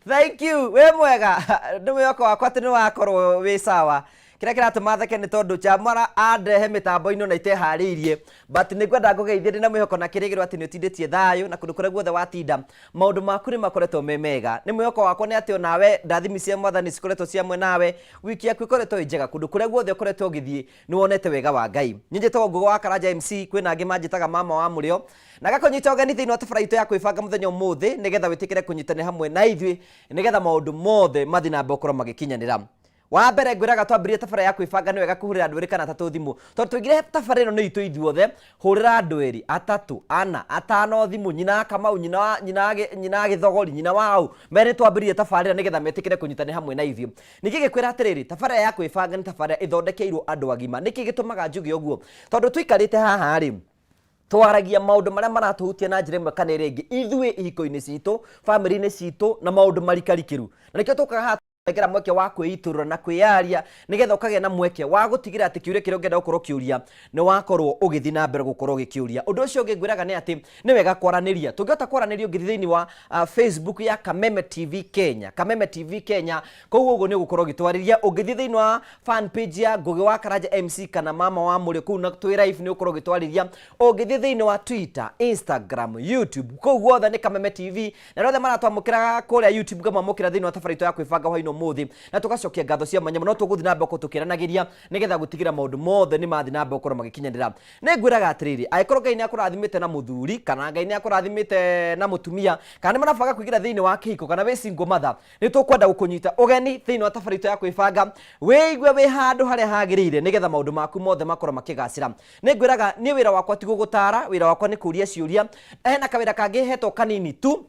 Thank you. Wĩ mwega. Nĩ mwĩhoko wakwa atĩ nĩ wakorwo wĩ sawa. Kĩrĩa kĩratũma theke nĩ tondũ Chamara andehe mĩtambo-inĩ ona iteharĩirie, but nĩ ngwenda ngũgeithie ndĩna mwĩhoko na kĩrĩgĩrĩro atĩ nĩ ũtindĩtie thayũ na kũndũ kũrĩa guothe watinda maũndũ maku nĩ makoretwo me mega. Nĩ mwĩhoko wakwa nĩ atĩ onawe ndathimi cia Mwathani cikoretwo cia hamwe nawe, wiki yaku ĩkoretwo ĩ njega, kũndũ kũrĩa guothe ũkoretwo ũgĩthiĩ nĩ wonete wega wa Ngai. Niĩ njĩtagwo Ngũgĩ wa Karanja MC, kwĩna angĩ manjĩtaga mama wa mũrĩo, na ngakũnyita ũgeni thĩinĩ wa tabarĩra itũ ya kwĩbanga mũthenya ũmũthĩ nĩgetha wĩtĩkĩre kũnyitanĩra hamwe na ithuĩ nĩgetha maũndũ mothe mathiĩ na mbere gũkorwo magĩkinyanĩra. Wa mbere ngwĩraga twambĩrĩrie tabarĩra ya kwĩbanga nĩ wega kũhũrĩra andũ erĩ kana atatũ thimũ tondũ twaigire tabarĩra ĩno nĩ itũ ithuothe. Hũrĩra andũ erĩ, atatũ, ana, atano thimũ, nyina wa Kamau, nyina wa, nyina wa, nyina wa Gĩthogori, nyina wa ũ, mere nĩ twambĩrĩrie tabarĩra nĩgetha metĩkĩre kũnyitanĩra hamwe na ithuĩ. Ningĩ ngĩkwĩra atĩrĩrĩ, tabarĩra ya kwĩbanga nĩ tabarĩra ĩthondekeirwo andũ agima. Nĩkĩ gĩtũmaga njuge ũguo? Tondũ tũikarĩte haha rĩ, twaragia maũndũ marĩa maratũhutia na njĩra ĩmwe kana ĩrĩa ĩngĩ, ithuĩ ihiko-inĩ citũ, bamĩrĩ-inĩ citũ, na maũndũ marikarikĩru. Na nĩkĩo tũkaga haha tũkanengera mweke wa kwĩitũrũra na kwĩyaria nĩgetha ũkagĩa na mweke wa gũtigĩrĩra atĩ kĩũria kĩrĩa ũngĩenda gũkorwo ũkĩũria nĩ wakorwo ũgĩthiĩ na mbere gũkorwo ũgĩkĩũria. Ũndũ ũcio ũngĩ ngwĩraga nĩ atĩ nĩ wega kwaranĩria. Tũngĩhota kwaranĩria ũngĩthiĩ thĩinĩ wa Facebook ya Kameme TV Kenya, Kameme TV Kenya, kũu ũguo nĩ ũgũkorwo ũgĩtwarĩria. Ũngĩthiĩ thĩinĩ wa fan page ya Ngũgĩ wa Karanja MC kana Mama wa Mũrĩo kũu na twĩ live nĩ ũgũkorwo ũgĩtwarĩria. Ũngĩthiĩ thĩinĩ wa Twitter, Instagram, YouTube, kũu guothe nĩ Kameme TV. Na arĩa othe maratwamũkĩra kũrĩa YouTube ngamwamũkĩra thĩinĩ wa tabarĩra itũ ya kwĩbanga hwainĩ ũmũthĩ, na tũgacokia ngatho cia mwanya mũno. Tũgũthiĩ na mbere gũkorwo tũkĩaranagĩria nĩgetha gũtigĩrĩra maũndũ mothe nĩ mathiĩ na mbere gũkorwo magĩkinyanĩra. Nĩ ngwĩraga atĩrĩrĩ, angĩkorwo Ngai nĩ akũrathimĩte na mũthuri, kana Ngai nĩ akũrathimĩte na mũtumia, kana nĩ mũrabanga kũingĩra thĩinĩ wa kĩhiko, kana wĩ single mother, nĩ tũkwenda gũkũnyita ũgeni thĩinĩ wa tabarĩra itũ ya kwĩbanga, wĩigue wĩ handũ harĩa hagĩrĩire nĩgetha maũndũ maku mothe makorwo makĩgacĩra. Nĩ ngwĩraga niĩ wĩra wakwa ti gũgũtara, wĩra wakwa nĩ kũria ciũria. Hena kawĩra kangĩ hetwo kanini tu,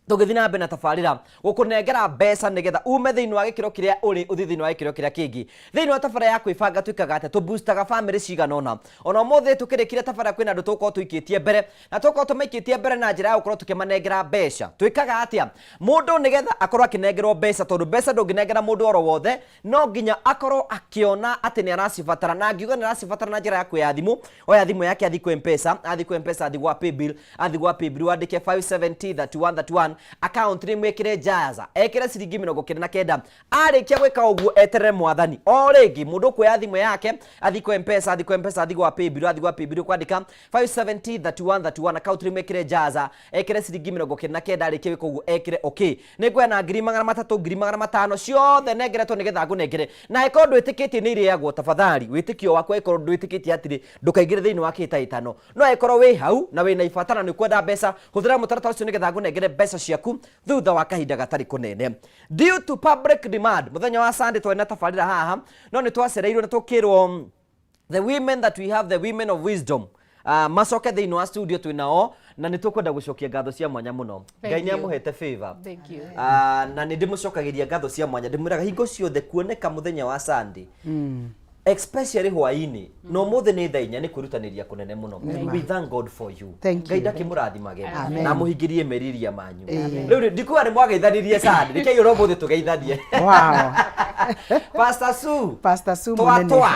tũgĩthiĩ na mbere na tabarĩra gũkũnengera mbeca nĩgetha ume thĩinĩ wa gĩkĩro kĩrĩa ũrĩ ũthiĩ thĩinĩ wa gĩkĩro kĩrĩa kĩngĩ. Thĩinĩ wa tabarĩra ya kwĩbanga twĩkaga atĩa? Tũboostaga famĩlĩ cigana ũna. Ona ũmũthĩ tũkĩrĩkire tabarĩra kwĩna andũ tũgũkorwo tũikĩtie mbere, na tũgũkorwo tũmaikĩtie mbere na njĩra ya gũkorwo tũkĩmanengera mbeca. Twĩkaga atĩa? Mũndũ nĩgetha akorwo akĩnengerwo mbeca, tondũ mbeca ndũngĩnengera mũndũ oro wothe, no nginya akorwo akĩona atĩ nĩ aracibatara, na angiuga nĩ aracibatara na njĩra ya kuoya thimũ, oya thimũ yake athiĩ kwĩ Mpesa, athiĩ kwĩ Mpesa athiĩ gwa paybill, athiĩ gwa paybill wandĩke 570 31 31 account name wĩkĩre Jaza, ekĩre ciringi 99. Arĩkia gwĩka ũguo eterere Mwathani. O rĩngĩ mũndũ ũkuoya thimũ yake athiĩ kwĩ Mpesa, athiĩ kwĩ Mpesa athiĩ gwa paybill, athiĩ gwa paybill kwandĩka 570 31 31 account name ĩkĩre Jaza, ekĩre ciringi 99. Arĩkia gwĩka ũguo ekĩre okay. Nĩ ngwena 300,000, 500,000 ciothe nengeretwo nĩgetha ngũnengere. Na angĩkorwo ndwĩtĩkĩtie nĩ irĩagwo, tafadhali wĩtĩkio waku angĩkorwo ndwĩtĩkĩtie atĩrĩ, ndũkaingĩre thĩinĩ wa kĩhĩtahĩtano. No angĩkorwo wĩ hau na wĩna ibata na nĩ ũkwenda mbeca, hũthĩra mũtaratara ũcio nĩgetha ngũnengere mbeca ciaku thutha wa kahinda gatarĩ kũnene. Due to public demand, mũthenya wa Sunday twarĩ na tabarĩra haha, no nĩ twacereirwo na tũkĩrwo the women that we have, the women of wisdom, macoke thĩinĩ wa studio twĩ nao, na nĩ tũkwenda gũcokia ngatho cia mwanya mũno. Ngai nĩ amũhete favor. Thank you. Na nĩ ndĩmũcokagĩria ngatho cia mwanya, ndĩmwĩraga hingo ciothe kuoneka mũthenya wa Sunday, especially hwaĩ-inĩ, na ũmũthĩ nĩ thaa 4, nĩ kwĩrutanĩria kũnene mũno. We thank God for you. Thank Ngai you. ndakĩmũrathimage Amen. na amũhingĩrie meriria manyu. Rĩu rĩ, ndikuga nĩ mwageithanirie Sunday, rekei oro ũmũthĩ tũgeithanie. Pastor Sue. Pastor Sue Twa mũnene. twa.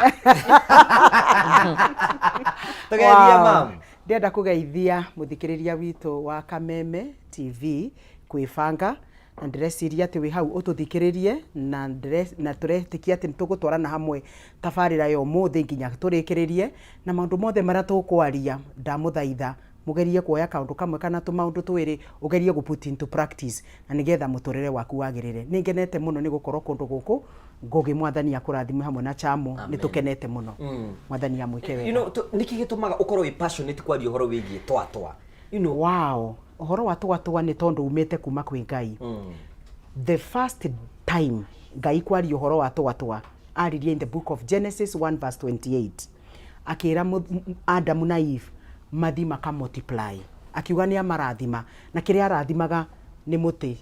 Tũgeithie mam. Ndĩrenda kũgeithia mũthikĩrĩria witũ wa Kameme TV kwĩbanga, na ndĩreciria atĩ wĩ hau ũtũthikĩrĩrie, na na tũretĩkia atĩ nĩ tũgũtwarana hamwe tabarĩra ya ũmũthĩ nginya tũrĩkĩrĩrie, na maũndũ mothe marĩa tũkwaria, ndamũthaitha mũgerie kuoya kaũndũ kamwe kana tũmaũndũ twĩrĩ ũgerie gũ put into practice na nĩgetha mũtũrĩre waku wagĩrĩre. Nĩ ngenete mũno nĩ gũkorwo kũndũ gũkũ. Ngũgĩ, Mwathani akũrathime hamwe na Chamo. Nĩ tũkenete mũno. Mwathani amwĩke wega. Nĩkĩ gĩtũmaga ũkorwo wĩ passionate kwaria ũhoro wĩgiĩ twatwa? Wow, ũhoro wa twatwa nĩ tondũ umĩte kuma kwĩ Ngai. The first time Ngai kwaria ũhoro wa twatwa, aririe in the book of Genesis 1 verse 28, akĩra Adamu na Eve mathi maka multiply, akiuga nĩ amarathima, na kĩrĩa arathimaga nĩ mũtĩ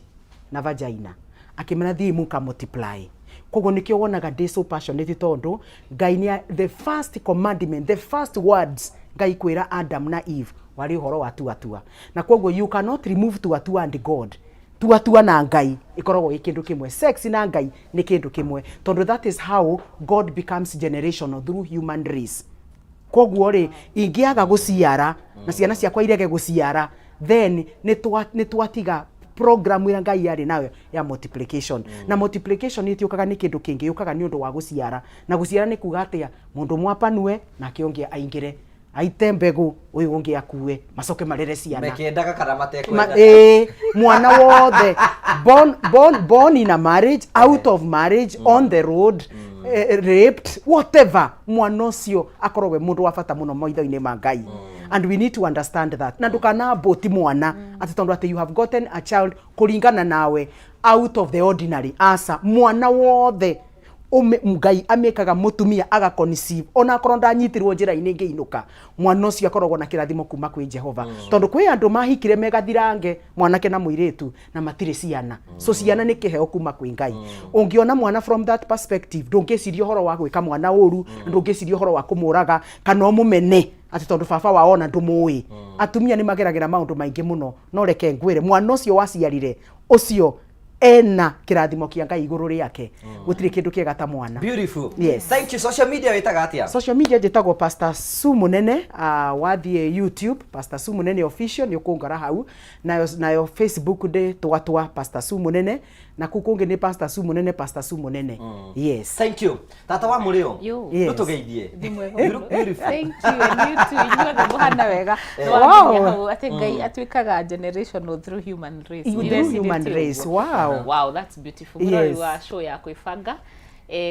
na vagina, akĩmera thiĩ muka multiply. Koguo nĩkĩo wonaga ndĩ so passionate, tondũ Ngai nĩ the first commandment, the first words Ngai kwĩra Adam na Eve warĩ ũhoro wa tuatua. Na koguo you cannot remove tuatua and God. Tuatua na Ngai ĩkoragwo ĩ kĩndũ kĩmwe, sex na Ngai nĩ kĩndũ kĩmwe, tondũ that is how God becomes generational, through human race. Koguo rĩ, ingĩaga gũciara na ciana ciakwa irege gũciara, then nĩ twatiga. Program ĩrĩa Ngai arĩ nayo ya multiplication. Na multiplication ĩtiũkaga nĩ kĩndũ kĩngĩ, yũkaga nĩ ũndũ wa gũciara. Na gũciara nĩ kuga atĩa? Mũndũ ũmwe apanue nake ũngĩ aingĩre, aite mbegũ, ũyũ ũngĩ akue, macoke marere ciana. Mekĩendaga kana matekwenda. Ĩĩ, mwana wothe born in a marriage, out of marriage, on the road, raped, whatever, mwana ũcio akoragwo e mũndũ wa bata mũno maitho-inĩ ma Ngai. And we need to understand that. Na ndũkanabũti mwana atĩ tondũ atĩ you have gotten a child kũringana nawe out of the ordinary. Aca, mwana wothe Ngai amĩkaga mũtumia aga conceive, ona akorwo ndanyitirwo njĩra-inĩ ngĩinũka, mwana ũcio akoragwo na kĩrathimo kuma kwĩ Jehova. Tondũ kwĩ andũ mahikire megathirange, mwanake na mũirĩtu, na matirĩ ciana. So ciana nĩ kĩheo kuma kwĩ Ngai. Ũngĩona mwana from that perspective, ndũngĩciria ũhoro wa gwĩka mwana ũru, na ndũngĩciria ũhoro wa kũmũraga kana ũmũmene atĩ tondũ baba wao ona ndũmũĩ. Atumia nĩ mageragĩra maũndũ maingĩ mũno, no reke ngwĩre, mwana ũcio waciarire ũcio ena kĩrathimo kĩa Ngai igũrũ rĩake. Gũtirĩ kĩndũ kĩega ta mwana. Beautiful. Yes. Thank you. Social media wĩtaga atĩa? Social media njĩtagwo Pastor Sue Munene. Wathiĩ YouTube, Pastor Sue Munene Official, nĩ ũkũngora hau. Nayo Facebook ndĩ twatwa Pastor Sue Munene, na kũu kũngĩ nĩ Pastor Sue Munene, Pastor Sue Munene. Yes. Thank you. Tata wa mũrĩo. Yo. Yes. Ndũtũgeithie. Ndĩ mwega You look mũno. beautiful. Thank you, and you too. Inyuothe mũhana wega. Nĩwanginya hau atĩ Ngai atuĩkaga generational through human race. Through Ndĩrecirĩtie human ũguo. race. Wow. Wow, that's beautiful. Mũrori Yes. wa show ya kwĩbanga,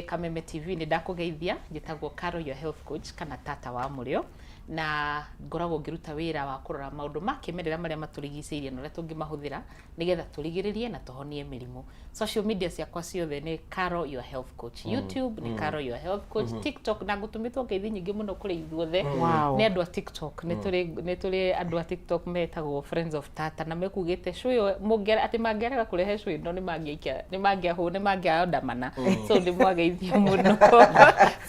Kameme TV, nĩ ndakũgeithia. Njĩtagwo Caro, your health coach, kana tata wa mũrĩo, na ngoragwo ngĩruta wĩra wa kũrora maũndũ ma kĩmerera marĩa matũrigicĩirie na ũrĩa tũngĩmahũthĩra nĩgetha tũrigĩrĩrie na tũhonie mĩrimũ. Social media ciakwa ciothe nĩ Caro your health coach. YouTube nĩ Caro your health coach, TikTok, na ngũtũmĩtwo ngeithi nyingĩ mũno kũrĩ ithuothe nĩ andũ a TikTok. Nĩ tũrĩ andũ a TikTok metagwo Friends of Tata, na mekugĩte show ĩyo atĩ mangĩarega kũrehe show ĩno nĩ mangĩaikia, nĩ mangĩahũ, nĩ mangĩandamana. So nĩ mwageithio mũno.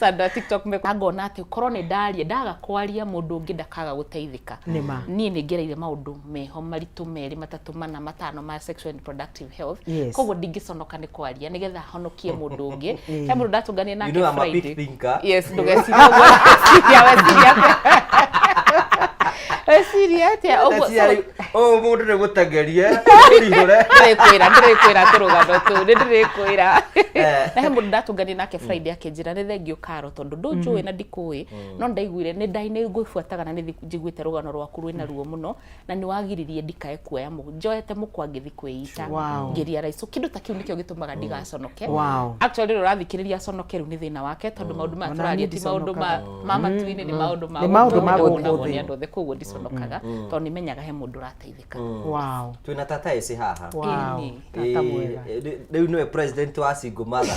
So andũ a TikTok ngona atĩ korwo nĩ ndaria, ndaga kwaria, mũndũ ũngĩ ndakaga gũteithĩka. Nĩ ma. Niĩ nĩ ngereire maũndũ meho maritũ, merĩ, matatũ, mana, matano, ma sexual and reproductive health. Koguo ndingĩconoka nĩ kwaria nĩgetha honokie mũndũ ũngĩ. He mũndũ ndatũngania nake You know I'm a big Friday. thinker. Yes, ndũgecirie ũguo, weciria, weciria weciria atĩa ũguo? So, Ũyũ mũndũ nĩ gũtengerie ũrihũre. Ndĩrĩkwĩra tũrũgano tũu nĩ ndĩrĩkwĩra. Na he mũndũ ndatũngania nake Friday akĩnjĩra, "Nĩ thengiũ Karo, tondũ ndũnjũĩ na ndikũĩ, no ndaiguire nĩ ndai nĩ ngũbuataga na nĩ njiguĩte rũgano rwaku rwĩna ruo mũno, na nĩ wagiririe ndikae kuoya njoete mũkwa ngĩthi kwĩita, ngĩria so kĩndũ ta kĩu nĩkĩo gĩtũmaga ndigaconoke." Actually, rĩrĩa ũrathikĩrĩria aconoke, rĩu nĩ thĩna wake, tondũ maũndũ maya Ona tũraria niĩ ti maũndũ ma matu-inĩ, nĩ maũndũ ma Nĩ maũndũ ma gũkũ gũkũ thĩ, thĩ. nĩ andũ othe. Koguo ndiconokaga tondũ nĩmenyaga he mũndũ ũrateithĩka. Twĩna tata eci haha. Ĩni. Tata mwega. Rĩu nĩwe president wa single mother.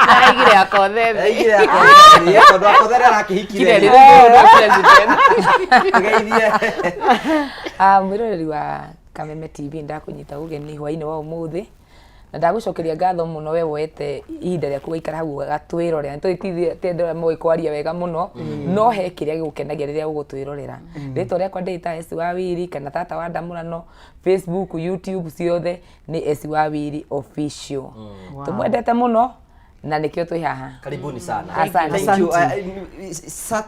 Araigire akothe thĩ. Aigire akothe, tondũ akothe arĩa arakĩhikire. Kire rĩu nĩwe president. Tũgeithie. Ah, mwĩroreri wa Kameme TV, ndakũnyita ũgeni hwainĩ wa ũmũthĩ na ndagũcokeria ngatho mũno we woete ihinda rĩaku waikara hau ũgatwĩrorera. Nĩ tũĩ ti andũ arĩa moĩ kwaria wega mũno, no he kĩrĩa gĩgũkenagia rĩrĩa ũgũtwĩrorera. Rĩtwa rĩakwa ndĩta Esi wa Wiri kana Tata wa Ndamũrano. Facebook, YouTube ciothe nĩ Esi wa Wiri Official. Tũmwendete mũno na nĩkĩo twĩ haha. Karibuni sana. Asante. Thank you.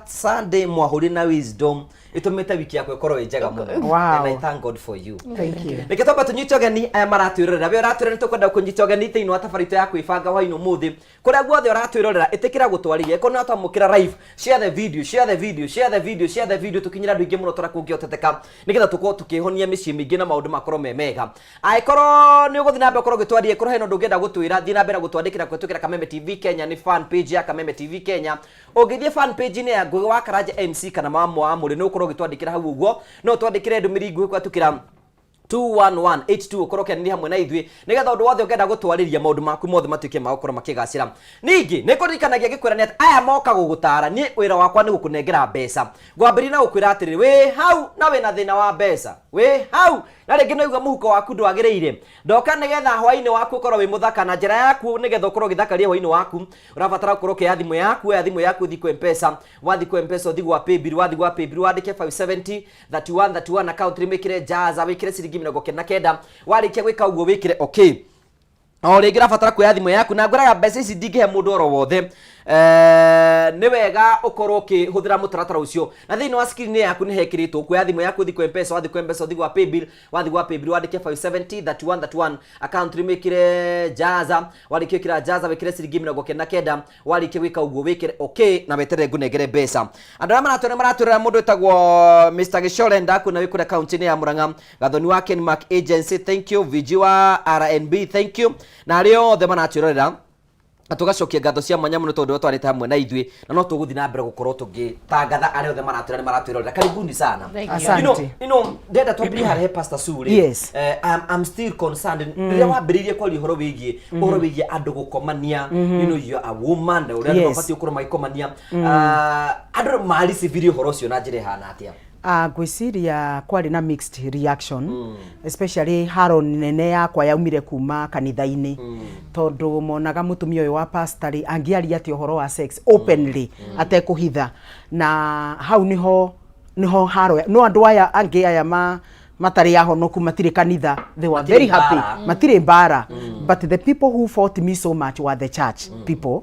Sunday mwahũri na wisdom ĩtũmĩte wiki yakwa ĩkorwo ĩ njega mũno. And I thank God for you. Thank you. Reke twamba tũnyite ũgeni aya maratwĩrorera. We ũratwĩrorera, nĩtũkwenda kũnyita ũgeni thĩinĩ wa tabarĩra itũ ya kwĩbanga hwainĩ ũmũthĩ. Kũrĩa guothe ũratwĩrorera, ĩtĩkĩra gũtwarĩria. Ĩkorwo nĩ watwamũkĩra live, share the video, share the video, share the video, share the video, tũkinyĩre andũ aingĩ mũno tũrĩa kũngĩhoteteka, nĩgetha tũkorwo tũkĩhonia mĩciĩ mĩingĩ na maũndũ makorwo me mega. Angĩkorwo nĩ ũgũthiĩ na mbere ũkorwo ũgĩtwaria, ĩkorwo hena ũndũ ũngĩenda gũtwĩra, thiĩ na mbere na gũtwandĩkĩra kũhĩtũkĩra Kameme TV Kenya, nĩ fan page ya Kameme TV Kenya. Ũngĩthiĩ fan page-inĩ ya Ngũgĩ wa Karanja MC kana Mama wa Mũrĩ, nĩ ũgũkorwo ũgĩtwandĩkĩra hau ũguo. No ũtwandĩkĩre ndũmĩrĩri nguhĩ kũhĩtũkĩra 21182, ũkorwo ũkĩaranĩria hamwe na ithuĩ nĩgetha ũndũ wothe ũngĩenda gũtwarĩria, maũndũ maku mothe matuĩke ma gũkorwo makĩgacĩra. Ningĩ nĩ kũririkanagia ngĩkwĩra nĩ atĩ aya moka gũgũtara, niĩ wĩra wakwa nĩ gũkũnengera mbeca. Ngwambĩrĩria na gũkwĩra atĩrĩrĩ, wĩ hau na wĩna thĩna wa mbeca, wĩ hau na rĩngĩ nĩ waigua mũhuko waku ndwagĩrĩire, ndoka nĩgetha hwainĩ waku ũkorwo wĩ mũthaka. Na njĩra yaku nĩgetha ũkorwo ũgĩthakaria hwainĩ waku, ũrabatara gũkorwo ũkĩoya thimũ yaku. Oya thimũ yaku, ũthiĩ kwĩ Mpesa. Wathiĩ kwĩ Mpesa, ũthiĩ gwa Paybill. Wathiĩ gwa Paybill, wandĩke 570 31 31, account wĩkĩre jaza, wĩkĩre ciringi 99. Warĩkia gwĩka ũguo, wĩkĩre okay. O rĩngĩ ũrabatara kuoya thimũ yaku, na ngwĩraga mbeca ici ndingĩhe mũndũ oro wothe. Nĩ wega ũkorwo ũkĩhũthĩra mũtaratara ũcio, na thĩinĩ wa screen yaku nĩ hekĩrĩtwo. Ũkuoya thimũ yaku, ũthiĩ kwa M-Pesa. Wathiĩ kwa M-Pesa, ũthiĩ gwa paybill. Wathiĩ gwa paybill, wandĩke 570 31 31, account rĩmĩkĩre Jaza. Warĩkia gwĩkĩra Jaza, wĩkĩre ciringi 99. Warĩkia gwĩka ũguo, wĩkĩre okay na weterere ngũnengere mbeca. Andũ arĩa maratwĩra maratwĩrera, mũndũ wĩtagwo Mr Gĩcore, ndakuona wĩ kũrĩa kaunti-inĩ ya Murang'a. Gathoni wa Kenmark Agency, thank you. VG wa RNB, thank you, na arĩa othe maratwĩrorera, na tũgacokia ngatho cia mwanya mũno tondũ twarĩte hamwe na ithuĩ, na no tũgũthiĩ na mbere gũkorwo tũgĩtangatha arĩa othe maratwĩra nĩ maratwĩrorera. Karibuni sana. Thank you. Asante. Ndenda twambĩrĩrie harĩa he Pastor Sue rĩ. Yes. I'm still concerned rĩrĩa wambĩrĩirie kwaria ũhoro wĩgiĩ andũ gũkomania, you are a woman, na ũrĩa andũ mabatiĩ gũkorwo magĩkomania. Ah, andũ maricibirie ũhoro ũcio na njĩra ĩhana atĩa? Ngwĩciria kwarĩ na mixed reaction, especially haro nene yakwa yaumire kuma kanitha-inĩ, tondũ monaga mũtumia ũyũ wa pastor rĩ, angĩaria atĩa ũhoro wa sex openly atekũhitha? Na hau nĩho haro. No andũ aya angĩ aya ma matarĩ ahonoku, matirĩ kanitha, they were Matirĩ very happy. mbara. Matirĩ mbara, but the people who fought me so much were the church people.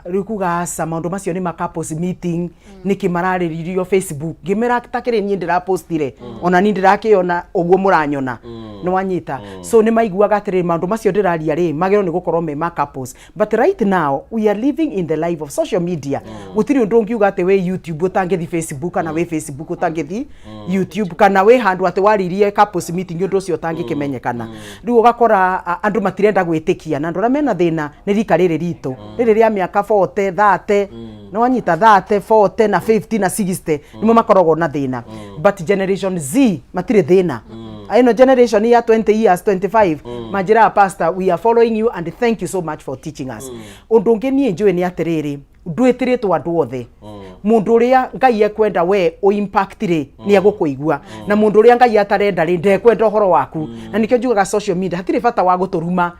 Rĩu kuga aca, maũndũ macio nĩ ma couples meeting, nĩkĩ mararĩrĩrio Facebook? Ngĩmera takĩrĩ niĩ ndĩrapostire, ona niĩ ndĩrakĩona ũguo mũranyona, nĩ wanyita. So nĩ maiguaga atĩrĩrĩ, maũndũ macio ndĩraria rĩ, magĩrĩirwo nĩ gũkorwo me ma couples. But right now we are living in the life of social media. Gũtirĩ ũndũ ũngiuga atĩ wĩ YouTube ũtangĩthi Facebook, kana wĩ Facebook ũtangĩthi YouTube, kana wĩ handũ atĩ waririe couples meeting ũndũ ũcio ũtangĩkĩmenyekana. Rĩu ũgakora andũ matirenda gwĩtĩkia, na andũ arĩa mena thĩna nĩ rika rĩrĩ ritũ rĩrĩ rĩa mĩaka 40, 30, nĩ wanyita, 30, 40 na 50 na 60, nĩmo makoragwo na thĩna. But Generation Z matirĩ thĩna. Ĩno generation ya 20 years, 25, manjĩraga, "Pastor, we are following you and thank you so much for teaching us." Ũndũ ũngĩ niĩ njũĩ nĩ atĩrĩrĩ, ndwĩtĩrĩtwo andũ othe. Mũndũ ũrĩa Ngai ekwenda we ũ impact rĩ, nĩ egũkũigua, na mũndũ ũrĩa Ngai atarenda rĩ, ndekwenda ũhoro waku. Na nĩkĩo njugaga social media hatirĩ bata wa gũtũruma.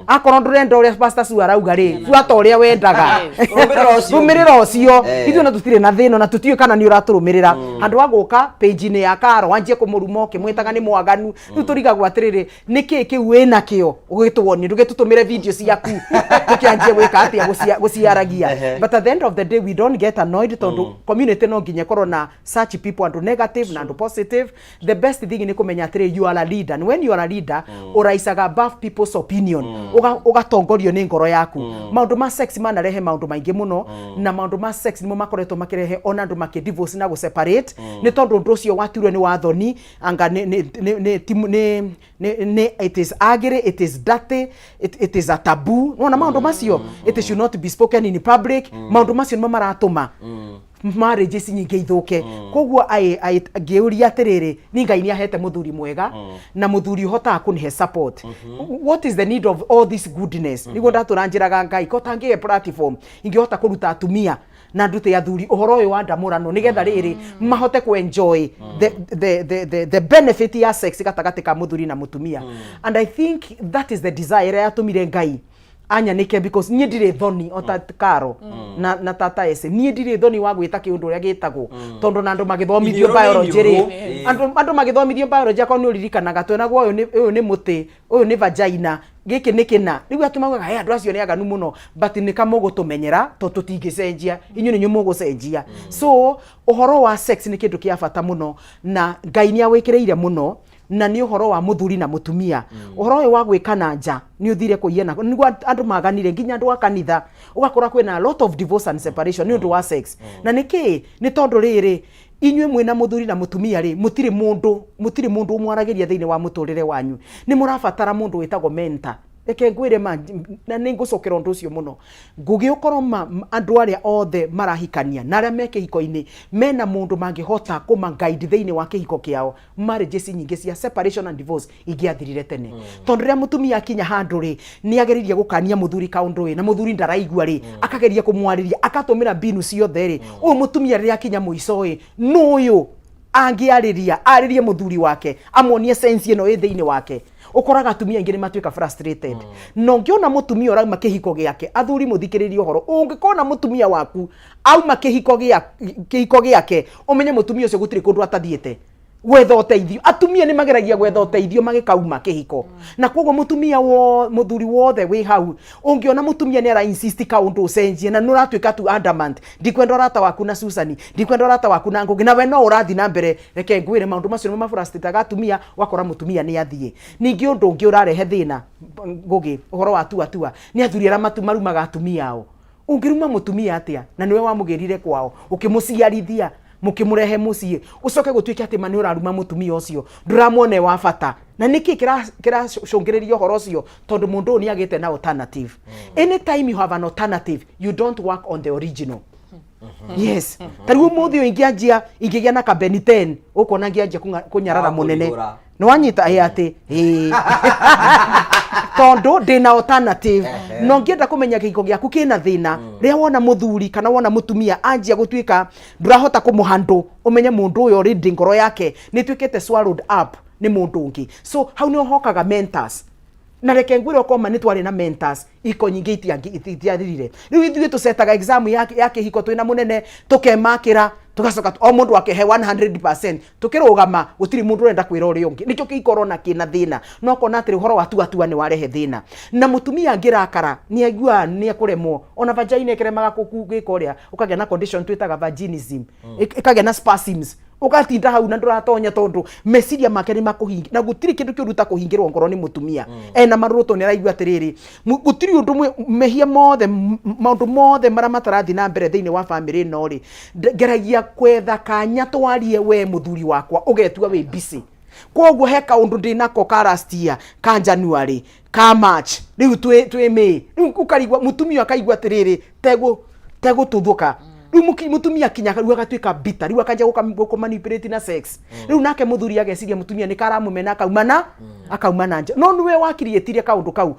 Akorwo ndũrenda ũrĩa Pastor Sue arauga rĩ, buata ũrĩa wendaga. Rũmĩrĩra ũcio. Rũmĩrĩra ũcio. Eh. Ithuĩ ona tũtirĩ na thĩna, na tũtiũĩ kana nĩ ũratũrũmĩrĩra. Handũ wa gũka page-inĩ ya Karo wanjie kũmũruma ũkĩmwĩtaga nĩ mwaganu, rĩu tũrigagwo atĩrĩrĩ, nĩkĩ kĩu wĩnakĩo ũgĩtuonie? Ndũgĩtũtũmĩre video ciaku tũkĩanjie gwĩka atĩa, gũciaragia. But at the end of the day we don't get annoyed, tondũ community no nginya ĩkorwo na such people, andũ negative na andũ positive. The best thing nĩ kũmenya atĩrĩ, you are a leader, and when you are a leader, ũraicaga above people's opinion. Ũgatongorio nĩ ngoro yaku. Maũndũ ma sex manarehe maũndũ maingĩ mũno, na maũndũ ma sex nĩmo makoretwo makĩrehe ona andũ makĩ divorce na gũ separate, nĩ tondũ ũndũ ũcio watirwe nĩ wathoni, anga nĩ it is ugly, it is dirty, it is a taboo. Nona maũndũ macio, it should not be spoken in public. Maũndũ macio nĩmo maratũma marriages nyingĩ ithũke. Koguo ngĩũria atĩrĩrĩ, ni Ngai nĩ ahete mũthuri mwega na mũthuri ũhotaga kũnihe support. What is the need of all this goodness? Nĩguo ndatũra njĩraga Ngai ko tangĩhe platform ingĩhota kũruta atumia na ndute athuri ũhoro ũyũ wa ndamũrano, nĩgetha rĩrĩ mahote ku enjoy the benefit ya sex gatagatĩ ka mũthuri na mũtumia. And I think that is the desire ĩrĩa yatũmire Ngai anyanĩke, because niĩ ndirĩ thoni ota Karo na tata ese. Niĩ ndirĩ thoni wa gwĩta kĩũndũ ũrĩa gĩtagwo, tondũ na andũ magĩthomithio Iniũrũ nĩ biology rĩ, iniũrũ. Andũ magĩthomithio biology, akorwo nĩ ũririkanaga, twenagwo ũyũ nĩ mũtĩ, ũyũ nĩ vagina, gĩkĩ nĩ kĩna. Rĩu atĩ maugaga, "Hey, andũ acio nĩ aganu mũno," but nĩ kamũgũtũmenyera tondũ tũtingĩcenjia, inyuĩ nĩ inyuĩ mũgũcenjia. So ũhoro wa sex nĩ kĩndũ kĩa bata mũno, na Ngai nĩ awĩkĩrĩire mũno, na nĩ ũhoro wa mũthuri na mũtumia. Ũhoro ũyũ wa gwĩka na nja nĩ ũthire kũiyana, nĩguo andũ maganire, nginya andũ a kanitha. Ũgakora kwĩna a lot of divorce and separation nĩ ũndũ wa sex. Na nĩ kĩ? Nĩ tondũ rĩrĩ, inyuĩ mwĩna mũthuri na mũtumia rĩ, mũtirĩ mũndũ ũmwaragĩria thĩinĩ wa mũtũrĩre wanyu. Nĩ mũrabatara mũndũ wĩtagwo mentor. Reke ngwĩre ma, na nĩ ngũcokera ũndũ ũcio mũno. Ngũgĩ ũkorwo ma andũ arĩa othe marahikania na arĩa me kĩhiko-inĩ mena mũndũ mangĩhota kũma guide thĩinĩ wa kĩhiko kĩao, marriages nyingĩ cia separation and divorce ingĩathirire tene, tondũ rĩrĩa mũtumia akinya handũ rĩ, nĩ ageririe gũkania mũthuri kaũndũ ĩ, na mũthuri ndaraigua rĩ, akageria kũmwarĩria, akatũmĩra mbinu ciothe rĩ, ũyũ mũtumia rĩrĩa akinya mũico ĩ, nũyũ angĩarĩria arĩrie mũthuri wake, amuonie sense ĩno ĩ thĩinĩ wake. Ũkoraga atumia aingĩ nĩ matuĩka frustrated. Na ũngĩona mũtumia ũrauma kĩhiko gĩake, athuri mũthikĩrĩrie ũhoro, ũngĩkona mũtumia waku auma kĩhiko gĩake, ũmenye mũtumia ũcio gũtirĩ kũndũ atathiĩte. Gwetha ũteithio, atumia nĩ mageragia gwetha ũteithio magĩkauma kĩhiko, na koguo mũtumia wo mũthuri wothe wĩ hau, ũngĩona mũtumia nĩ ara insist kaũndũ ũcenjie na nĩ ũratuĩka tu adamant, "Ndikwenda ũrata waku na Susan, ndikwenda ũrata waku na Ngũgĩ," na we no ũrathiĩ na mbere, reke ngwĩre, maũndũ macio nĩmo mafrustrataga atumia, ũgakora mũtumia nĩ athiĩ. Ningĩ ũndũ ũngĩ ũrarehe thĩna, Ngũgĩ, ũhoro wa tua tua, nĩ athuri arĩa marumaga atumia ao. Ũngĩruma mũtumia atĩa na nĩwe wamũgĩrire kwao, ũkĩmũciarithia, mũkĩmũrehe mũciĩ, ũcoke gũtuĩke atĩ ma nĩ ũraruma mũtumia ũcio, ndũramuona e wa bata? Na nĩkĩ kĩracũngĩrĩria ũhoro ũcio? Tondũ mũndũ ũyũ nĩ agĩte na alternative. Anytime you have an alternative, you don't work on the original. Yes, ta rĩu ũmũthĩ ũyũ ingĩanjia, ingĩgĩa na kabeni 10, ũkuona ngĩanjia kũnyarara mũnene. Wakũrigũra. Nĩ wanyita ĩ atĩ ĩ tondũ ndĩna alternative. No ngĩenda kũmenya kĩhiko gĩaku kĩna thĩna, rĩrĩa wona mũthuri kana wona mũtumia anjia gũtuĩka ndũrahota kũmũhandũ, ũmenye mũndũ ũyũ already ngoro yake nĩ ĩtuĩkĩte swallowed up nĩ mũndũ ũngĩ. So hau nĩ hokaga mentors, na reke ngwĩre, okorwo ma nĩ twarĩ na mentors, iko nyingĩ itiathirire. Rĩu ithuĩ tũcetaga exam ya kĩhiko twĩna mũnene, tũkemakĩra, tũgacoka o mũndũ akehe 100%, tũkĩrũgama gũtirĩ mũndũ ũrenda kwĩra ũrĩa ũngĩ. Nĩkĩo kĩhiko ũrona kĩna thĩna. No kona atĩrĩ, ũhoro wa tua tua nĩ warehe thĩna, na mũtumia angĩrakara nĩ aiguaga nĩ ekũremwo, ona vagina ĩkĩremaga gwĩka ũrĩa, ũkagĩa na condition twĩtaga vaginism, ĩkagĩa na spasms, ũgatinda hau na ndũratonya tondũ meciria make nĩ makũhingi, na gũtirĩ kĩndũ kĩũru ta kũhingĩrwo ngoro nĩ mũtumia ena marũrũ, tondũ nĩ araigua atĩrĩrĩ, gũtirĩ ũndũ mehia mothe, maũndũ mothe marĩa matarathiĩ na mbere thĩinĩ wa bamĩrĩ ĩno rĩ, ngeragia kwetha kanya twarie, we mũthuri wakwa ũgetua wĩ busy. Koguo he kaũndũ ndĩnako ka last year, ka January, ka March, rĩu twĩ May, rĩu ũkarigwa, mũtumia akaigua atĩrĩrĩ, tegũ tegũtuthũka. Rĩu mũtumia kinya rĩu agatuĩka bitter, rĩu akanjia gũkũ manipulate na sex. Rĩu nake mũthuri ageciria mũtumia nĩ karamũmena, akauma na nja, no nĩwe wakiriĩtirie kaũndũ kau.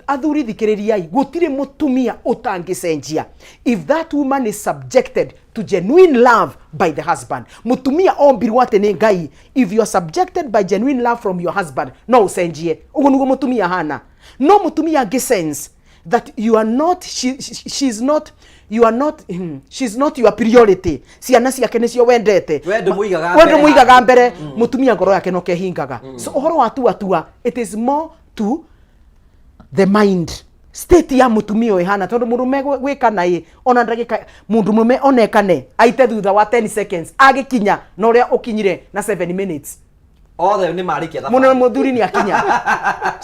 Athuri, thikĩrĩriai, gũtirĩ mũtumia ũtangĩcenjia if that woman is subjected to genuine love by the husband. Mũtumia ombirwo atĩ nĩ Ngai. If you are subjected by genuine love from your husband, no ũcenjie. Ũguo nĩguo mũtumia hana. No mũtumia angĩ sense that you are not she, she, she's not you are not she's not your priority, ciana ciake nĩcio wendete. We ndũmũigaga We mbere. Ndũmũigaga mbere, mũtumia ngoro yake no kehingaga. So ũhoro wa tua tua, it is more to the mind state ya mũtumia ũyũ ĩhana, tondũ mũndũrũme gwĩka naĩ ona ndagĩka, mũndũrũme onekane aite thutha wa 10 seconds agĩkinya na ũrĩa ũkinyire na 7 minutes. Othe nĩ marĩkia thabarĩ. Mũno mũthuri nĩ akinya.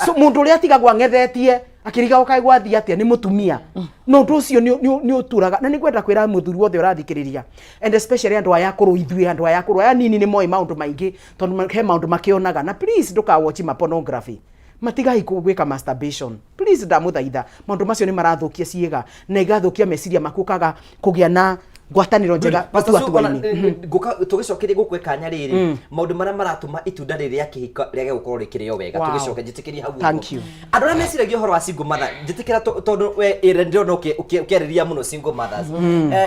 So mũndũ ũrĩa atigagwo ang'ethetie akĩrigagwo kaĩ gwathiĩ atĩa nĩ mũtumia, na ũndũ ũcio nĩ ũturaga. Na nĩ ngwenda kwĩra mũthuri wothe ũrathikĩrĩria, and especially andũ aya akũrũ, ithuĩ andũ aya akũrũ, aya nini nĩ moĩ maũndũ maingĩ tondũ he maũndũ makĩonaga. Na please, ndũkawatch ma pornography, matigai gwĩka masturbation, please, ndamũthaitha. Maũndũ macio nĩ marathũkia ciĩga na igathũkia meciria maku, ũkaga kũgĩa na ngwatanĩro njega. Pastor Sue, ona, gũtua-tua-inĩ. Ngũka tũgĩcokeria gũkwe kanya rĩrĩ, maũndũ marĩa maratũma itunda rĩrĩ rĩa kĩhiko rĩage gũkorwo rĩkĩrĩo wega. Tũgĩcoka njĩtĩkĩrie hau ũguo. Thank you. Andũ arĩa meciragia ũhoro wa single mother, njĩtĩkĩra tondũ we ĩrĩa ndĩrona ũkĩarĩria mũno single mothers.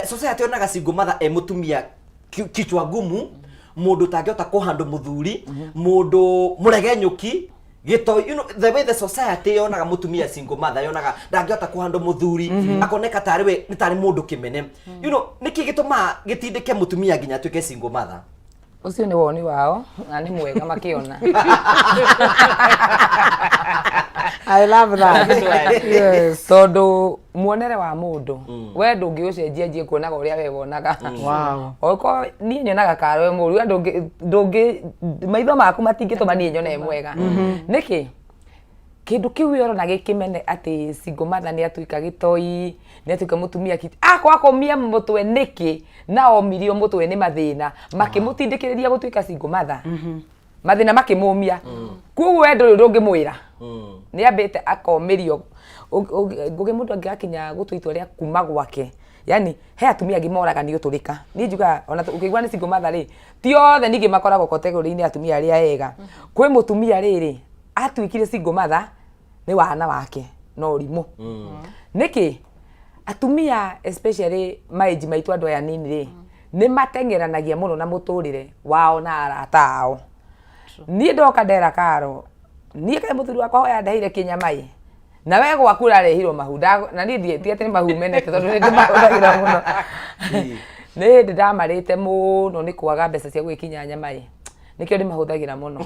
Society yonaga single mother e mũtumia kichwa ngumu, mũndũ ũtangĩhota kũhandũ mũthuri, mũndũ mũregenyũki gĩtoi. The way the society yonaga mũtumia single mother, yonaga ndangĩhota kũhandũ mũthuri, akoneka tarĩ we nĩ tarĩ mũndũ kĩmene. Nĩkĩ gĩtũmaga gĩtindĩke mũtumia nginya atuĩke single mother? Ũcio nĩ woni wao na nĩ mwega makĩona. I love that. Yes. Tondũ muonere wa mũndũ we ndũngĩũcenjia, njie kuonaga ũrĩa we wonaga. Okorwo niĩ nyonaga karo mũru, we ndũngĩ maitho maku matingĩtũma niĩ nyone mwega. Nĩkĩ kĩndũ kĩu we ũrona gĩkĩmene atĩ single mother nĩ atuĩka gĩtoi, nĩ atuĩka mũtumia kiti akwa akomia mũtwe nĩkĩ? Na omirio mũtwe nĩ mathĩna makĩmũtindĩkĩrĩria gũtuĩka single mother, mathĩna makĩmũmia. Koguo we ndũrĩ ũndũ ũngĩmwĩra, nĩ ambĩte akomĩrio. Ngũgĩ mũndũ angĩgakinya gũtua itua rĩa kuma gwake, yani he atumia angĩ moraga nĩ ũtũrĩka. Niĩ njugaga ona ũkĩigua nĩ single mother rĩ, ti othe ningĩ makoragwo category-inĩ atumia arĩa ega. Kwĩ mũtumia rĩrĩ atuĩkire single mother nĩ wana wake no ũrimũ. Nĩkĩ atumia, especially maĩnji maitũ, andũ aya nini rĩ, nĩ mateng'eranagia mũno na mũtũrĩre wao na arata ao? Niĩ ndoka ndera karo, niĩ kaĩ mũthuri wakwa hoya ndeheire kĩnyama ĩ, na we gwaku ũrarehirwo mahu. Na niĩ ti atĩ nĩ mahu menete, tondũ nĩ ndĩmahũthagĩra mũno. Nĩ hĩndĩ ndamarĩte mũno nĩ kwaga mbeca cia gwĩkinya nyama ĩ. Nĩkĩo ndĩmahũthagĩra mũno.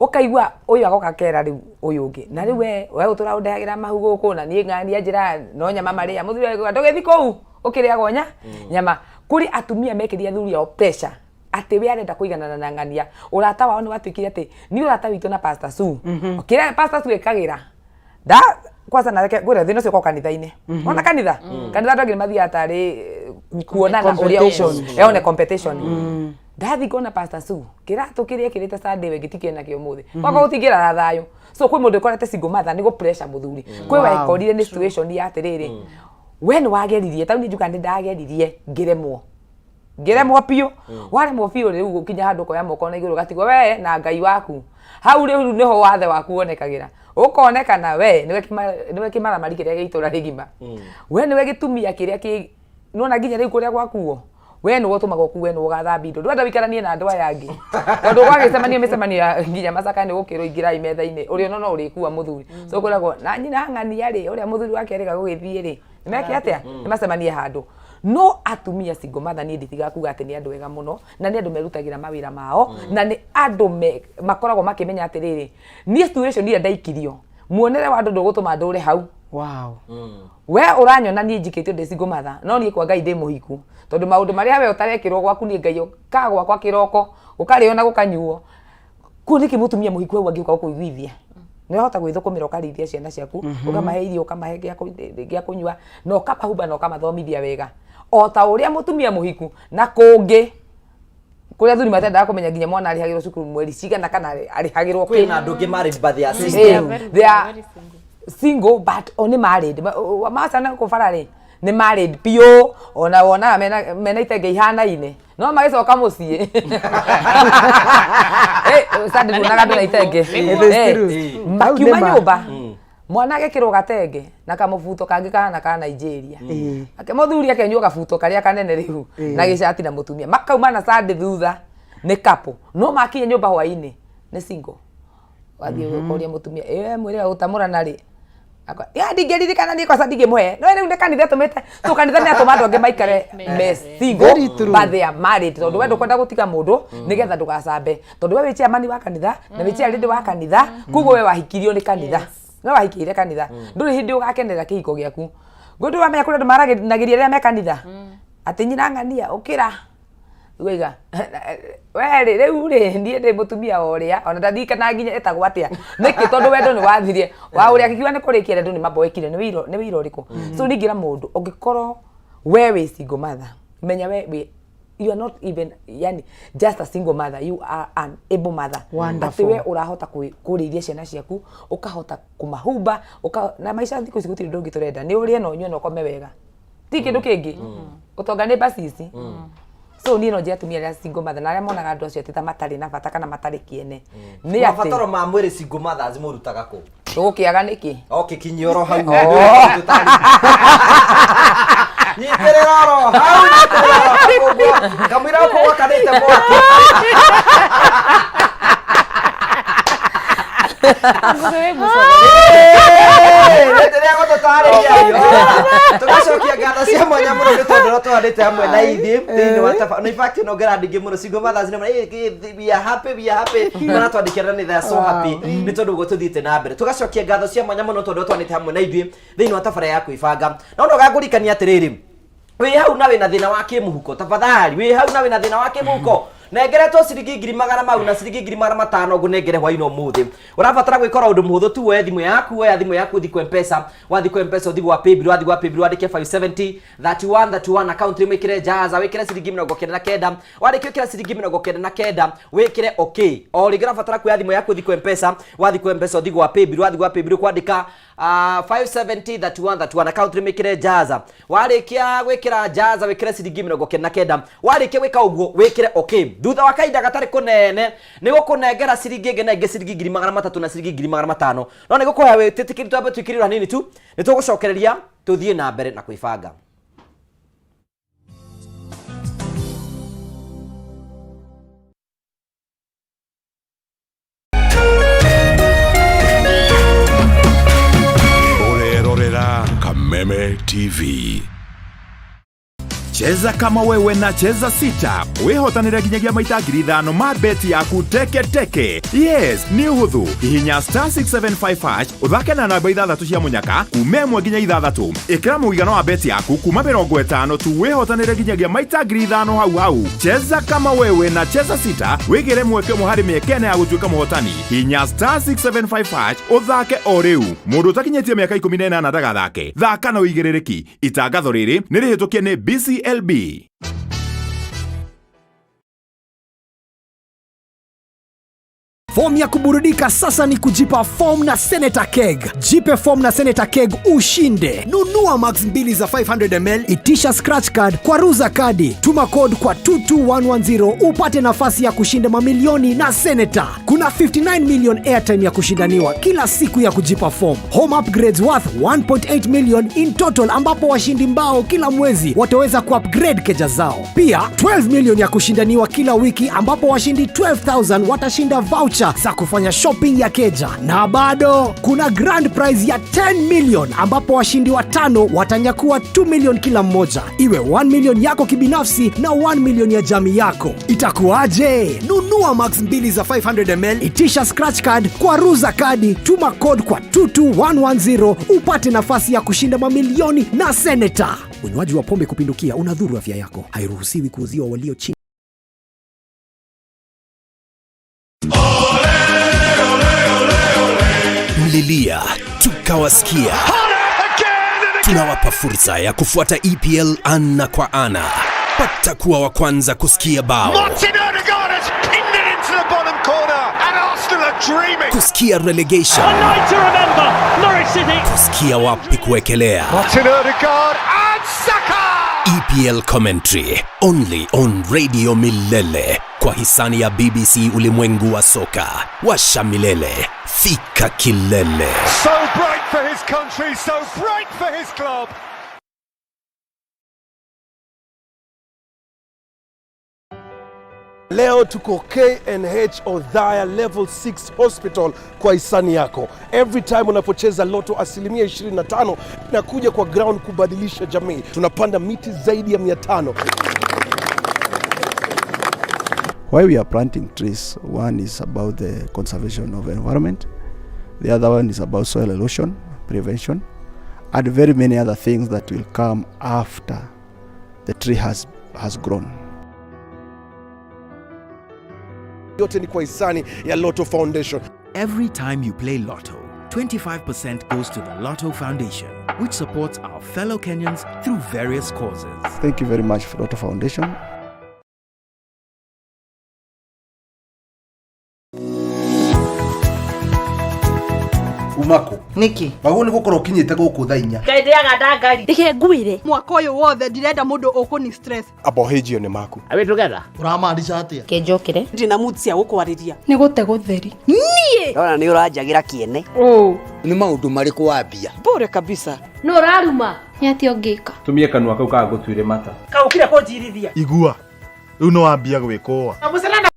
Ũkaigua ũyũ agoka kera rĩu ũyũ ũngĩ, na rĩu we we ũtũra ũndehagĩra mahu gũkũ, na niĩ ng'ania njĩra no nyama marĩa mũthuri agĩkuga ndũgĩthi kũu ũkĩrĩagwo nyama. Kũrĩ atumia mekĩrire athuri ao pressure atĩ we arenda kũiganana na ng'ania. Ũrata wao nĩ watuĩkire atĩ niĩ ũrata witũ na Pastor Sue, kĩrĩa Pastor Sue ekagĩra nda kwanza na reke ngwĩre thĩna ũcio ũkoragwo kanitha-inĩ. Wona kanitha kanitha andũ angĩ nĩ mathiaga tarĩ kuonana ũrĩa Competition. one competition. Ndathi ngona Pastor Sue kĩratũ kĩrĩa ekĩrĩte Sunday we ngĩtikĩrĩ nakĩo ũmũthĩ, gwakwa gũtingĩrara thayũ. So kwĩ mũndũ ũkorete single mother nĩ gũ pressure mũthuri, kwĩ wekorire nĩ situation ya atĩrĩrĩ, we nĩ wageririe. Tau niĩ njugaga nĩ ndageririe ngĩremwo, ngĩremwo biũ. Waremwo biũ rĩu gũkinya handũ ũkoya moko na igũrũ ũgatigwo we na Ngai waku. Hau rĩu nĩho wathe waku wonekagĩra, ũkonekana we nĩwe nĩwe kĩmaramari kĩrĩa gĩa itũra rĩgima, we nĩwe gĩtumia kĩrĩa kĩ nona nginya rĩu kũrĩa gwakuo we nĩwe ũtũmaga ũkue, nĩwe ũgathambia indo, ndwenda ũikaranie na andũ aya angĩ tondũ gwagĩcemanio mĩcemanio ya nginya macakaya nĩ gũkĩrwo ingĩrai metha-inĩ ũrĩa no ũrĩkua mũthuri. So kwĩragwo na nyina ng'ania rĩ, ũrĩa mũthuri wake arĩga gũgĩthiĩ rĩ, nĩmeke atĩa? Nĩmacemanie handũ. No atumia single mother niĩ nditigaga kuga atĩ nĩ andũ ega mũno, na nĩ andũ merutagĩra mawĩra mao, na nĩ andũ makoragwo makĩmenya atĩrĩrĩ, niĩ situation ĩrĩa ndaikirio muonere wa andũ ndũgũtũma ndũre hau. Wow. We ũranyona niĩ njikĩtio ndĩ single mother, no niĩ kwa Ngai ndĩ mũhiku, tondũ maũndũ marĩa we ũtarekĩrwo gwaku niĩ Ngai okaga gwakwa kĩroko gũkarĩo na gũkanyuo. Kũu nĩkĩ mũtumia mũhiku hau angĩũka gũkũiguithia nĩ wahota gwĩthũkũmĩra, ũkarĩithia ciana ciaku, ũkamahe irio, ũkamahe gĩa kũnyua, na ũkamahumba na ũkamathomithia wega o ta ũrĩa mũtumia mũhiku. Na kũngĩ kũrĩa athuri matendaga kũmenya nginya mwana arĩhagĩrwo cukuru mweri cigana kana arĩhagĩrwo kwĩ na andũ angĩ marĩ but they are single. Eh, Very, they are very single. Single but o nĩ married. Macana gũkũ bara rĩ, nĩ married biũ, ona wonaga mena itenge ihanaine, no magĩcoka mũciĩ. Eh, Sunday nduonaga andũ na itenge. Nĩguo. It is Eh, true. makiuma Hau nĩ ma. nyũmba mwana agekĩrwo gatenge na kamũbuto kangĩ kahana ka Nigeria. Ake mũthuri akenyua gabuto karĩa kanene rĩu na gĩcati na mũtumia makauma na Sunday thutha nĩ couple, no makinya nyũmba hwainĩ nĩ single. Wathiĩ ũkoria mũtumia ĩ mwĩrĩ gũtamũrana rĩ, ya ndingĩririkana niĩ kwanza ndingĩmũhe, no rĩu nĩ kanitha ĩtũmĩte. So kanitha nĩ atũma andũ angĩ maikare me single Very true. but they are married, tondũ we ndũkwenda gũtiga mũndũ nĩgetha ndũgacambe, tondũ we wĩ chairman wa kanitha na wĩ chairlady wa kanitha, koguo we wahikirio nĩ kanitha, we wahikĩire kanitha, ndũrĩ hĩndĩ ũgakenera kĩhiko gĩaku. Ngũndũ wamenya kũrĩ andũ maranagĩria rĩrĩa me kanitha atĩ nyina ng'ania ũkĩra waiga we rĩ, rĩu rĩ, niĩ ndĩ mũtumia wa ũrĩa ona ndandirikanaga nginya etagwo atĩa. Nĩkĩ? Tondũ wendo nĩ wathirie wa ũrĩa akiuga nĩ kũrĩkia, andũ nĩ maboekire. Nĩ wĩira ũrĩkũ? So ningĩra mũndũ ũngĩkorwo we wĩ single mother, menya we wĩ you are not even yani just a single mother, you are an able mother. Wonderful. Atĩ we ũrahota kũrĩithia ciana ciaku, ũkahota kũmahumba na maica thikũ ici gũtirĩ ũndũ ũngĩ tũrenda, nĩ ũrĩe na ũnyue na ũkome wega, ti kĩndũ kĩngĩ. Ũtonga nĩ bacici. So niĩ no njĩre atumia arĩa single mother na arĩa monaga andũ acio atĩ ta matarĩ na bata kana matarĩ kĩene nĩ atĩ Mabataro ma mwĩrĩ single mothers mũrutaga kũ? Tũgũkĩaga nĩkĩ? Okay, kinyia oro hau. Nyitĩrĩra oro hau, nyitĩrĩra oro hau ũguo. Kamũira gũkũ gwakanĩte mwaki. Rĩrĩa gũtũtarĩria tũgacokia ngatho cia mwanya mũno nĩ tondũ ũrĩa tũhanĩte hamwe na ithuĩ thĩinĩ wa taba. In fact, no ngera ndingĩ mũno single mothers nĩ we are happy, we are happy, maratwandĩkĩra nĩ they are so happy nĩ tondũ ũguo tũthiĩte na mbere. Tũgacokia ngatho cia mwanya mũno tondũ ũrĩa tũhanĩte hamwe na ithuĩ thĩinĩ wa tabara ya kwĩbanga. No no gangũrikania atĩrĩrĩ, wĩ hau na wĩna thĩna wa kĩmũhuko, tafadhali, wĩ hau na wĩna thĩna wa kĩmũhuko, nengeretwo ciringi ngiri magana mau na ciringi 500,000 ngũnengere hwainĩ ũmũthĩ. Ũrabatara gwĩkora ũndũ mũhũthũ tu, woe thimũ yaku, woya thimũ yaku ũthiĩ kwa Mpesa, wathiĩ kwa Mpesa ũthiĩ gwa paybill, wathiĩ gwa paybill wandĩke 570 31 31, account name wĩkĩre jaza, wĩkĩre ciringi 99. Warĩkia gwĩkĩra ciringi 99, wĩkĩre okay. O rĩngĩ ũrabatara kuoya thimũ yaku ũthiĩ kwa Mpesa, wathiĩ kwa Mpesa ũthiĩ gwa paybill, wathiĩ gwa paybill kwandĩka 570 31 31, account name wĩkĩre jaza. Warĩkia gwĩkĩra jaza, wĩkĩre ciringi 99. Warĩkia gwĩka ũguo, wĩkĩre okay. Thutha wa kahinda gatarĩ kũnene nĩ gũkũnengera ciringi ĩngĩ na ĩngĩ, ciringi 300,000 na ciringi 500,000. No nĩ gũkũhoya wĩtĩtĩkĩri twambe twĩkĩrĩrwo hanini tu, nĩ tũgũcokereria tũthiĩ na mbere na kwĩbanga. Ũrerorera Kameme TV. Cheza kama wewe na Cheza Sita wĩhotanĩre nginyagia maita 5,000 ma beti yaku teke teke. Yes, nĩ ũhũthũ. Hihinya star 675 hash ũthake na namba ithathatũ cia mũnyaka kuma 1 nginya 6. Ĩkĩra mũigana wa beti yaku kuma 50 tu wĩhotanĩre nginyagia maita 5,000 hau hau. Cheza kama wewe na Cheza Sita wĩgĩre mweke ũmwe harĩ mĩeke ĩna ya gũtuĩka mũhotani. Hihinya star 675 hash ũthake o rĩu. Mũndũ ũtakinyĩtie mĩaka 18 ndagathake. Thaka na ũigĩrĩrĩki. Itangatho rĩrĩ nĩ rĩhĩtũkie nĩ BCLB. Fomu ya kuburudika sasa ni kujipa form na Senator Keg. Jipe form na Senator Keg ushinde. Nunua max mbili za 500 ml, itisha scratch card kwa ruza kadi, tuma code kwa 22110 upate nafasi ya kushinda mamilioni na Senator. Kuna 59 million airtime ya kushindaniwa kila siku ya kujipa form. Home upgrades worth 1.8 million in total, ambapo washindi mbao kila mwezi wataweza kuupgrade keja zao. Pia 12 million ya kushindaniwa kila wiki, ambapo washindi 12,000 watashinda voucher za kufanya shopping ya keja, na bado kuna grand prize ya 10 million ambapo washindi watano watanyakua 2 million kila mmoja, iwe 1 million yako kibinafsi na 1 million ya jamii yako. Itakuwaje? Nunua max mbili za 500 ml, itisha scratch card kwa ruza kadi, tuma code kwa 22110 upate nafasi ya kushinda mamilioni na Senator. Unywaji wa pombe kupindukia unadhuru afya yako. Hairuhusiwi kuuziwa walio chini. Mlilia tukawasikia. Tunawapa fursa ya kufuata EPL ana kwa ana. Pata kuwa wa kwanza kusikia bao, Martin Odegaard has pinned it into the bottom corner, and Arsenal are dreaming. kusikia relegation, A night to remember, Norwich City. kusikia wapi kuwekelea. Martin Odegaard and Saka! EPL commentary only on Radio Milele kwa hisani ya BBC ulimwengu wa soka. Washa milele, fika kilele. So bright for his country, so bright for his club. Leo tuko KNH Othaya Level 6 Hospital kwa hisani yako. Every time unapocheza Lotto, asilimia 25 inakuja kwa ground kubadilisha jamii. Tunapanda miti zaidi ya 500. Why we are planting trees, one is about the conservation of environment, the other one is about soil erosion prevention, and very many other things that will come after the tree has grown. Yote ni kwa hisani ya Lotto Foundation. Every time you play Lotto, 25% goes to the Lotto Foundation, which supports our fellow Kenyans through various causes. Thank you very much, Lotto Foundation. Umako niki wagwo nĩ gũkorwo ũkinyĩte gũkũ thaa 4. Ngai ndĩaga ndangari. Reke ngwĩre mwaka ũyũ wothe ndirenda mũndũ ũkũni stress. Abohĩjio nĩ maku. Are we together? Ũramaanisha atĩa? Kenjokere. Ndina mood cia gũkwarĩria. Nĩ gũte gũtheri. Niĩ Ndona nĩ ũranjagĩra kĩene. Ũ. Nĩ maũndũ marĩkũ wambia? Bure kabisa. Nũ ũraruma? Nĩ atĩa ũngĩka? Tumie kanua kau kagũtuire mata. Kaũkire kũnjirithia. Igua rĩu nĩ wambia gwĩkũa. Mũcana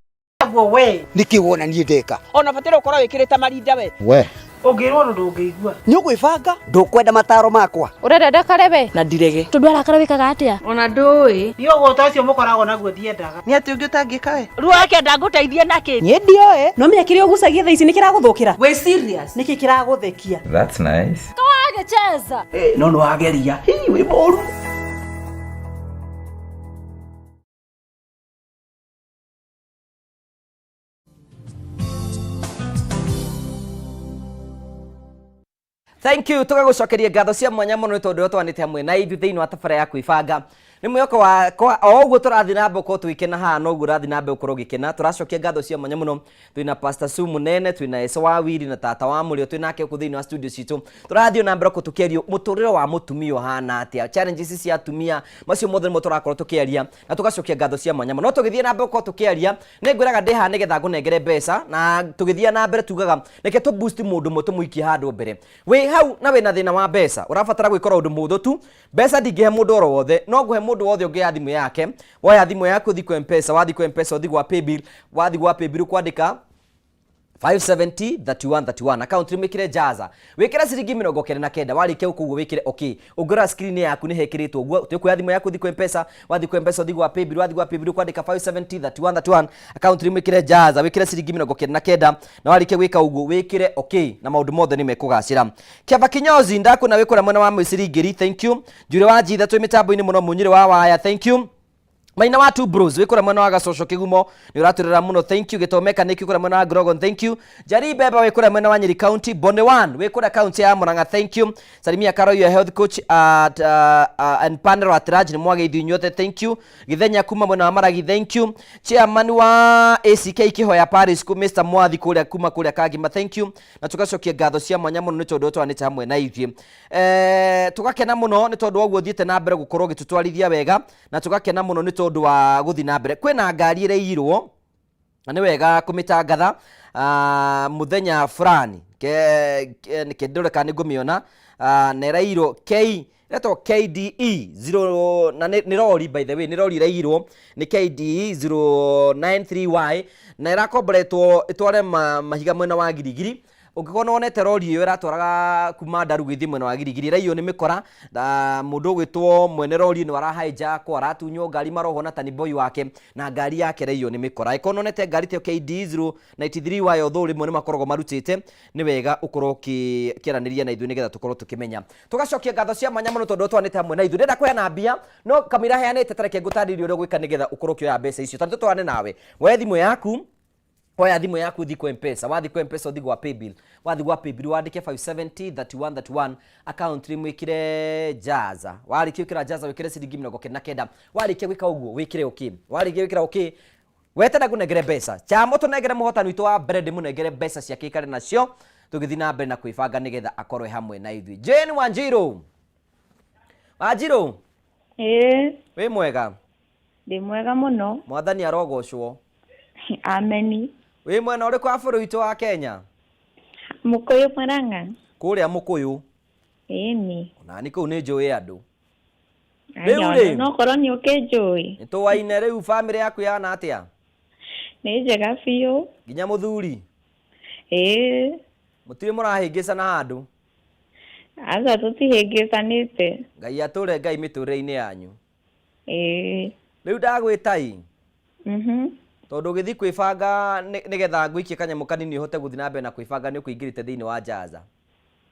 naguo we. Nĩkĩ wona niĩ ndeka? Ona bataire ũkorwo wĩkĩrĩte marinda we. We. Ũngĩrwo ũndũ ndũngĩigua. Nĩ ũgwĩbanga? Ndũkwenda mataro makwa? Ũrenda ndakare we? Na ndirege. Tondũ arakara wĩkaga atĩa? Ona ndũĩ. Niĩ ũgũta ũcio mũkoragwo naguo ndiendaga. Nĩ atĩ ũngĩ ũtangĩka we? Ruo ndangũteithie nakĩ? Niĩ ndioĩ. No menya kĩrĩa ũgucagia thaa ici nĩ kĩragũthũkĩra. Wĩ serious? Nĩkĩ kĩragũthekia? That's nice. Kawagĩcheza. No nĩ wageria. Hii wĩ mũru. Thank you, tũgagũcokeria ngatho cia mwanya mũno nĩ tondũ ũrĩa twanĩte hamwe na ithuĩ thĩinĩ wa tabara ya kwĩbanga. Nĩ mwĩhoko wakwa o ũguo tũrathiĩ na mbere gũkorwo tũgĩkena haha noguo ũrathiĩ na mbere gũkorwo ũgĩkena. Tũracokia ngatho cia mwanya mũno, twĩna Pastor Sue Munene, twĩna Eso wa Wiri na tata wa Mũrĩo, twĩna nake gũkũ thĩinĩ wa studio citũ. Tũrathiĩ na mbere gũkorwo tũkĩaria mũtũrĩre wa mũtumia ũhana atĩa, challenges cia atumia, macio mothe nĩmo tũrakorwo tũkĩaria na tũgacokia ngatho cia mwanya mũno. No tũgĩthiĩ na mbere gũkorwo tũkĩaria, nĩ ngwĩraga ndĩ haha nĩgetha ngũnengere mbeca, na tũgĩthiĩ na mbere tugaga reke tũ boost mũndũ ũmwe tũmũikie handũ mbere. Wĩ hau na wĩna thĩna wa mbeca, ũrabatara gwĩkora ũndũ mũhũthũ tu. Mbeca ndingĩhe mũndũ oro wothe, no ngũhe mũndũ wothe ũngĩoya thimũ yake. Woya thimũ yaku ũthiĩ kwa M-Pesa, wathiĩ kwa M-Pesa ũthiĩ gwa Paybill, wathiĩ gwa Paybill kwandĩka 570 31 31 account wĩkĩre jaza wĩkĩre ciringi 99 warĩkia ũguo wĩkĩre okay ũngĩrora screen yaku nĩ hekĩrĩtwo ũguo ũtikuoya thimũ yaku ũthiĩ kwĩ mpesa wathiĩ kwĩ mpesa ũthiĩ gwa paybill wathiĩ gwa paybill kwandĩka 570 31 31 account wĩkĩre jaza wĩkĩre ciringi 99 na warĩkia gwĩka ũguo wĩkĩre okay na maũndũ mothe nĩ mekũgacĩra kĩamba kinyozi ndakuona wĩ kũrĩa mwena wa mwĩciringĩri thank you njure wa njitha twĩ mĩtambo-inĩ mũno mũnyĩrĩ wa waya thank you maina wa two bros wĩ kũrĩa mwena wa gacoco kĩgumo nĩ ũratwĩrora mũno thank you gĩtomeka nĩkĩ kũrĩa mwena wa grogon thank you jari beba wĩ kũrĩa mwena wa nyeri county bone one wĩ kũrĩa county ya murang'a thank you salimia karo your health coach at, and panel at large nĩ mwageithio inyuothe thank you githenya kuma mwena wa maragi thank you chairman wa ACK kĩhoya Paris ku Mr Mwathi kũrĩa kuma kũrĩa Kagima thank you na tũgacokia ngatho cia mwanya mũno nĩ tondũ twanĩte hamwe na ithuĩ eh, tũgakena mũno nĩ tondũ wa ũguo ũthiĩte na mbere gũkorwo ũgĩtũtwarithia wega na tũgakena mũno nĩ tondũ wa gũthiĩ na mbere kwĩna ngari ĩraiyirwo na nĩ wega kũmĩtangatha ah, mũthenya fulani ke ke- ndore kana nĩ ngũmĩona ah, na ĩraiyirwo K ĩretwo KDE 0 na nĩ nĩ rori by the way nĩ rori ĩraiyirwo nĩ KDE 093Y na ĩrakomboretwo ĩtware ma, mahiga mwena wa Girigiri ũngĩkorwo nĩwonete rori ĩyo ĩratwaraga kuma Ndaru gĩthiĩ mwena wa Girigiri ĩraiywo nĩ mĩkora na mũndũ ũgwĩtwo mwene rori ĩno arahijackwo aratunywo ngari marohwo na taniboi wake na ngari yake ĩraiywo nĩ mĩkora ĩkorwo nĩwonete ngari ta ĩyo KD 093 Y although rĩmwe nĩ makoragwo marutĩte nĩ wega ũkorwo ũkĩaranĩria na ithuĩ nĩgetha tũkorwo tũkĩmenya tũgacokia ngatho cia mwanya mũno tondũ twanĩte hamwe na ithuĩ ndĩrenda kũheana mbia no kamũira heanĩte tareke ngũtarĩrie ũrĩa ũgwĩka nĩgetha ũkorwo ũkĩoya mbeca icio tondũ tũtwarane nawe woe thimũ yaku oya thimũ yaku ũthiĩ kwa mpesa wathiĩ kwa mpesa ũthiĩ gwa paybill wathiĩ gwa paybill wandĩke 570 31 31 account name wĩkĩre jaza warĩkia gwĩkĩra jaza wĩkĩre ciringi 99 warĩkia gwĩka ũguo wĩkĩre okay warĩkia gwĩkĩra okay wetera ngũnengere mbeca chamo tũnengere mũhotani witũ wa mbere ndĩmũnengere mbeca ciake ikare nacio tũgĩthiĩ na mbere na kwĩbanga nĩgetha akorwe hamwe na ithuĩ Jane Wanjiru Wanjiru Ĩĩ, wĩ mwega ndĩ mwega mũno. mwathani arogocwo Ameni. wĩ mwena ũrĩkũ wa bũrũri witũ wa Kenya Mũkũyũ Murang'a. kũrĩa mũkũyũ Ĩni. nani kũu nĩ njũĩ andũ Rĩu Aya, rĩ. No korwo nĩ ũkĩnjũĩ. nĩ tũwaine rĩu bamĩrĩ yaku yana atĩa Nĩ njega biũ. nginya mũthuri Ĩĩ, mũtirĩ mũrahĩngĩcana handũ aca tũtihĩngĩcanĩte. ngai atũre ngai mĩtũrĩre-inĩ yanyu Ĩĩ. rĩu ndagwĩtai Mhm. tondũ ũgĩthiĩ kwĩbanga nĩgetha ngũikie kanyamũ kanini ũhote gũthiĩ na mbere na kwĩbanga nĩ ũkũingĩrĩte thĩinĩ wa jaza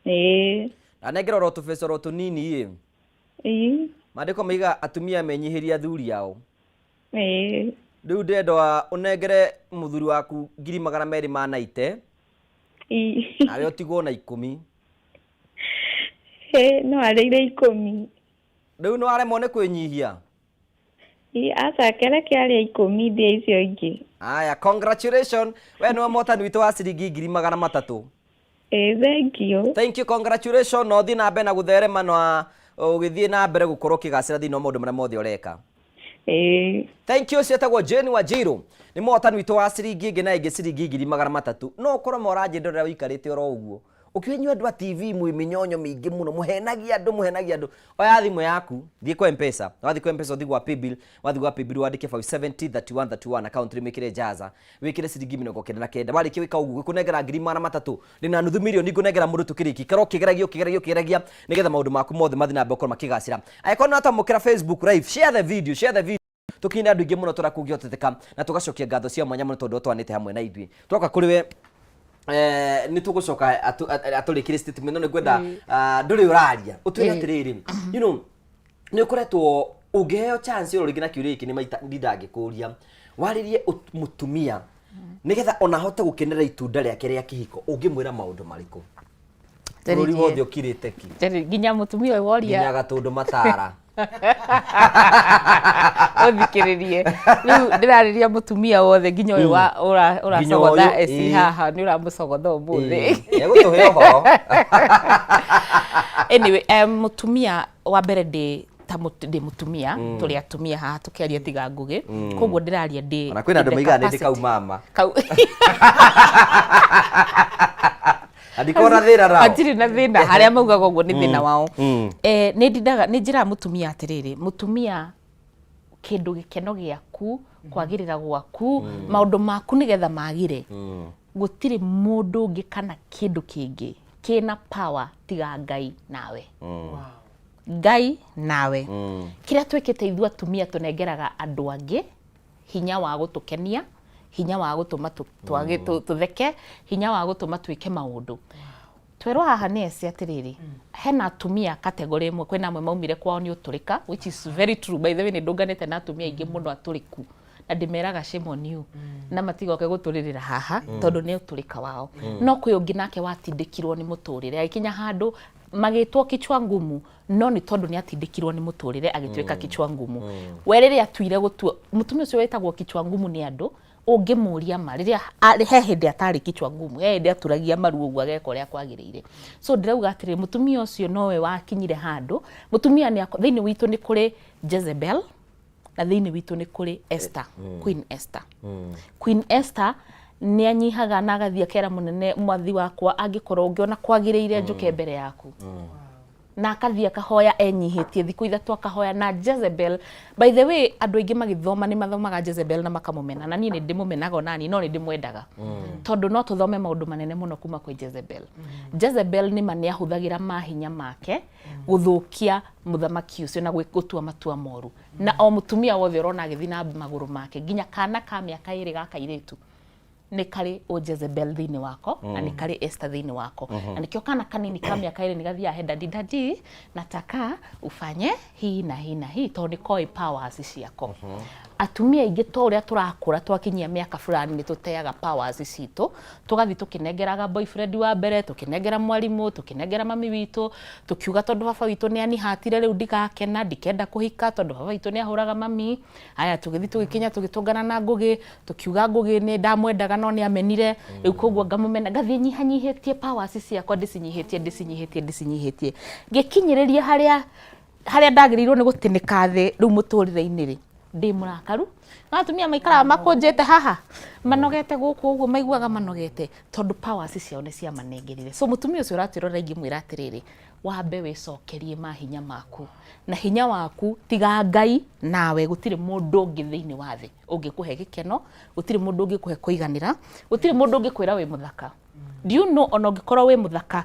Ĩĩ. ndanengera oro tũbeca oro tũnini ĩ Ĩĩ. maandĩko maiga atumia menyihĩrie athuri ao Ĩĩ. rĩu ndĩrenda ũnengere mũthuri waku 290,000 Ĩĩ. nawe ũtigwo na 10 Ĩ, no arĩire 10. rĩu nĩ waremwo nĩ kwĩnyihia Ĩĩ, aca kereke arĩa 10 ndĩe icio ingĩ. aya congratulation we nĩwe mũhotani witũ wa ciringi 300,000 Ĩĩ, thank you. Thank you, congratulations. Na ũthiĩ na mbere na gũtherema na ũgĩthiĩ na mbere gũkorwo ũkĩgacĩra thĩinĩ wa maũndũ marĩa mothe ũreka. Ĩĩ. Thank you, ũcio etagwo Jane Wanjiru. Nĩ mũhotani witũ wa ciringi ĩngĩ na ĩngĩ ciringi 300,000. No ũkorwo mũranjĩndorera ũikarĩte oro ũguo. Ũkĩũĩ inyuĩ andũ a TV mwĩ mĩnyonyo mĩingĩ mũno, mũhenagia andũ, mũhenagia andũ. Oya thimũ yaku, thiĩ kwa Mpesa. Wathiĩ kwa Mpesa ũthiĩ gwa Paybill, wathiĩ gwa Paybill wandĩke 570 31 31 account name wĩkĩre Jaza, wĩkĩre ciringi 99. Warĩkia gwĩka ũguo ngũkũnengera 300,000. Ndĩna nuthu mirioni ngũnengera mũndũ tũkĩrĩkia. Ikara ũkĩgeragia ũkĩgeragia ũkĩgeragia nĩgetha maũndũ maku mothe mathiĩ na mbere gũkorwo makĩgacĩra. Angĩkorwo nĩ watwamũkĩra Facebook live, share the video, share the video tũkinyĩre andũ aingĩ mũno tũrĩa kũngĩhoteteka na tũgacokia ngatho cia mwanya mũno tondũ twanĩte hamwe na ithuĩ twoka kũrĩ we nĩ tũgũcoka atũrĩkĩrie statement no nĩ ngwenda ndũrĩ ũraria ũtwĩre atĩrĩrĩ you know nĩ ũkoretwo ũngĩheo chance ĩyo rĩngĩ na kĩũria gĩkĩ nĩ maita ndindangĩkũria warĩrie mũtumia nĩgetha ona ahote gũkenera itunda rĩake rĩa kĩhiko ũngĩmwĩra maũndũ marĩkũ bũrũri wothe ũkirĩte ki Nginya mũtumia ũyũ woria nginya gatũndũ matara ũthikĩrĩrie rĩu ndĩrarĩria mũtumia wothe nginya ũyũ ũracogotha Nginya ũyũ, eci ĩĩ. haha nĩ ũramũcogotha ũmũthĩ Egũtũhe ũhoro. Anyway, mũtumia wa mbere ndĩ ta ndĩ mũtumia tũrĩ atumia haha tũkĩaria tiga ngũgĩ koguo ndĩraria ndĩ Ona kwĩna andũ in the maigaga nĩ ndĩ capacity. kau mama Kau na ndikoragwo na thĩna nao hatirĩ na thĩna harĩa maugaga ũguo nĩ thĩna wao nĩ ndindaga nĩ njĩraga mũtumia atĩrĩrĩ mũtumia kĩndũ gĩkeno gĩaku kwagĩrĩra gwaku maũndũ maku nĩgetha magĩre Gũtirĩ mũndũ ũngĩ kana kĩndũ kĩngĩ kĩna power tiga Ngai nawe. Ngai nawe. Kĩrĩa twĩkĩte ithuĩ atumia tũnengeraga andũ angĩ hinya wa gũtũkenia, hinya wa gũtũma tũtheke, hinya wa gũtũma twĩke maũndũ. Twerwo haha nĩ eci atĩrĩrĩ, hena atumia category ĩmwe, kwĩna amwe maumire kwao nĩ ũtũrĩka, which is very true. By the way, nĩ ndũnganĩte na atumia aingĩ mũno atũrĩku na ndĩmeraga shame on you na matigoke gũtũrĩrĩra haha tondũ nĩ ũtũrĩka wao. No kwĩ ũngĩ nake watindĩkirwo nĩ mũtũrĩre agĩkinya handũ magĩtwo kichwa ngumu, no nĩ tondũ nĩ atindĩkirwo nĩ mũtũrĩre agĩtuĩka kichwa ngumu. We rĩrĩa atuire gũtua mũtumia ũcio wĩtagwo kichwa ngumu nĩ andũ ũngĩmũria ma rĩrĩa he hĩndĩ atarĩ kichwa ngumu, he hĩndĩ aturagia maru ũguo ageka ũrĩa kwagĩrĩire. So ndĩrauga atĩrĩrĩ, mũtumia ũcio nowe wakinyire handũ mũtumia nĩ thĩinĩ witũ nĩ kũrĩ Jezebel na thĩinĩ witũ nĩ kũrĩ Esther, Queen Esther. Queen Esther nĩ anyihaga na agathiĩ akera mũnene, mwathi wakwa, angĩkorwo ũngĩona kwagĩrĩire njũke mbere yaku, na akathiĩ akahoya enyihĩtie thikũ 3 akahoya. Na Jezebel, by the way, andũ aingĩ magĩthoma nĩ mathomaga Jezebel na makamũmena, na niĩ nĩ ndĩmũmenaga onani, no nĩ ndĩmwendaga tondũ no tũthome maũndũ manene mũno kuma kwĩ Jezebel. Jezebel nĩ ma nĩ ahũthagĩra mahinya make gũthũkia mũthamaki ũcio na gũtua matua moru. Na o mũtumia wothe ũrona agĩthiĩ na magũrũ make, nginya kana ka mĩaka 2 ga kairĩtu, nĩ karĩ o Jezebel thĩinĩ wako na nĩ karĩ Esther thĩinĩ wako. Na nĩkĩo kana kanini ka mĩaka 2 nĩ gathiaga he daddy, daddy, nataka ufanye hii na hii na hii, tondũ nĩ koĩ powers ciako. Atumia aingĩ to ũrĩa tũrakũra twakinyia mĩaka fulani nĩ tũteaga powers citũ, tũgathiĩ tũkĩnengeraga boyfriend wa mbere, tũkĩnengera mwarimũ, tũkĩnengera mami witũ, tũkiuga tondũ baba witũ nĩ anihatire rĩu ndigakena, ndikenda kũhika tondũ baba witũ nĩ ahũraga mami. Haya, tũgĩthiĩ tũgĩkinya tũgĩtũngana na Ngũgĩ, tũkiuga Ngũgĩ nĩ ndamwendaga no nĩ amenire, rĩu koguo ngamũmena, ngathiĩ nyihanyihĩtie powers ciakwa, ndĩcinyihĩtie, ndĩcinyihĩtie, ndĩcinyihĩtie, ngĩkinyĩrĩria harĩa harĩa ndagĩrĩirwo nĩ gũtĩnĩka thĩ rĩu mũtũrĩre-inĩ rĩ, ndĩ mũrakaru. No atumia maikaraga makũnjĩte haha, manogete gũkũ ũguo, maiguaga manogete tondũ powers ciao nĩ ciamanengerire. So mũtumia ũcio ũratwĩrorera ingĩmwĩra atĩrĩrĩ, wambe wĩcokerie mahinya maku na hinya waku, tiga Ngai nawe gũtirĩ mũndũ ũngĩ thĩinĩ wa thĩ ũngĩkũhe gĩkeno, gũtirĩ mũndũ ũngĩkũhe kũiganĩra, gũtirĩ mũndũ ũngĩkwĩra wĩ mũthaka. Do you know, ona ũngĩkorwo wĩ mũthaka,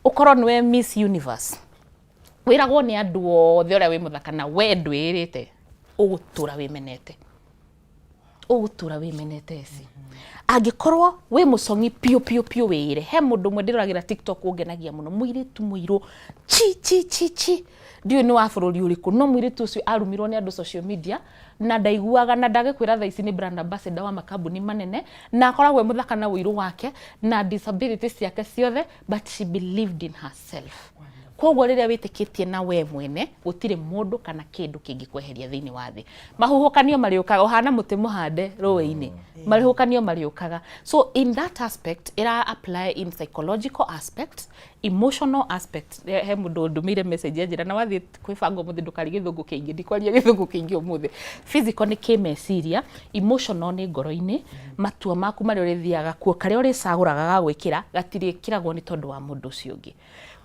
ũkorwo nĩwe Miss Universe, wĩragwo nĩ andũ othe ũrĩa wĩ mũthaka na we ndwĩrĩte, ũgũtũra wĩmenete, ũgũtũra wĩmenete eci. Angĩkorwo wĩ mũcong'i piũ piũ piũ, wĩĩre. He mũndũ ũmwe ndĩroragĩra TikTok ũngenagia mũno, mũirĩtu mũirũ chi chi chi chi, ndiũĩ nĩ wa bũrũri ũrĩkũ, no mũirĩtu ũcio arumirwo nĩ andũ social media na ndaiguaga, na ndagĩkwĩra thaa ici nĩ brand ambassador wa makambuni manene, na akoragwo e mũthaka na ũirũ wake na disability ciake ciothe, but she believed in herself. Koguo rĩrĩa wĩtĩkĩtie na we mwene, gũtirĩ mũndũ kana kĩndũ kĩngĩkweheria thĩinĩ wa thĩ. Mahuhũkanio marĩũkaga, ũhana mũtĩ mũhande rũĩ-inĩ, mahuhũkanio marĩũkaga. So in that aspect ĩra apply in psychological aspect, emotional aspect. He mũndũ ũndũmĩire message anjĩra na wathiĩ kwĩbanga ũmũthĩ ndũkarie gĩthũngũ kĩingĩ, ndikwaria gĩthũngũ kĩingĩ ũmũthĩ. Physical nĩ kĩmeciria, emotional nĩ ngoro-inĩ, matua maku marĩa ũrĩthiaga kuo, karĩa ũrĩcagũraga ga gwĩkĩra gatirĩkĩragwo nĩ tondũ wa mũndũ ũcio ũngĩ.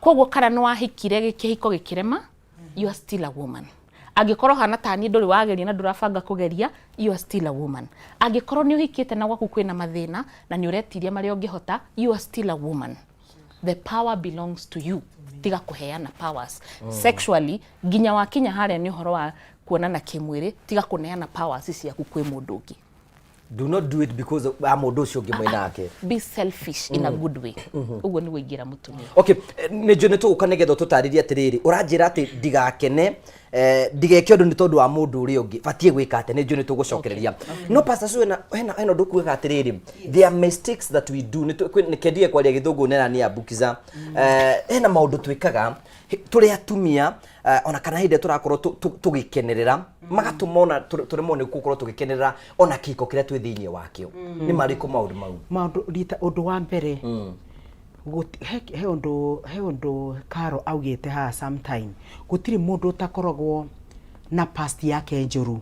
Koguo kana nĩ wahikire kĩhiko gĩkĩrema, you are still a woman. Angĩkorwo hana ta niĩ ndũrĩ wageria na ndũrabanga kũgeria, you are still a woman. Angĩkorwo nĩ ũhikĩte na gwaku kwĩna mathĩna na nĩ ũretiria marĩa ũngĩhota, you are still a woman. The power belongs to you. Tiga kũheana powers. Sexually, nginya wakinya harĩa nĩ ũhoro wa kuonana kĩmwĩrĩ, tiga kũneana powers ciaku kwĩ mũndũ ũngĩ. Do not do it because wa mũndũ ũcio ũngĩ mwĩ nake. Be selfish in a good way. Ũguo nĩguo ingĩra mũtumia. Okay, nĩ njũĩ nĩ tũgũka nĩgetha ũtũtarĩrie atĩrĩrĩ, ũranjĩra atĩ ndigakene, ndigeke ũndũ nĩ tondũ wa mũndũ ũrĩa ũngĩ, batiĩ gwĩka atĩa? Nĩ njũĩ nĩ tũgũcokereria, no Pastor Sue, hena ũndũ kugaga atĩrĩrĩ, there are mistakes that we do. Nĩ kendige kwaria gĩthũngũ nena nĩ ambukiza. Hena maũndũ twĩkaga tũrĩ atumia, ona kana hĩndĩ ĩrĩa tũrakorwo tũgĩkenerera, magatũma ona tũremwo nĩ gũkorwo tũgĩkenerera ona kĩhiko kĩrĩa twĩ thĩinĩ wakĩo. Nĩ marĩkũ maũndũ mau? Maũndũ rita ũndũ wa mbere, he ũndũ Karo augĩte haha sometime, gũtirĩ mũndũ ũtakoragwo na past yake njũru.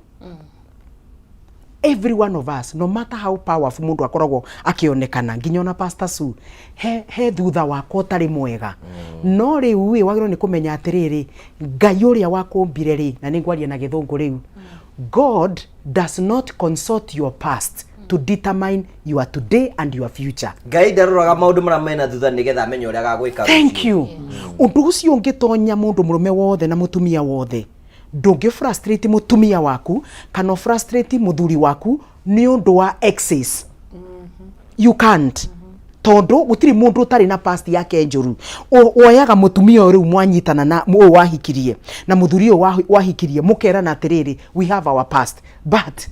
Every one of us, no matter how powerful mũndũ akoragwo akĩonekana, nginya ona Pastor Sue, he thutha wakwa ũtarĩ mwega. No rĩu ĩ wagĩrĩirwo nĩ kũmenya atĩrĩrĩ, Ngai ũrĩa wakũmbire rĩ, na nĩ ngwaria na gĩthũngũ rĩu, God does not consult your past. to determine your today and your future. Ngai ndaroraga maũndũ marĩa mena thutha nĩgetha amenye ũrĩa agagwĩka. Thank you. Ũndũ ũcio ũngĩtonya mũndũ mũrũme wothe na mũtumia wothe, ndũngĩ frustrate mũtumia waku kana ũ frustrate mũthuri waku nĩ ũndũ wa exes. You can't, tondũ gũtirĩ mũndũ ũtarĩ na past yake njũru. Woyaga mũtumia ũyũ rĩu mwanyitana na ũyũ wahikirie na mũthuri ũyũ wahikirie, mũkerana atĩrĩrĩ, we have our past, but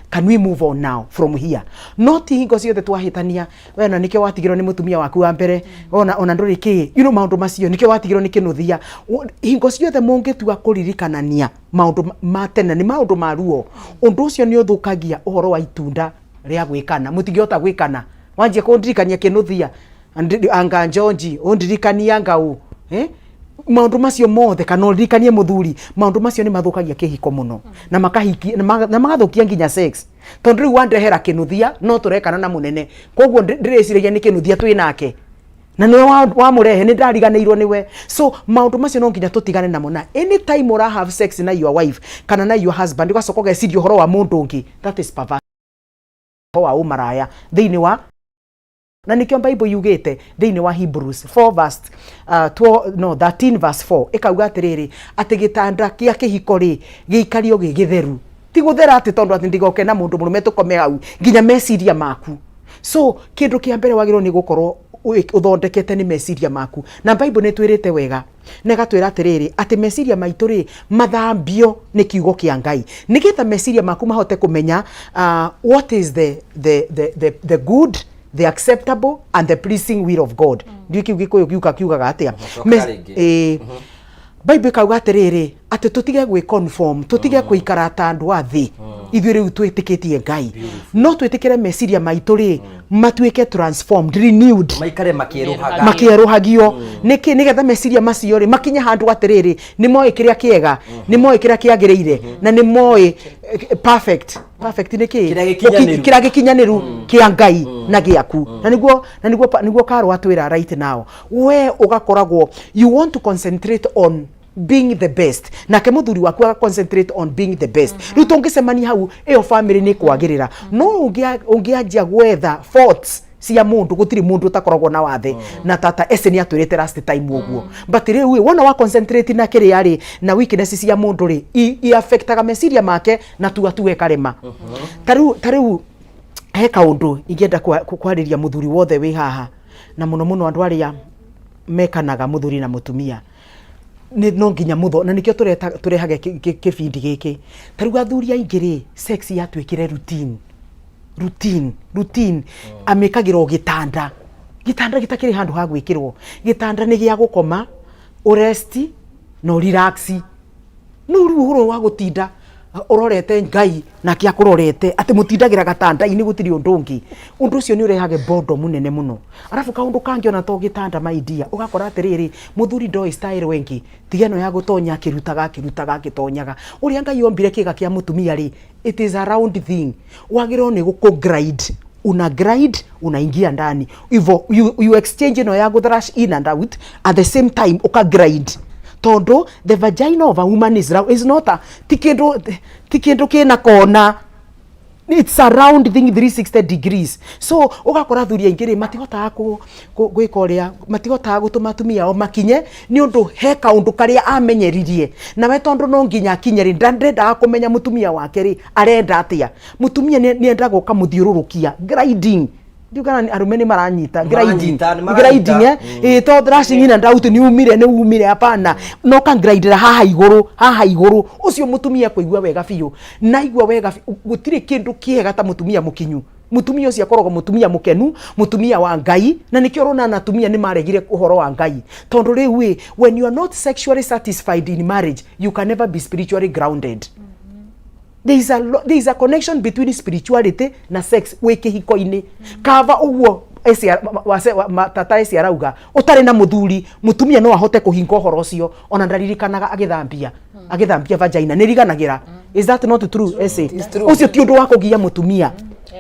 can we move on now from here? No ti hingo ciothe twahĩtania, we na nĩkĩo watigirwo nĩ mũtumia waku wa mbere, ona ndũrĩ kĩ, maũndũ macio, nĩkĩo watigirwo nĩ kĩnũthia. Hingo ciothe mũngĩtua kũririkanania maũndũ ma tene nĩ maũndũ ma ruo, ũndũ ũcio nĩ ũthũkagia ũhoro wa itunda rĩa gwĩkana. Mũtingĩhota gwĩkana wanjia kũndirikania kĩnũthia, anga njonji ũndirikania ngau, eh? Maũndũ macio mothe, kana ũririkanie mũthuri, maũndũ macio nĩ mathũkagia kĩhiko mũno na makahiki na magathũkia nginya sex, tondũ rĩu wandehera kĩnũthia no tũrekana na mũnene, koguo ndĩreciragia nĩ kĩnũthia twĩ nake na nĩwe wamũrehe, nĩ ndariganĩirwo nĩwe. So maũndũ macio no nginya tũtigane namo, na anytime ũra have sex na your wife kana na your husband, ũgacoka ũgeciria ũhoro wa mũndũ ũngĩ, that is perversion wa ũmaraya thĩinĩ wa, na nĩkĩo Bible yugĩte thĩinĩ wa Hebrews 4 verse 12, no 13 verse 4, ĩkauga atĩrĩrĩ, atĩ gĩtanda kĩa kĩhiko rĩ, gĩikario gĩ gĩtheru. Ti gũthera atĩ tondũ atĩ ndigoke na mũndũ mũrũme tũkome hau, nginya meciria maku. So kĩndũ kĩa mbere wagĩrĩirwo nĩ gũkorwo ũthondekete nĩ meciria maku, na Bible nĩ twĩrĩte wega na ĩgatwĩra atĩrĩrĩ, atĩ meciria maitũ rĩ, mathambio nĩ kiugo kĩa Ngai, nĩgetha meciria maku mahote kũmenya what is the good, the acceptable and the pleasing will of God. Ndiũ kiu Gĩkũyũ kiuka kiugaga atĩa? Cokera rĩngĩ. Ĩĩ, Bible ĩkauga atĩrĩrĩ, atĩ tũtige gwĩ conform, tũtige kũikara ta andũ a thĩ. Ithuĩ rĩu twĩtĩkĩtie Ngai, no twĩtĩkĩre meciria maitũ rĩ, matuĩke transformed, renewed, maikare makĩerũhaga. Makĩerũhagio nĩkĩ? Nĩgetha meciria macio rĩ, makinye handũ atĩrĩrĩ, nĩ moĩ kĩrĩa kĩega, nĩ moĩ kĩrĩa kĩagĩrĩire, na nĩ moĩ perfect nĩ kĩ? Kĩrĩa gĩkinyanĩru. Kĩrĩa gĩkinyanĩru kĩa Ngai na gĩaku. Na nĩguo Karũ atwĩra right now, we ũgakoragwo you want to concentrate on being the best, nake muthuri waku aga concentrate on being the best. Rĩu tũngĩcemania hau, ĩyo family nĩ kwagĩrĩra. No ũngĩanjia gwetha faults cia mundu, gutiri mundu utakoragwo na wathe, na tata ese ni atwirite last time uguo. But riu wona wa concentrate na kiria ri na weakness cia mundu ri, i affectaga meciria make na tua tuwe karema. Tariu he kaundu ingĩenda kwarĩria mũthuri wothe wĩ haha, na mũno mũno andũ arĩa mekanaga mũthuri na mũtumia, nĩ no nginya mũtho, na nĩkĩo tũreta tũrehage kĩbindi gĩkĩ. Ta rĩu athuri aingĩ rĩ, sex yatuĩkire routine, routine, routine. Amĩkagĩra o gĩtanda, gĩtanda gĩtakĩrĩ handũ ha gwĩkĩrwo. Gĩtanda nĩ gĩa gũkoma, ũresti na ũrelax. No rĩu ũhoro wa gũtinda ũrorete Ngai nake akũrorete, atĩ mũtindagĩra gatanda-inĩ, gũtirĩ ũndũ ũngĩ, ũndũ ũcio nĩ ũrehage bondo mũnene mũno. Arabu kaũndũ kangĩ, ona to gĩtanda, my dear, ũgakora atĩrĩrĩ, mũthuri ndoĩ style ĩngĩ tiga ĩno ya gũtonya akĩrutaga, akĩrutaga, akĩtonyaga. Ũrĩa Ngai ombire kĩga kĩa mũtumia rĩ, it is a round thing, wagĩrĩirwo nĩ gũkũ grind, una grind, unaingia ndani ivo, you exchange ĩno ya gũthrash in and out at the same time, uka grind, tondu the vagina of a woman is round, is not a ti kindu kina kona, it's a round thing, 360 degrees. So ugakora athuri aingĩ rĩ, matihotaga gwĩka ũrĩa, matihotaga gũtũma atumia ao makinye, nĩ ũndũ he kaũndũ karĩa amenyeririe nawe, tondũ no nginya akinye rĩ, ndendaga kũmenya mũtumia wake rĩ, arenda atĩa. Mũtumia nĩ endaga ũkamũthiũrũrũkia, grinding. Ndiũ kana arũme nĩ maranyita grinding. Maranyita, nĩ maranyita. Grinding, eh. Ĩ to thrashing in and out, nĩ umire, nĩ umire, hapana, no ka grindera haha igũrũ, haha igũrũ. Ũcio mũtumia kũigua wega biũ, na igua wega biũ. Gũtirĩ kĩndũ kĩega ta mũtumia mũkinyu. Mũtumia ũcio akoragwo mũtumia mũkenu, mũtumia wa Ngai, na nĩkĩo ũrona na atumia nĩ maregire ũhoro wa Ngai, tondũ rĩu ĩ, when you are not sexually satisfied in marriage, you can never be spiritually grounded. There is a connection between spirituality na sex wĩ kĩhiko-inĩ. Kaba ũguo eci tata eci arauga, ũtarĩ na mũthuri, mũtumia no ahote kũhinga ũhoro ũcio, ona ndaririkanaga agĩthambia vagina nĩ riganagĩra. Is that not true, eci? It's true. Ũcio ti ũndũ wa kũgia mũtumia.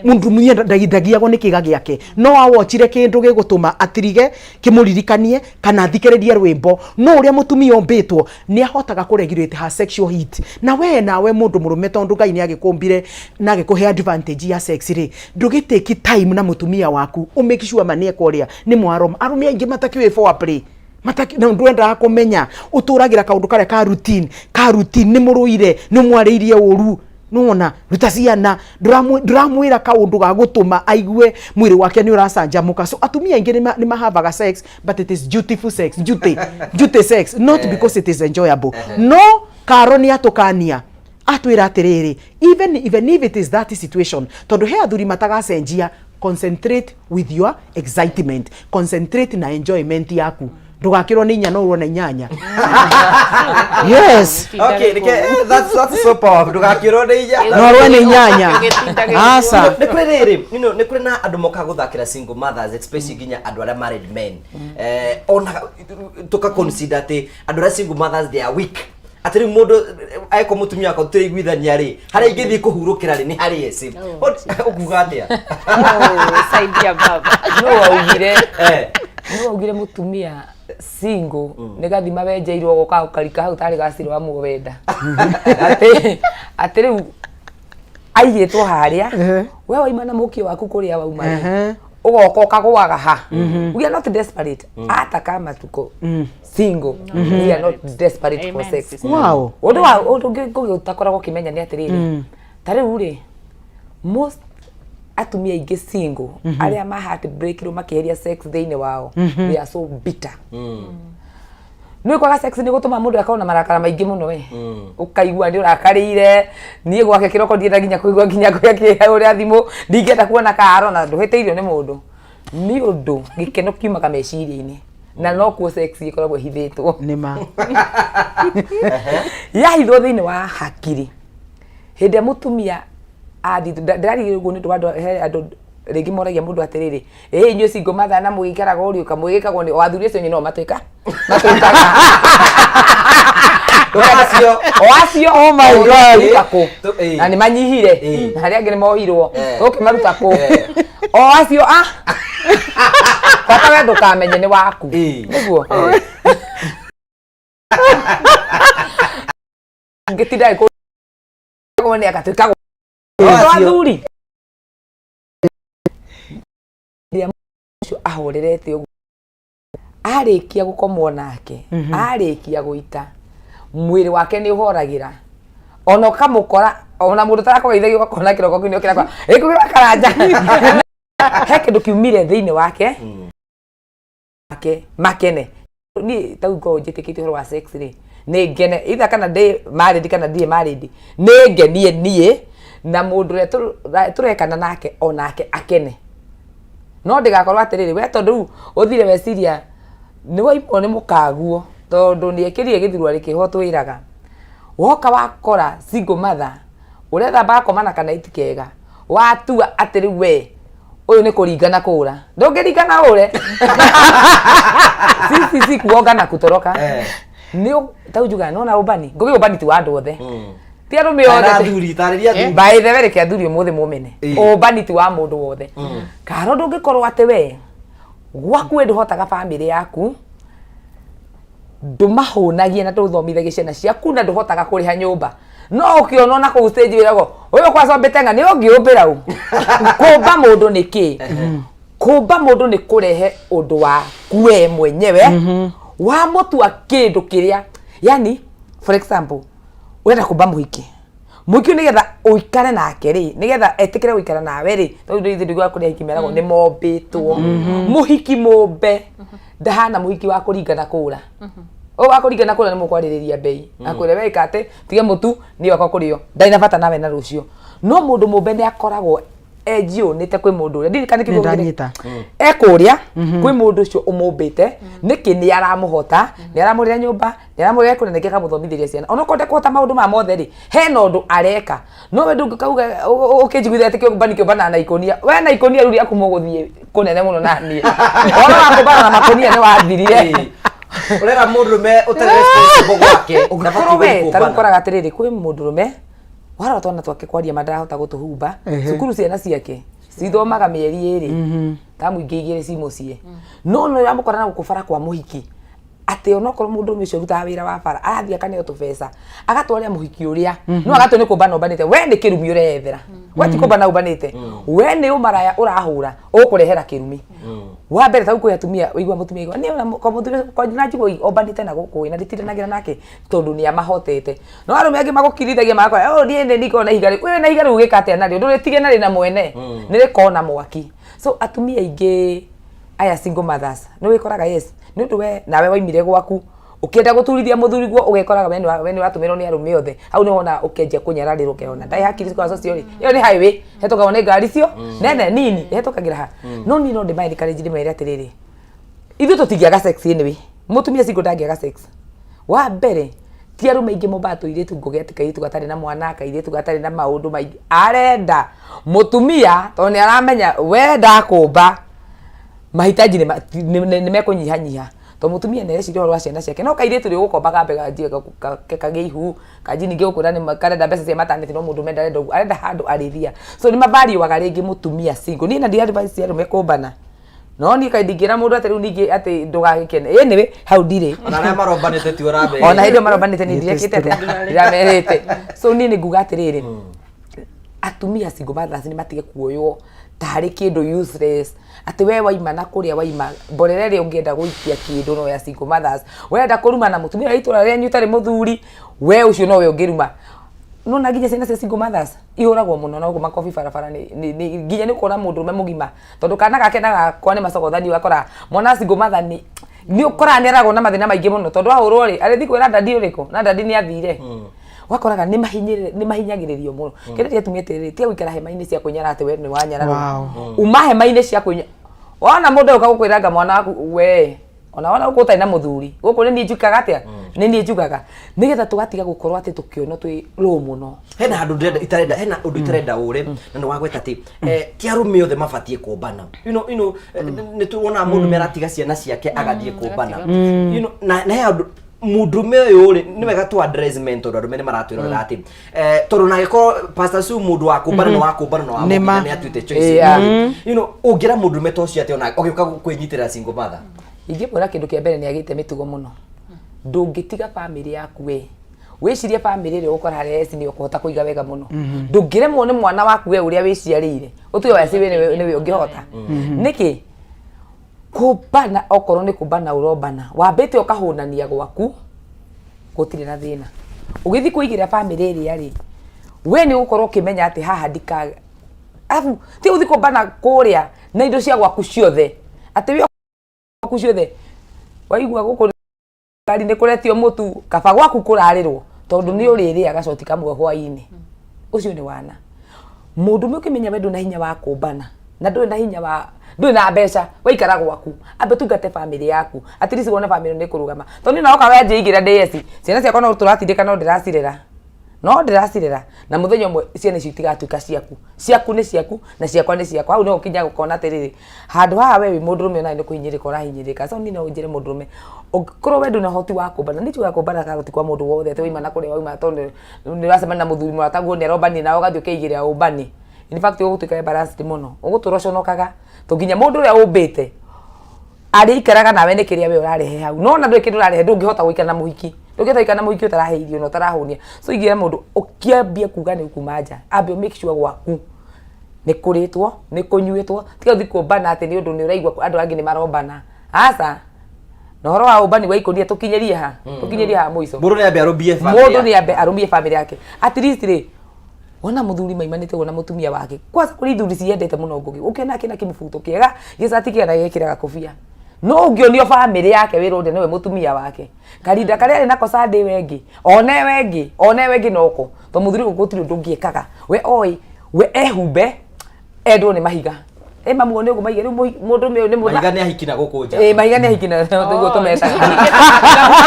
Mũtumia ndagiagwo nĩ kĩga gĩake, no awochire kĩndũ gĩgũtũma atirige kĩmũririkanie kana athikĩrĩrie rwĩmbo. No ũrĩa mũtumia ũmbĩtwo nĩ ahotaga kũ regulate her sexual heat. Na we nawe mũndũ mũrũme, tondũ Ngai nĩ agĩkũmbire na agĩkũhe advantage ya sex rĩ, ndũgĩtake time na mũtumia waku, ũ make sure ma nĩ eka ũrĩa nĩ mwaroma. Arũme aingĩ matakĩũĩ foreplay, mataki na ndwendaga kũmenya, ũtũragĩra kaũndũ karĩa ka routine, ka routine. Nĩ mũrũire, nĩ mwarĩirie ũru, nĩwona ruta ciana, ndũramwĩra kaũndũ ga gũtũma aigue mwĩrĩ wake nĩ ũracanjamũka. So atumia aingĩ nĩ mahavaga sex, but it is dutiful sex, duty sex, not because it is enjoyable. No Karo nĩ atũkania, atwĩra atĩrĩrĩ, even if it is that situation, tondũ he athuri matagacenjia, concentrate with your excitement, concentrate na enjoyment yaku, ndũgakĩrwo nĩ inya no ũrwo na inyanya. Yes. Okay, reke, that's so powerful. Ndũgakĩrwo nĩ inya. No ũrwe nĩ inyanya. Aca. Nĩ kũrĩ rĩrĩ, nĩ kũrĩ na andũ mokaga gũthakĩra single mothers, especially nginya andũ arĩa married men. Ona tũka consider atĩ andũ arĩa single mothers, they are weak. Atĩ rĩu mũndũ angĩkorwo mũtumia wakwa tũtiraiguithania rĩ, harĩa ingĩthiĩ kũhurũkĩra rĩ, nĩ harĩ eci. Ũkuga atĩa? Saidia baba. No waugire, no waugire mũtumia single nĩ gathima wenjeirwo goka ũkarika hau tarĩ gacirũ wa muowenda, atĩ rĩu aigĩtwo harĩa we waima na mũkio waku kũrĩa wauma rĩ, ũgoka ũkagũaga ha. We are not desperate ataka matuko single, we are not desperate for Amen, sex. sister. Wow. Ũndũ wa ũndũ ũngĩ ngũgĩ ũtakoragwo ũkĩmenya nĩ atĩrĩrĩ, ta rĩu rĩ, most atumia aingĩ single arĩa ma heartbreakirwo makĩeheria sex thĩinĩ wao, they are so bitter. Nĩ kwaga sex nĩ gũtũma mũndũ akorwo na marakara maingĩ mũno. We ũkaigua nĩ ũrakarĩire niĩ gwake kĩroko, ndienda nginya kũigua nginya kũrĩa ũrĩa thimũ, ndingĩenda kuona karo na ndũhĩtĩirio nĩ mũndũ, nĩ ũndũ gĩkeno kiumaga meciria-inĩ na no kuo sex ĩkoragwo ĩhithĩtwo. Nĩ ma. Yahithwo thĩinĩ wa hakiri. Hĩndĩ ĩrĩa mũtumia athi, ndĩrarigĩrĩria ũguo nĩ ũndũ wa andũ, he andũ rĩngĩ moragia mũndũ atĩrĩrĩ, ĩ inyuĩ single mother na mũgĩikaraga ũriũka mũgĩkagwo nĩ o athuri acio no matwĩka matwĩkaga Acio. O acio. Oh my God. Tũkĩmaruta kũ? Na nĩ manyihire, na harĩa angĩ nĩ mohirwo. Tũkĩmaruta kũ o acio? A bata we ndũkamenye nĩ waku nĩguo ngĩtinda gĩkũ nĩ agatuĩka acio. Athuri rĩrĩa ũcio ahorerete ũguo arĩkia gũkomwo nake, arĩkia gũita, mwĩrĩ wake nĩ ũhoragĩra, ona ũkamũkora ona mũndũ ũtarakũgeithagia, ũgakora kĩroko kĩu nĩokĩra ĩkũgĩra karanja, he kĩndũ kiumire thĩinĩ wake make makene. Niĩ tau ngoragwo njĩtĩkĩtie ũhoro wa sex rĩ, nĩ ngene either kana ndĩ married kana ndirĩ married, nĩ ngenie niĩ na mũndũ ũrĩa tũrekana nake onake akene. No ndĩgakorwo atĩrĩrĩ, we tondũ rĩu ũthire weciria nĩ waimwo nĩ mũkaguo, tondũ nĩ ekĩrire gĩthurwa kĩho twĩraga woka wakora single mother ũrethamba akoma na kanaiti kega, watua atĩ rĩu we ũyũ nĩ kũringa na kũra, ndũngĩringa na ũre, sisi si kuonga na kutoroka. Nĩ tau njugaga nona ũmbani ngũgĩ, ũmbani ti wa andũ othe, ti arũme Taara othe. athuri, tarĩria athuri. By the way, reke athuri ũmũthĩ mũmene, ũmbani ti wa mũndũ wothe. Karo, ndũngĩkorwo atĩ we gwaku we ndũhotaga bamĩrĩ yaku, ndũmahũnagia na ndũthomithagia ciana ciaku na ndũhotaga kũrĩha nyũmba, no ũkĩonwo na kũu stage wĩragwo ũyũ kwacombĩte ng'a nĩ ũngĩũmbĩra ũ. Kũmba mũndũ nĩ kĩ? Kũmba mũndũ nĩ kũrehe ũndũ waku we mwenyewe, wamũtua kĩndũ kĩrĩa, yani for example, ũrenda kũmba mũhiki, mũhiki ũyũ nĩgetha ũikare nake rĩ, nĩgetha etĩkĩre gũikara nawe rĩ, tondũ ithuĩ ndũiguaga kũrĩa ahiki meragwo nĩ mombĩtwo. Mũhiki mũmbe ndahana mũhiki wa kũringa na kũra. Ũyũ wa kũringa na kũra nĩ mũkwarĩrĩria mbei, akwĩre we ĩka atĩ tige mũtu niĩ wakwa kũrĩo, ndarĩ na bata nawe na rũciũ. No mũndũ mũmbe nĩ akoragwo enjiũnĩte kwĩ mũndũ ũrĩa ndirikane kiugo Nĩ ndanyita. Ekũrĩa kwĩ mũndũ ũcio ũmũmbĩte nĩkĩ? Nĩ aramũhota, nĩ aramũrĩra nyũmba, nĩ aramũrĩra kũrĩa, nĩngĩ akamũthomithĩria ciana, onokorwo ndekũhota maũndũ maya mothe rĩ, hena ũndũ areka. No we ndũngĩkauga ũkĩnjiguithia atĩ kĩũmbani kĩũmbanaga na ikũnia. We na ikũnia rĩu rĩaku mũgũthiĩ kũnene mũno na niĩ ũhoro wa kũmbana na makũnia nĩ wathirire. Ũrera mũndũrũme ũtarĩ responsible gwake. Ũngĩkorwo we ta rĩu ũkoraga atĩrĩrĩ, kwĩ mũndũrũme Warora twana twake kwaria ma ndarahota gũtũhumba. Ehe. Cukuru ciana ciake cithomaga mĩeri ĩrĩ, tamu ingĩ igĩrĩ ci mũciĩ. No nĩ ũramũkora na gũkũ bara kwa mũhiki atĩ onokorwo mũndũrũme ũcio ũrutaga wĩra wa bara arathiĩ akaneo tũbeca agatwarĩra mũhiki ũrĩa no agatwo nĩ kũmbana ũmbanĩte, we nĩ kĩrumi ũreyethera, we ti kũmbana ũmbanĩte, we nĩ ũmaraya ũrahũra ũkũrehera kĩrumi. Wa mbere ta kwĩ atumia ũigua mũtumia igua niĩ ona kwa mũthuri kwa na njigua ombanĩte na gũkũ na nditindanagĩra nake tondũ nĩ amahotete. No arũme angĩ magũkirithagia magakora, oh niĩ nĩ ndikona ihiga rĩu, wĩ na ihiga rĩu ũgĩka atĩa narĩo? Ndũrĩtige narĩ na mwene nĩ rĩkona mwaki. So atumia aingĩ aya single mothers nĩ wĩkoraga, yes, nĩ ũndũ we nawe waimire gwaku ũkĩenda gũturithia mũthuri guo, ũgekoraga we nĩ ũratũmĩrwo nĩ arũme othe. Hau nĩ wona ũkĩanjia kũnyararĩrwo, ũkeyona ndarĩ hakiri cikoragwo cio rĩ, ĩyo nĩ highway hetũkagwo nĩ ngari cio nene nini hetũkagĩra ha. No niĩ no ndĩma encourage, ndĩmere atĩrĩrĩ, ithuĩ tũtingĩaga sex anyway. Mũtumia single ndangĩaga sex. Wa mbere ti arũme aingĩ mombaga tũirĩtu ngũgĩ atĩ kairĩtu gatarĩ na mwana, kairĩtu gatarĩ na maũndũ maingĩ. Arenda mũtumia tondũ nĩ aramenya we ndakũmba mahitaji nĩ mekũnyihanyiha, tondũ mũtumia nĩ areciria ũhoro wa ciana ciake. No kairĩtu rĩ ũgũkomba kambe kanjie kagĩe ihu kanji, ningĩ ũkwĩra nĩ karenda mbeca cia maternity, no mũndũ ndarenda ũguo, arenda handũ arĩthia. So nĩ mavariũaga rĩngĩ mũtumia single. Niĩ na ndi advice arũme kũmbana, no niĩ kaĩ ndingĩra mũndũ atĩ rĩu ningĩ atĩ ndũgagĩkene. Anyway, hau ndirĩ. Ona arĩa marombanĩte ti ũramerĩte. Ona hĩndĩ ĩyo marombanĩte nĩ ndirekĩte atĩa, ndiramerĩte. So niĩ nĩ nguga atĩrĩrĩ, atumia single mothers nĩ matige kuoywo tarĩ kĩndũ useless, atĩ we waima na kũrĩa waima mborera ĩrĩa ũngĩenda gũikia kĩndũ no ya single mothers. Wenda kũruma na mũtumia wa itũra rĩanyu ũtarĩ mũthuri, we ũcio nowe ũngĩruma. No na nginya ciana cia single mothers ihũragwo mũno na gũkũ makobi barabara nginya nĩ ũkona mũndũrũme mũgima tondũ kana gake na gakwa nĩ macogothani. Ũgakora mwana wa single mother nĩ ũkoraga nĩ aragwo na mathĩna maingĩ mũno tondũ ahũrwo rĩ, arĩthiĩ kwĩra dadi ũrĩkũ na dadi nĩ athire. Ũgakoraga nĩ mahinyagĩrĩrio mũno. Kĩrĩa kĩa atumia atĩrĩrĩ, tiga gũikara hema-inĩ cia kwĩnyara atĩ we nĩ wanyararwo. Uma hema-inĩ cia kwĩnya. Wona mũndũ agĩũka gũkwĩranga mwana waku, we ona wona gũkũ ũtarĩ na mũthuri, gũkũ nĩ niĩ njukaga atĩa, nĩ niĩ njugaga, nĩgetha tũgatiga gũkorwo atĩ tũkĩonwo twĩ low mũno. Hena handũ ndĩrenda itarenda, hena ũndũ itarenda ũre na nĩ wagweta atĩ ti arũme othe mabatiĩ kũmbana. Nĩ tuonaga mũndũ meratiga ciana ciake agathiĩ kũmbana. Na he handũ mũndũrũme ũyũ rĩ, nĩ wega tu address men tondũ arũme nĩ maratwĩrorera atĩ tondũ na angĩkorwo Pastor Sue mũndũ wa kũmbana nĩ wa kũmbana na wa Nĩ ma. mũkinya nĩ atuĩte choice. Ũngĩra mũndũrũme ta ũcio atĩ ona ũgĩũka kwĩnyitĩrĩra single mother? Ingĩmwĩra kĩndũ kĩa mbere, nĩ agĩte mĩtugo mũno. Ndũngĩtiga bamĩrĩ yaku we wĩcirie bamĩrĩ ĩrĩa ũgũkora harĩa eci nĩ ũkũhota kũiga wega mũno. Ndũngĩremwo nĩ mwana waku we ũrĩa wĩciarĩire, ũtuge waci we nĩwe ũngĩhota nĩkĩ kũmbana. Okorwo nĩ kũmbana ũrombana, wambĩte ũkahũnania gwaku, gũtirĩ na thĩna. Ũgĩthiĩ kũigĩra bamĩrĩ ĩrĩa rĩ, we nĩ ũgũkorwo ũkĩmenya atĩ haha ndika arabu ti gũthiĩ kũmbana kũrĩa na indo cia gwaku ciothe, atĩ wĩ gwaku ciothe waigua gũkũ ngari nĩ kũretio mũtu, kaba gwaku kũrarĩrwo tondũ nĩ ũrĩrĩa gacoti kamwe hwainĩ. Ũcio nĩ wana mũndũ ũmwe ũkĩmenya we ndũrĩ na hinya wa kũmbana na ndũrĩ na hinya wa ndũrĩ na mbeca, waikara gwaku ambe ũtungate bamĩrĩ yaku, at least wone bamĩrĩ nĩ kũrũgama. Tondũ niĩ noka wanjĩigĩra ndĩeci ciana ciakwa no tũratindĩka, no ndĩracirera na mũthenya ũmwe ciana icio itigatuĩka ciaku. Ciaku nĩ ciaku na ciakwa nĩ ciakwa. Hau nĩho ũkinya gũkona atĩrĩrĩ, handũ haha we wĩ mũndũrũme onawe nĩ kũhinyĩrĩka ũrahinyĩrĩka. So niĩ no njĩre mũndũrũme, ũngĩkorwo we ndũrĩ na ũhoti wa kũmbana, nĩ njugaga kũmbana karoti kwa mũndũ wothe atĩ waima na kũrĩa wauma tondũ nĩ ũracemania na mũthuri mũrataguo nĩ arombania nawe ũgathiĩ ũkeigĩrĩra ũmbani. In fact ũgũtuĩka embarrassed mũno, ũgũtũra ũconokaga to nginya mũndũ ũrĩa ũmbĩte arĩikaraga nawe nĩ kĩrĩa we ũrarehe hau. No ona ndũrĩ kĩndũ ũrarehe, ndũngĩhota gũikara na mũhiki, ndũngĩhota gũikara na mũhiki ũtarahe irio na ũtarahũnia. So ingĩra mũndũ ũkĩambia kuga nĩ ũkuma nja, ambe make sure gwaku nĩ kũrĩtwo, nĩ kũnyuĩtwo. Tiga gũthiĩ kũmbana atĩ nĩ ũndũ nĩ ũraigua andũ angĩ nĩ marombana. Aca, na ũhoro wa ũmbani wa ikũnia tũkinyĩrie ha, tũkinyĩrie ha mũico. Mũndũ nĩ ambe arũmbie family Mũndũ yake. nĩ ambe arũmie bamĩrĩ yake at least rĩ. Wona mũthuri maimanĩte ũguo na mũtumia wake, kwanza kũrĩ ithuri ciendete mũno ngũgĩ, ũkĩona kĩna kĩmũbuto kĩega, gĩcati kĩega na gĩkĩra gakobia, no ũngĩonio bamĩrĩ yake wĩra ũrĩa nĩwe mũtumia wake karinda karĩa arĩ nako Sunday wengĩ one wengĩ one wengĩ noko to mũthuri ũyũ gũtirĩ ũndũ ũngĩekaga we oĩ we ehumbe endwo nĩ mahiga ĩ mamuo nĩ ũguo mahiga rĩu mũndũ ũyũ nĩ mũtha Mahiga nĩ ahiki na gũkũ nja. Ĩ mahiga nĩ ahiki na nĩguo tũmetaga.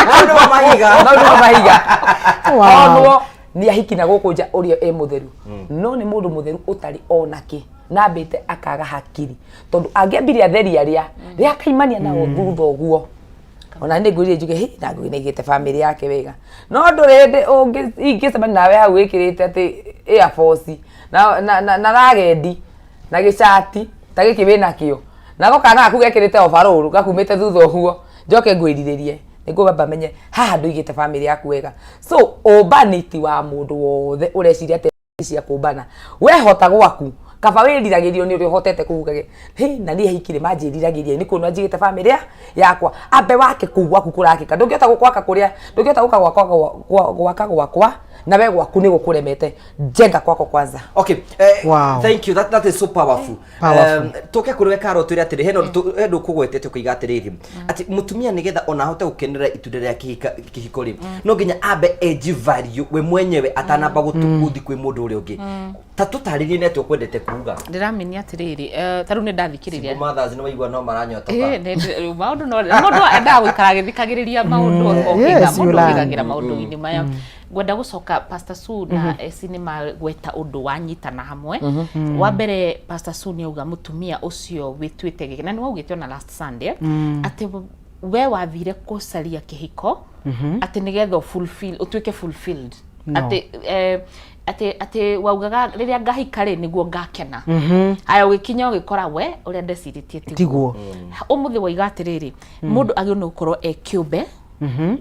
Maũndũ ma mahiga. Maũndũ ma mahiga. Wow. Onwo nĩ ahiki na gũkũ nja ũrĩa ĩ mũtheru, no nĩ mũndũ mũtheru ũtarĩ ona kĩ na ambĩte akaga hakiri tondũ angĩambire atheri arĩa rĩa akaimania nao thutha ũguo. Ona nĩ ngwĩrire njuge hĩ na ngũgĩ nĩaigĩte bamĩrĩ yake wega. No ndũrĩ hĩndĩ ũngĩ ingĩcemania nawe hau wĩkĩrĩte atĩ Air Force na na na, na ragendi na gĩcati ta gĩkĩ wĩnakĩo nako kana gaku gekĩrĩte overall gakumĩte thutha ũguo njoke ngwĩrirĩrie nĩngũamba menye haha ndũigĩte bamĩrĩ yaku wega. So ũmbani ti wa mũndũ wothe ũreciria atĩ cia kũmbana wehota gwaku kaba wĩriragĩrio nĩ ũrĩa ũhotete kũhugage hĩ na niĩ hikire manjĩriragĩria nĩ kuona njigĩte bamĩrĩ yakwa ambe wake kũu gwaku kũrakĩka ndũngĩhota gwaka kũrĩa ndũngĩhota gũka gwakwa gwaka gwakwa na we gwaku nĩ gũkũremete jenga kwako kwanza. Okay, Wow. thank you. That is so powerful. Powerful. Tũke kũrĩ we Karo twĩre atĩrĩ hena ũndũ ũkũgwetete ũkoiga atĩrĩrĩ atĩ mũtumia nĩgetha ona ahote gũkenera itunda rĩa kĩhiko rĩ no nginya ambe eji value we mwenyewe atanamba gũthiĩ kwĩ mũndũ ũrĩa ũngĩ. Ta tũtarĩrie nĩ atĩa ũkwendete kuga. Ndĩramini atĩrĩrĩ, ta rĩu nĩ ndathikĩrĩria. Single mothers nĩ waigua no maranyotoka. Rĩu maũndũ no mũndũ endaga gũikara agĩthikagĩrĩria maũndũ okĩga Yes, you mũndũ learn. okĩgagĩra maũndũ-inĩ maya. Ngwenda gũcoka Pastor Sue na Esi nĩ magweta ũndũ wanyitana hamwe. Wa mbere Pastor Sue nĩ auga mũtumia ũcio wĩtuĩte gĩkĩ na nĩ waugĩte ona last Sunday atĩ we wathire gũcaria kĩhiko atĩ nĩgetha fulfill ũtuĩke fulfilled. No. Atĩ atĩ waugaga rĩrĩa ngahika rĩ nĩguo ngakena. Aya ũgĩkinya ũgĩkora we ũrĩa ndecirĩtie Tiguo. Ũmũthĩ waiga atĩrĩrĩ mũndũ agĩrĩirwo nĩ gũkorwo e kĩũmbe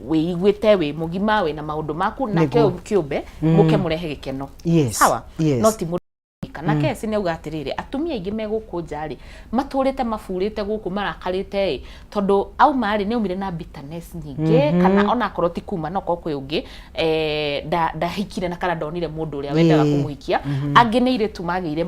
wĩiguĩte wĩ mũgima wĩna maũndũ maku nake Nĩguo. ũyũ kĩũmbe mũke mũrehe gĩkeno. Yes. Sawa? Yes. No ti mũndũ kana kesi nĩ auga atĩrĩrĩ atumia aingĩ me gũkũ nja rĩ matũrĩte maburĩte gũkũ marakarĩte ĩ tondũ auma rĩ nĩ aumire na bitterness nyingĩ kana onakorwo ti kuma no korwo kwĩ ũngĩ ndahikire na kana ndonire mũndũ ũrĩa wendaga kũmũhikia. Angĩ nĩ airĩtu magĩire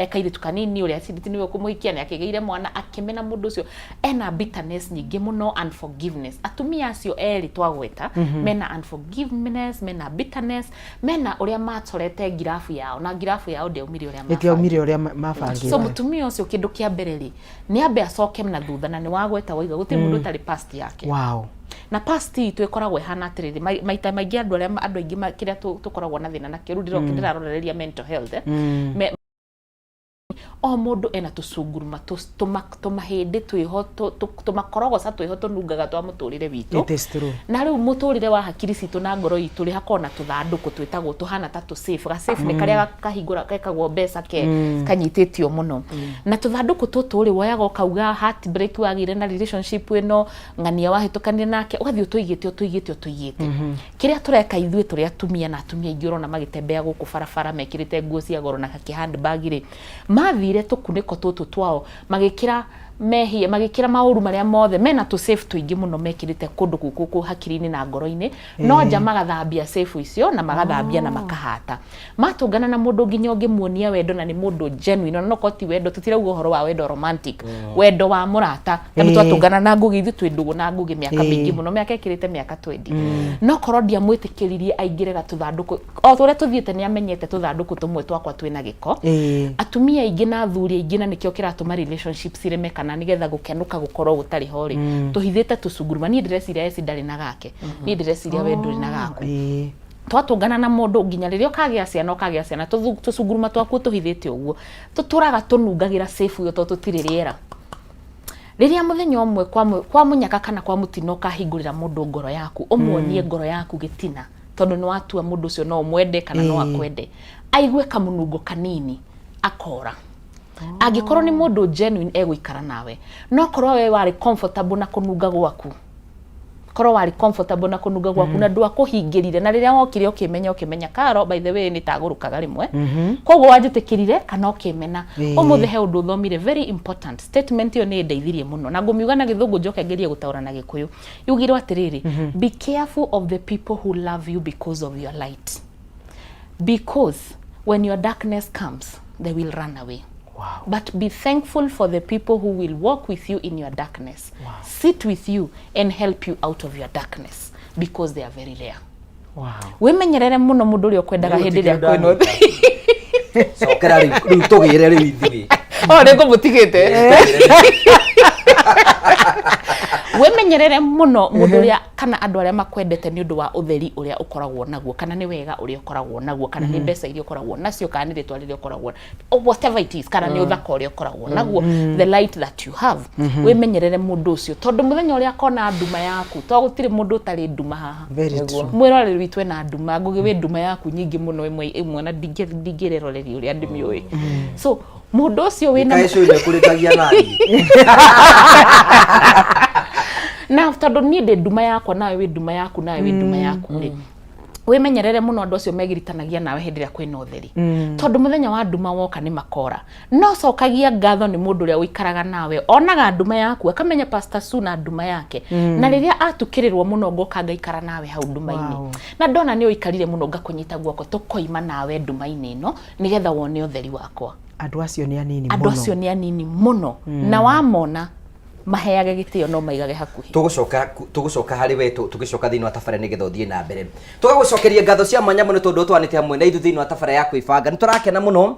kairĩtu kanini ũrĩa acindĩte nĩwe ũkũmũhikia nĩ akĩgĩire mwana akĩmena mũndũ ũcio ena bitterness nyingĩ mũno, unforgiveness. Atumia acio erĩ twagweta mena unforgiveness, mena bitterness, mena ũrĩa macorete ngirabu yao na ngirabu yao ndĩaumire ũrĩa Ĩtiaumire ũrĩa mabangĩte. So mũtumia ũcio kĩndũ kĩa mbere rĩ nĩ ambe acoke na thutha na nĩ wagweta waiga gũtirĩ mũndũ ũtarĩ past yake. Wow. Na past itũ ĩkoragwo ĩhana atĩrĩrĩ maita maingĩ andũ arĩa andũ aingĩ kĩrĩa tũkoragwo na thĩna nakĩo rĩu ndĩrarorereria mental health o mũndũ ena tũcunguruma tũmahĩndĩ twĩho tũmakorogoca twĩho tũnungaga twa mũtũrĩre witũ. It is true. Na rĩu mũtũrĩre wa hakiri citũ na ngoro itũ rĩ hakoragwo na tũthandũkũ twĩtagwo tũhana ta tũ safe. Ga safe nĩ karĩa kahingũra gekagwo mbeca ke kanyitĩtio mũno. Na tũthandũkũ tũtũ rĩ woyaga ũkauga heartbreak wagĩire na relationship ĩno ng'ania wahĩtũkanire nake ũgathiĩ ũtũigĩte ũtũigĩte ũtũigĩte. Kĩrĩa tũreka ithuĩ tũrĩ atumia na atumia aingĩ ũrona magĩtembea gũkũ barabara mekĩrĩte nguo cia goro na gakĩ handbag rĩ mathire tũkunĩko tũtũ twao magĩkĩra mehia magĩkĩra maũru marĩa mothe mena tũ safe tũingĩ mũno mekĩrĩte kũndũ gũkũ hakiri-inĩ na ngoro-inĩ no nja magathambia safe icio na magathambia na makahata matũngana na mũndũ nginya ũngĩmuonia wendo na nĩ mũndũ genuine ona no ti wendo tũtirauga ũhoro wa wendo romantic wendo wa mũrata ta nĩ twatũngana na Ngũgĩ ithuĩ twĩ ndũgũ na Ngũgĩ mĩaka mĩingĩ mũno mĩaka ĩkĩrĩte mĩaka 20 no korwo ndiamwĩtĩkĩririe aingĩre gatũthandũkũ o ũrĩa tũthiĩte nĩ amenyete tũthandũkũ tũmwe twakwa twĩna gĩko. Atumia aingĩ na athuri aingĩ na nĩkĩo kĩratũma relationships cireme kana nĩgetha gũkenũka gũkorwo gũtarĩ ho rĩ tũhithĩte tũcunguruma. Niĩ ndĩreciria Esi ndarĩ na gake, niĩ ndĩreciria we ndũrĩ na gaku. Twatũngana na mũndũ nginya rĩrĩa ũkagĩa ciana ũkagĩa ciana tũcunguruma twaku tũhithĩte ũguo tũtũraga tũnungagĩra safe ĩyo tondũ tũtirĩ rĩera. Rĩrĩa mũthenya ũmwe kwa mũnyaka kana kwa mũtino ũkahingũrĩra mũndũ ngoro yaku ũmuonie ngoro yaku gĩtina tondũ nĩ watua mũndũ ũcio no ũmwende kana no akwende aigue kamũnungo kanini akora. Angĩkorwo nĩ mũndũ genuine egũikara nawe no korwo we warĩ comfortable na kũnunga gwaku korwo warĩ comfortable na kũnunga gwaku na ndwakũhingĩrire na rĩrĩa wokire ũkĩmenya ũkĩmenya Karo by the way nĩ tagũrũkaga rĩmwe koguo wanjĩtĩkĩrire kana ũkĩmena. Ũmũthĩ he ũndũ ũthomire very important statement ĩyo nĩ ĩndeithirie mũno na ngũmiuga na gĩthũngũ njoke ngerie gũtaũra na gĩkũyũ. Yugirwo atĩrĩrĩ be careful of the people who love you because of your light because when your darkness comes they will run away. Wow. But be thankful for the people who will walk with you in your darkness. Wow. Sit with you and help you out of your darkness because they are very rare. Wow. Wĩmenyerere mũno mũndũ ũrĩa ũkwendaga hĩndĩ ĩrĩa kwĩna ũtheri. Cokera rĩu tũgĩre rĩu ithuĩ. O nĩ ngũmũtigĩte. Wĩmenyerere mũno mũndũ ũrĩa kana andũ arĩa makwendete nĩ ũndũ wa ũtheri ũrĩa ũkoragwo naguo, kana nĩ wega ũrĩa ũkoragwo naguo, kana nĩ mbeca iria ũkoragwo nacio, kana nĩ rĩtwa rĩrĩa ũkoragwo, whatever it is, kana nĩ ũthaka ũrĩa ũkoragwo naguo, the light that you have. Wĩmenyerere mũndũ ũcio, tondũ mũthenya ũrĩa akona nduma yaku, to gũtirĩ mũndũ ũtarĩ nduma haha. Very true. Mwĩroreri witũ ena nduma, Ngũgĩ wĩ nduma yaku nyingĩ mũno, ĩmwe ĩmwe na ndingĩreroreri ũrĩa ndĩmĩũĩ. So mũndũ ũcio wĩna Kaĩ cũi nĩkũrĩkagia nani? Na tondũ niĩ ndĩ nduma yakwa, nawe wĩ nduma yaku, nawe wĩ nduma yaku rĩ, wĩmenyerere mũno andũ acio megiritanagia nawe hĩndĩ ĩrĩa kwĩna ũtheri, tondũ mũthenya wa nduma woka nĩ makora. No cokagia ngatho nĩ mũndũ ũrĩa ũikaraga nawe, onaga nduma yaku akamenya Pastor Sue na nduma yake, na rĩrĩa atukĩrĩrwo mũno ngoka ngaikara nawe hau nduma-inĩ. Na ndona nĩ ũikarire mũno, ngakũnyita guoko, tũkoima nawe nduma-inĩ ĩno nĩgetha wone ũtheri wakwa. Andũ acio nĩ anini Andũ mũno. Acio nĩ anini mũno. Na wamona maheage gĩtĩo, no maigage hakuhĩ. Tũgũcoka harĩ we tũgĩcoka thĩinĩ wa tabarĩra nĩgetha ũthiĩ na mbere. Tũgagũcokeria ngatho cia mwanya mũno tondũ ũtwanĩte hamwe na ithuĩ thĩinĩ wa tabarĩra ya kwĩbanga. Nĩ tũrakena mũno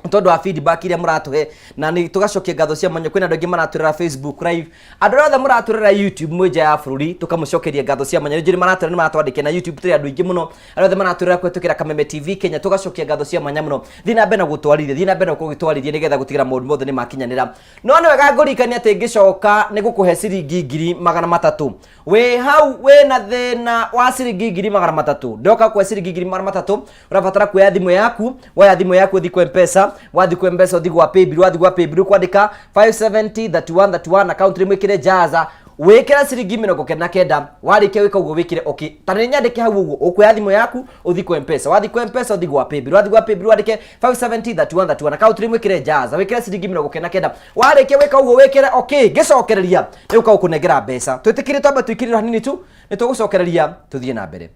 tondũ wa feedback iria mũratũhe, na nĩ tũgacokia ngatho cia mwanya. Kwĩna andũ aingĩ maratũrera Facebook live, andũ arĩa othe mũratũrera YouTube mwĩ nja ya bũrũri, tũkamũcokeria ngatho cia mwanya. Nĩ njũĩ maratũrera, nĩ maratwandĩkĩra na YouTube, tũrĩ andũ aingĩ mũno. Arĩa othe maratũrera kũhetũkĩra Kameme TV Kenya, tũgacokia ngatho cia mwanya mũno. Thiĩ na mbere na gũtwarithia, thiĩ na mbere na gũkorwo ũgĩtwarithia nĩgetha gũtigĩra maũndũ mothe nĩ makinyanĩra. No nĩ wega ngũririkania atĩ ngĩcoka nĩ gũkũhe ciringi 300,000. Wĩ hau wĩna thĩna wa ciringi 300,000, ndoka kũhe ciringi 300,000. Ũrabatara kuoya thimũ yaku. Woya thimũ yaku, ũthiĩ kwa Mpesa. Wathiĩ kwa Mpesa, ũthiĩ gwa Paybill. Wathiĩ gwa Paybill, kwandĩka 570 31 31, account name wĩkĩre Jaza, wĩkĩre ciringi 99. Warĩkia gwĩka ũguo, wĩkĩre okay. Ta nĩ nyandĩke hau ũguo. Ũkuoya thimũ yaku, ũthiĩ kwa Mpesa. Wathiĩ kwa Mpesa, ũthiĩ gwa Paybill. Wathiĩ gwa Paybill, wandĩke 570 31 31, account name wĩkĩre Jaza, wĩkĩre ciringi 99. Warĩkia gwĩka ũguo, wĩkĩre okay. Ngĩcokereria nĩ gũka gũkũnengera mbeca. Twĩtĩkĩrie twambe tũikĩrĩre hanini tu, nĩ tũgũcokereria tũthiĩ na mbere.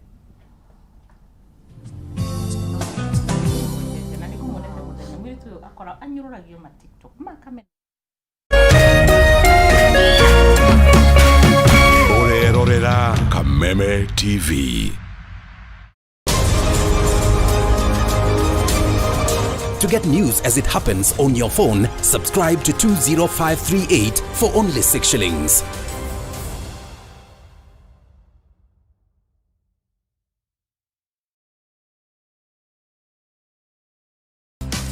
Na nĩ ngũmuonete mũthenya mũirĩtu ũyũ akora anyũrũragio ma TikTok makamena. Ũrerorera Kameme TV. To get news as it happens on your phone, subscribe to 20538 for only 6 shillings.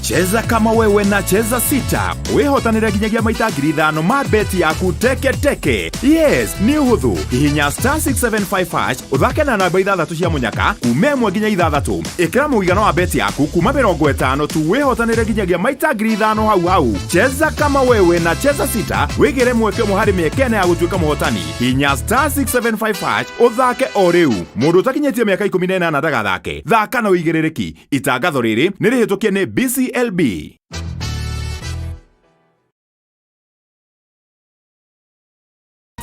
Cheza kama wewe na Cheza Sita wĩhotanĩre nginyagia maita 5,000 ma beti yaku teke teke. Yes, nĩ ũhũthũ. Hihinya star 675 hash, ũthake na namba ithathatũ cia mũnyaka kuma 1 nginya 6. Ĩkĩra mũigana wa beti yaku kuma 50 tu, wĩhotanĩre nginyagia maita 5,000 hau hau. Cheza kama wewe na Cheza Sita, wĩgĩre mweke ũmwe harĩ mĩeke 4 ya gũtuĩka mũhotani. Hihinya star 675 hash ũthake o rĩu. Mũndũ ũtakinyĩtie mĩaka 18 ndagathake. Thaka na ũigĩrĩrĩki. Itangatho rĩrĩ nĩ rĩhĩtũkie nĩ BCLB.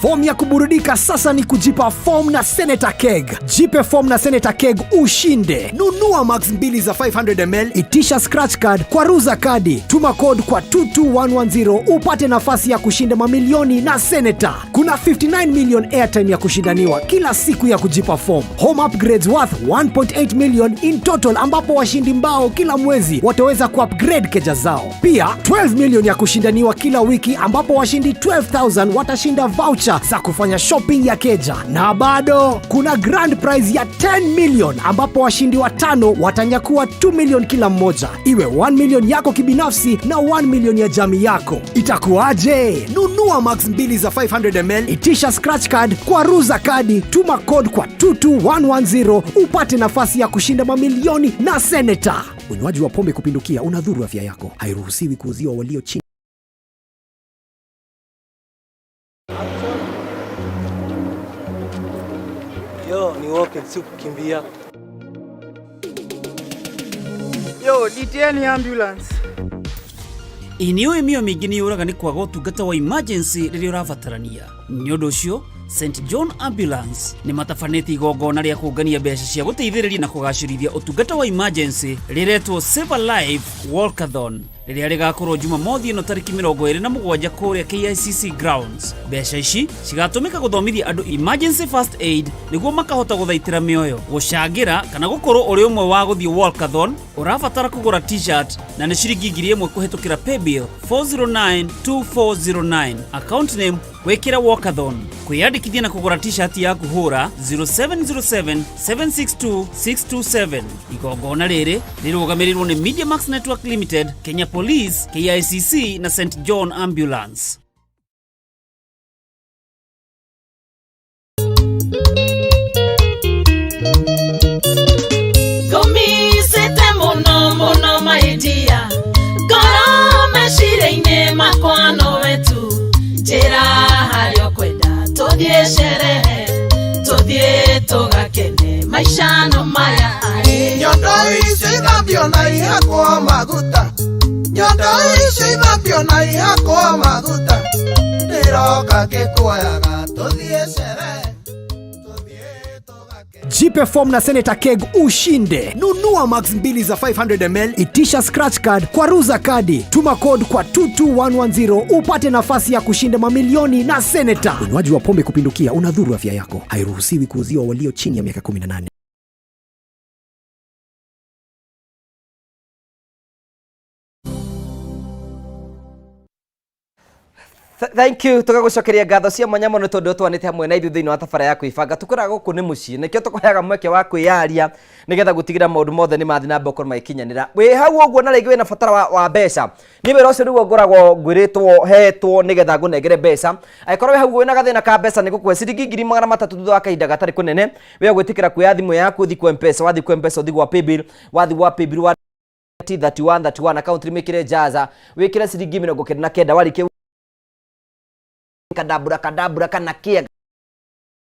Fomu ya kuburudika sasa ni kujipa form na Senator Keg. Jipe form na Senator Keg ushinde. Nunua max mbili za 500 ml, itisha scratch card, kwaruza kadi, tuma code kwa 22110 upate nafasi ya kushinda mamilioni na Senator. Kuna 59 million airtime ya kushindaniwa kila siku ya kujipa form. Home upgrades worth 1.8 million in total, ambapo washindi mbao kila mwezi wataweza kuupgrade keja zao. Pia 12 million ya kushindaniwa kila wiki, ambapo washindi 12,000 watashinda voucher za kufanya shopping ya keja. Na bado kuna grand prize ya 10 million, ambapo washindi watano watanyakua 2 million kila mmoja, iwe 1 million yako kibinafsi na 1 million ya jamii yako. Itakuwaje? Nunua max mbili za 500 ml, itisha scratch card, kwaruza kadi, tuma code kwa 22110 upate nafasi ya kushinda mamilioni na Senator. Unywaji wa pombe kupindukia unadhuru afya yako. Hairuhusiwi kuuziwa walio chini. Yo, ni walking, si kukimbia. Yo, nitieni ambulance. Ĩ nĩ ũĩ mĩoyo mĩingĩ nĩ yũraga nĩ kwaga ũtungata wa emergency rĩrĩa ũrabatarania. Nĩ ũndũ ũcio St John Ambulance nĩ matabanĩtie igongona rĩa kũngania mbeca cia gũteithĩrĩria na kũgacĩrithia ũtungata wa emergency rĩretwo Save a Life Walkathon, rĩrĩa rĩgakorwo Jumamothi ĩno tarĩki 27 kũrĩa KICC grounds. Mbeca ici cigatũmĩka gũthomithia andũ emergency first aid nĩguo makahota gũthaitĩra mĩoyo. Gũcangĩra kana gũkorwo ũrĩ ũmwe wa gũthiĩ walkathon, ũrabatara kũgũra t-shirt na nĩ ciringi 1,000 kũhetũkĩra paybill 4092409, account name Wĩkĩre walkathon. Kwĩyandĩkithia na kũgũra t-shirt yaku hũra 0707 762 627. Igongona rĩrĩ rĩrũgamĩrĩirwo nĩ Mediamax Network Limited, Kenya Police, KICC na St John Ambulance. Ngũmicĩte mũno mũno mahĩtia ngoro meciria-inĩ makwa nowe tu njĩra harĩa ũkwenda tũthiĩ sherehe tũthiĩ tũgakene maica no maya. Nyondo ici ithambio na ihakwo maguta, nyondo ici ithambio na ihakwo maguta, ndĩroka ngĩkuoyaga tũthiĩ sherehe. Jipe form na Senator Keg ushinde. Nunua max mbili za 500 ml, itisha scratch card kwa ruza kadi, tuma code kwa 22110 upate nafasi ya kushinda mamilioni na Senator. Unywaji wa pombe kupindukia unadhuru afya yako. Hairuhusiwi kuuziwa walio chini ya miaka 18. Thank you tũgagũcokeria ngatho cia mwanya mũno nĩ tondũ twanĩte hamwe na ithuĩ thĩinĩ wa tabara ya kwĩbanga. Tũkwĩraga gũkũ nĩ mũciĩ, nĩkĩo tũkũheaga mweke wa kwĩyaria nĩgetha gũtigĩra maũndũ mothe nĩ mathiĩ na mbere gũkorwo magĩkinyanĩra. Wĩ hau ũguo na rĩngĩ wĩna batara wa mbeca, niĩ wĩra ũcio nĩguo ngoragwo ngwĩrĩtwo hetwo nĩgetha ngũnengere mbeca. Angĩkorwo wĩ hau wĩna gathĩna ka mbeca, nĩ ngũkũhe ciringi 300,000 thutha wa kahinda gatarĩ kũnene. We gwĩtĩkĩra kuoya thimũ yaku ũthiĩ kwa Mpesa, wathiĩ kwa Mpesa ũthiĩ gwa paybill, wathiĩ gwa paybill wa 31 31 account wĩkĩre jaza, wĩkĩre ciringi 99, warĩkia kadabura kadabura kana kia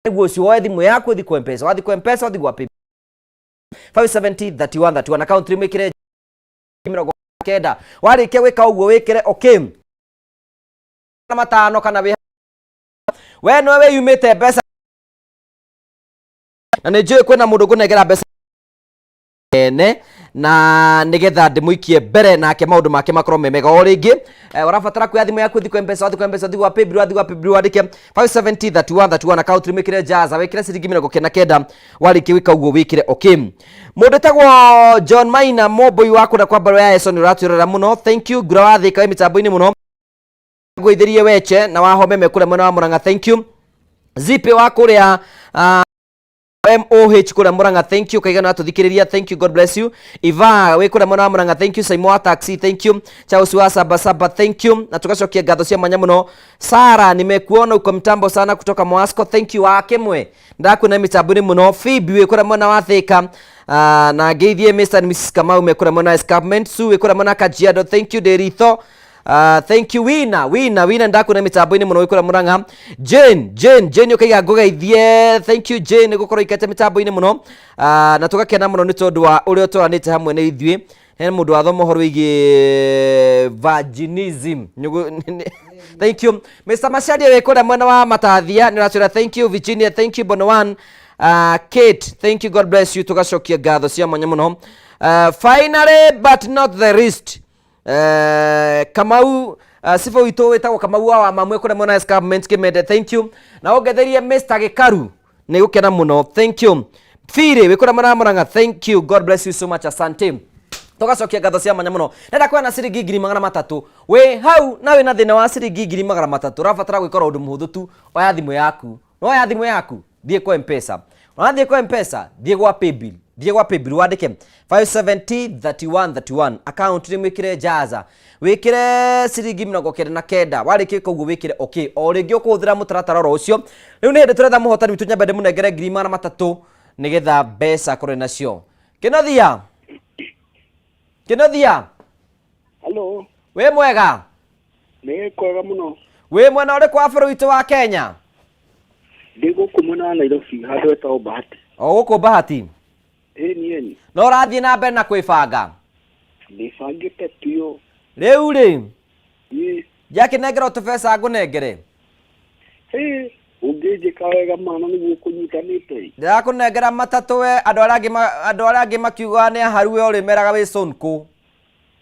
nĩguo ũcio woe thimũ yaku ũthiĩ kwa Mpesa, wathiĩ kwa Mpesa ũthiĩ gwa paybill 570 31 31 account wĩkĩre 90, warĩkia gwĩka ũguo wĩkĩre okay na matano kana wĩ we nowe wĩyumĩte mbeca, na nĩ njũĩ kwĩna mũndũ ngũnengera mbeca ene na nigetha ndĩmũikie mbere nake maũndũ make makorwo me mega. O rĩngĩ ũrabatara kuoya thimũ yaku ũthiĩ kwa Mpesa, wathiĩ kwa Mpesa ũthiĩ gwa paybill, wathiĩ gwa paybill wandĩke 570 31 31 account wĩkĩre jaza, wĩkĩre ciringi 99, warĩkia gwĩka ũguo wĩkĩre okay. Mũndũ wĩtagwo John Maina Mũmbũi wa kũrĩa kwa mbarũ ya Eson ũratwĩrorera mũno, thank you. Ngura wa Thĩka wĩ mĩtambo-inĩ mũno, ngũithĩrie weche na wahome me kũrĩa mwena wa Mũrang'a, thank you. Zipe wa kũrĩa MOH kũrĩa Mũrang'a, thank you. Kaigana atũthikĩrĩria, thank you, God bless you. Iva wĩ kũrĩa mwena wa Mũrang'a, thank you. Saimo wa taxi, thank you. Charles wa Saba Saba, thank you. Na tugacokia ngatho cia mwanya mũno. Sara, nimekuona uko mtambo sana kutoka Mwasco, thank you. Wa Kimwe ndakuona mitambo-inĩ mũno. Phoebe wĩ kũrĩa mwena wa Thika, na ngeithie Mr and Mrs Kamau me kũrĩa mwena wa Escarpment. Sue wĩ kũrĩa mwena wa Kajiado, thank you. Deritho, thank you. Wina Wina Wina ndakuona mitambo-inĩ mũno wĩ kũrĩa Mũrang'a. Jane Jane Jane ũkaiga ngũgeithie, thank you Jane nĩ gũkorwo ikarĩte mĩtambo-inĩ mũno, na tũgakena mũno nĩ tondũ wa ũrĩa ũtũranĩte hamwe na ithuĩ. He mũndũ wathoma ũhoro wĩgiĩ virginism. Thank you Mr. Macharia wĩ kũrĩa mwena wa Matathia nĩ ũratwĩra thank you. Virginia, thank you. Bono one, Kate, thank you, God bless you. Tũgacokia ngatho cia mwanya mũno. Finally but not the least, Kamau, sifa witũ wĩtagwo Kamau wa Mamwe kũrĩa mwena wa Escarpment Kĩmende, thank you. Na ũngetherie Mr. Gĩkaru, nĩ gũkena mũno, thank you. Firi wĩ kũrĩa mwena wa Mũrang'a, thank you, God bless you so much, asante. Tũgacokia ngatho cia mwanya mũno. Ndenda kuona ciringi 300,000 wĩ hau na wĩna thĩna wa ciringi 300,000, ũrabatara gwĩka ũndũ mũhũthũ tu. Oya thimũ yaku, oya thimũ yaku, thiĩ kwa Mpesa, wathiĩ kwa Mpesa thiĩ gwa paybill, thiĩ gwa paybill wandĩke 570 31 31 account nĩ mwĩkĩre jaza, wĩkĩre ciringi 99, warĩkia gwĩka ũguo wĩkĩre okay. O rĩngĩ ũkũhũthĩra mũtaratara oro ũcio. Rĩu nĩ hĩndĩ tũretha mũhotani witũ, nyambe ndĩmũnengere 300,000 nĩgetha mbeca akorwo nacio. Kĩnothia, Kĩnothia. Hello. Wĩ mwega? Nĩ kwega mũno. Wĩ mwena ũrĩkũ wa bũrũri witũ wa Kenya? Ndĩ gũkũ mwena wa Nairobi handũ hetagwo Bahati. O gũkũ Bahati? Ĩni ĩni. No ũrathiĩ na mbere na kwĩbanga? Ndĩbangĩte biũ. Rĩu rĩ, Ĩ. njakĩnengera tũbeca ngũnengere? Ĩ, ũngĩnjĩka wega mana nĩguo kũnyitanĩte. Ndĩrakũnengera matatũ we, andũ arĩa angĩ makiugaga nĩ aharu, we ũrĩmeraga wĩ Sonko.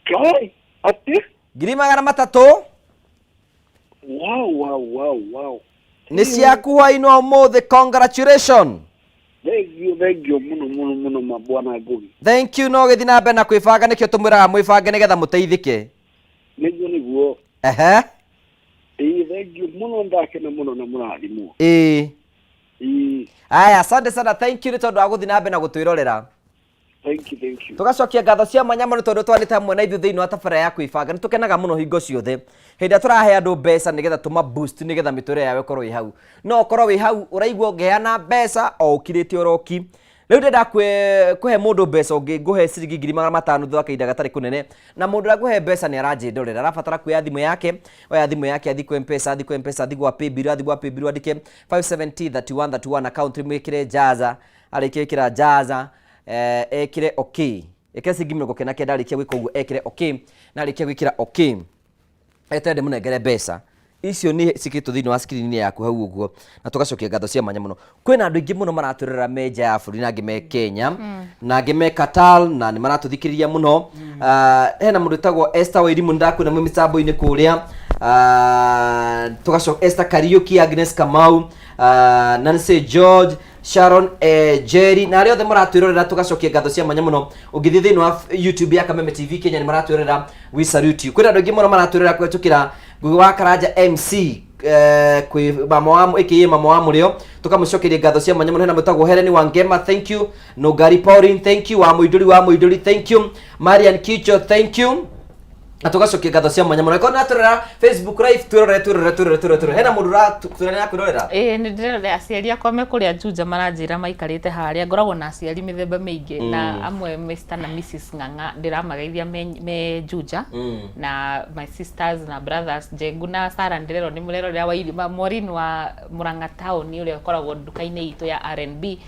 Kai, atĩ? 300,000. Wow, wow, wow, wow. Nĩ ciaku hwainĩ wa ũmũthĩ, congratulations. Thank you, thank you mũno mũno mũno ma bwana Ngugi. Thank you. No gĩthiĩ na mbere na kwĩbanga, nĩkĩo tũmwĩraga mwĩbange nĩgetha mũteithĩke. Nĩguo nĩguo. Ehe. Ĩĩ thank you mũno, ndakena mũno na mũrathimwo. Ĩĩ. Ĩĩ. Aya, asante sana, thank you nĩ tondũ wa gũthiĩ na mbere na gũtwĩrorera. Thank you, thank you. Tũgacokia ngatho cia mwanya mũno tondũ twanĩte hamwe na ithuĩ thĩinĩ wa tabarĩra ya kwĩbanga. Nĩ tũkenaga mũno hingo ciothe hĩndĩ ĩrĩa tũrahe andũ mbeca nĩgetha tũma boost, nĩgetha mĩtũrĩre yao ĩkorwo ĩ hau. No ũkorwo wĩ hau ũraigua ũngĩheana mbeca o ũkirĩte oroki. Rĩu ndĩrenda kũhe mũndũ mbeca ũngĩ, ngũhe ciringi 500,000 thutha wa kahinda gatarĩ kũnene, na mũndũ ũrĩa ngũhe mbeca nĩ aranjĩndorera, arabatara kuoya thimũ yake, oya thimũ yake athiĩ kwa M-Pesa, athiĩ kwa M-Pesa, athiĩ gwa paybill, athiĩ gwa paybill andĩke 570 31 31 account, mwĩkĩre jaza, arĩkia gwĩkĩra jaza, ekĩre okay, ĩkĩre ciringi 99, arĩkia gwĩka ũguo ekĩre okay, na arĩkia gwĩkĩra okay eterere ndĩmũnengere mbeca icio nĩ cikĩtwo thĩinĩ wa screen yaku hau ũguo, na tũgacokia ngatho cia mwanya mũno. Kwĩna andũ aingĩ mũno maratwĩrorera me nja ya bũrũri, na angĩ me Kenya, na angĩ me Qatar, na nĩ maratũthikĩrĩria mũno. Hena mũndũ wĩtagwo Esther Wairimu, nĩndakuona mwĩ mĩtambo-inĩ kũrĩa. Tũgacoka Esther Kariuki, Agnes Kamau, Nancy George, Sharon, Jerry, na arĩa othe maratwĩrorera tũgacokia ngatho cia mwanya mũno. Ũngĩthiĩ thĩinĩ wa YouTube ya Kameme TV Kenya nĩ maratwĩrorera, we salute you. Kwĩna andũ aingĩ mũno maratwĩrorera kũhetũkĩra Ngugi wa Karanja MC, kwĩ mama wa aka mama wa Mũrĩo, tũkamũcokeria ngatho cia mwanya mũno. Hena mũtagwo Helen Wangema, thank you. Nũngari Pauline, thank you. Wa Mũindũri, wa Mũindũri, thank you. Marian Kicho, thank you. Na tũgacokia ngatho cia mwanya mũno. Angĩkorwo nĩratwĩrorera Facebook live, twĩrorere, twĩrorere, twĩrorere, twĩrorere, twĩrorere. Hena mũndũ ũratwĩrorera kwĩrorera? Ĩĩ nĩ ndĩrerorera aciari akwa me kũrĩa Juja maranjĩra maikarĩte harĩa. Ngoragwo na aciari mĩthemba mĩingĩ, na amwe Mr na Mrs Ng'ang'a ndĩramageithia me Juja, na my sisters na brothers Njengu na Sarah ndĩrerwo nĩ mũrerorera wa Maureen wa Murang'a town ũrĩa ũkoragwo nduka-inĩ itũ ya R&B